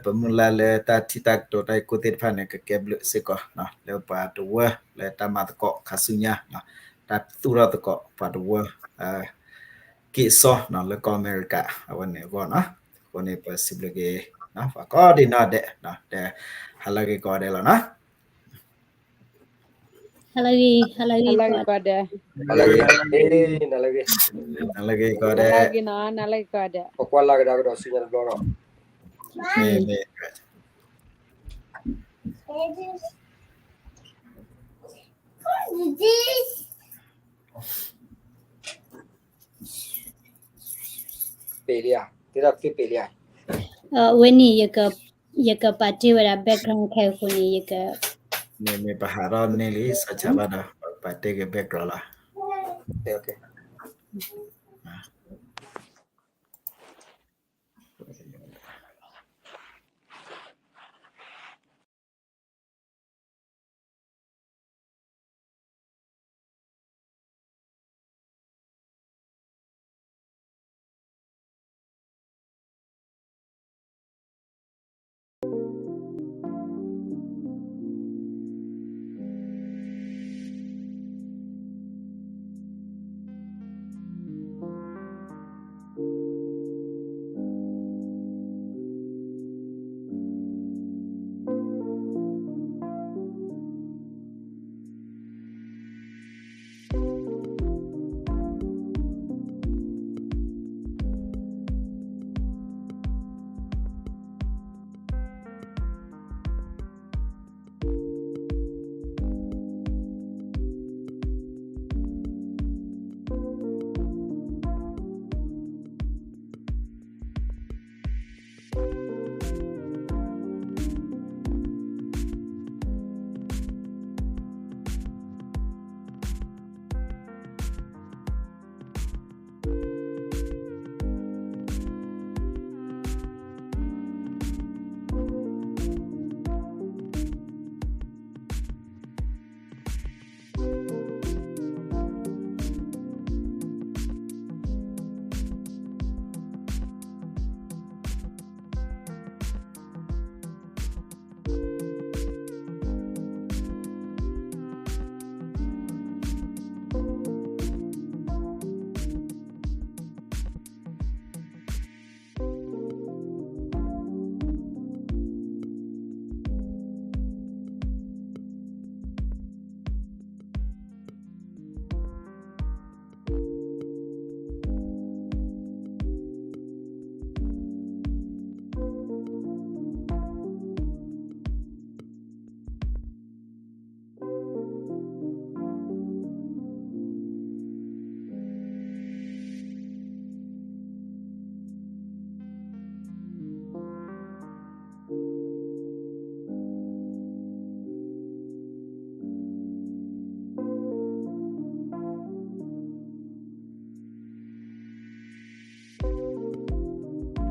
ပမုၢ်လၢ်လၢတၢ်ထံၣ်တၢ်ကတိၤတၢ်အံၤကိၣ်သ့ၣ်တဖၣ်န့ၣ် ကကဲဘျုးစ့ၢ်ကီး လၢပှၤတဝၢလၢတၢ်မၤသကိးခါဆူညါ တၢ်သူၣ်ထီၣ်သကိးပှၤတဝၢ က့ၣ်စီလၢကီၢ်အမဲရကၤ အဝဲန့ၣ်အဂီၢ်နီၤ. အဃိန့ၣ် ပစံးဘျုးက့ၤ ပှၤကိးဒံးနီၢ်ဒဲး ဒီးဟါလၢဂ့ၤကိးဂၤဒဲးလီၤနီၤ. ဟါလၢဂ့ၤ ဟါလၢဂ့ၤကိးဂၤဒဲး နၤလၢဂ့ၤကိးဂၤဒဲး နၤလၢဂ့ၤ နၤလၢဂ့ၤကိးဂၤဒဲး ပကွၢ်လၢ်ကဒါကဒီးဆူညါတဘျီလီၤ. ပ့ၤလံဧါ, တဲဒၣ်သ့ပ့ၤလံဧါ. ဝဲန့ၣ် ယကပာ်တ့ၢ်ဝဲဒၣ် background ခဲအံၤအဃိန့ၣ် ယက မ့ၢ်ပဟးထီၣ်န့ၢ်လံ စးဆါဘၣ်ဒီး ပာ်တ့ၢ်က့ၤ background လီၤ.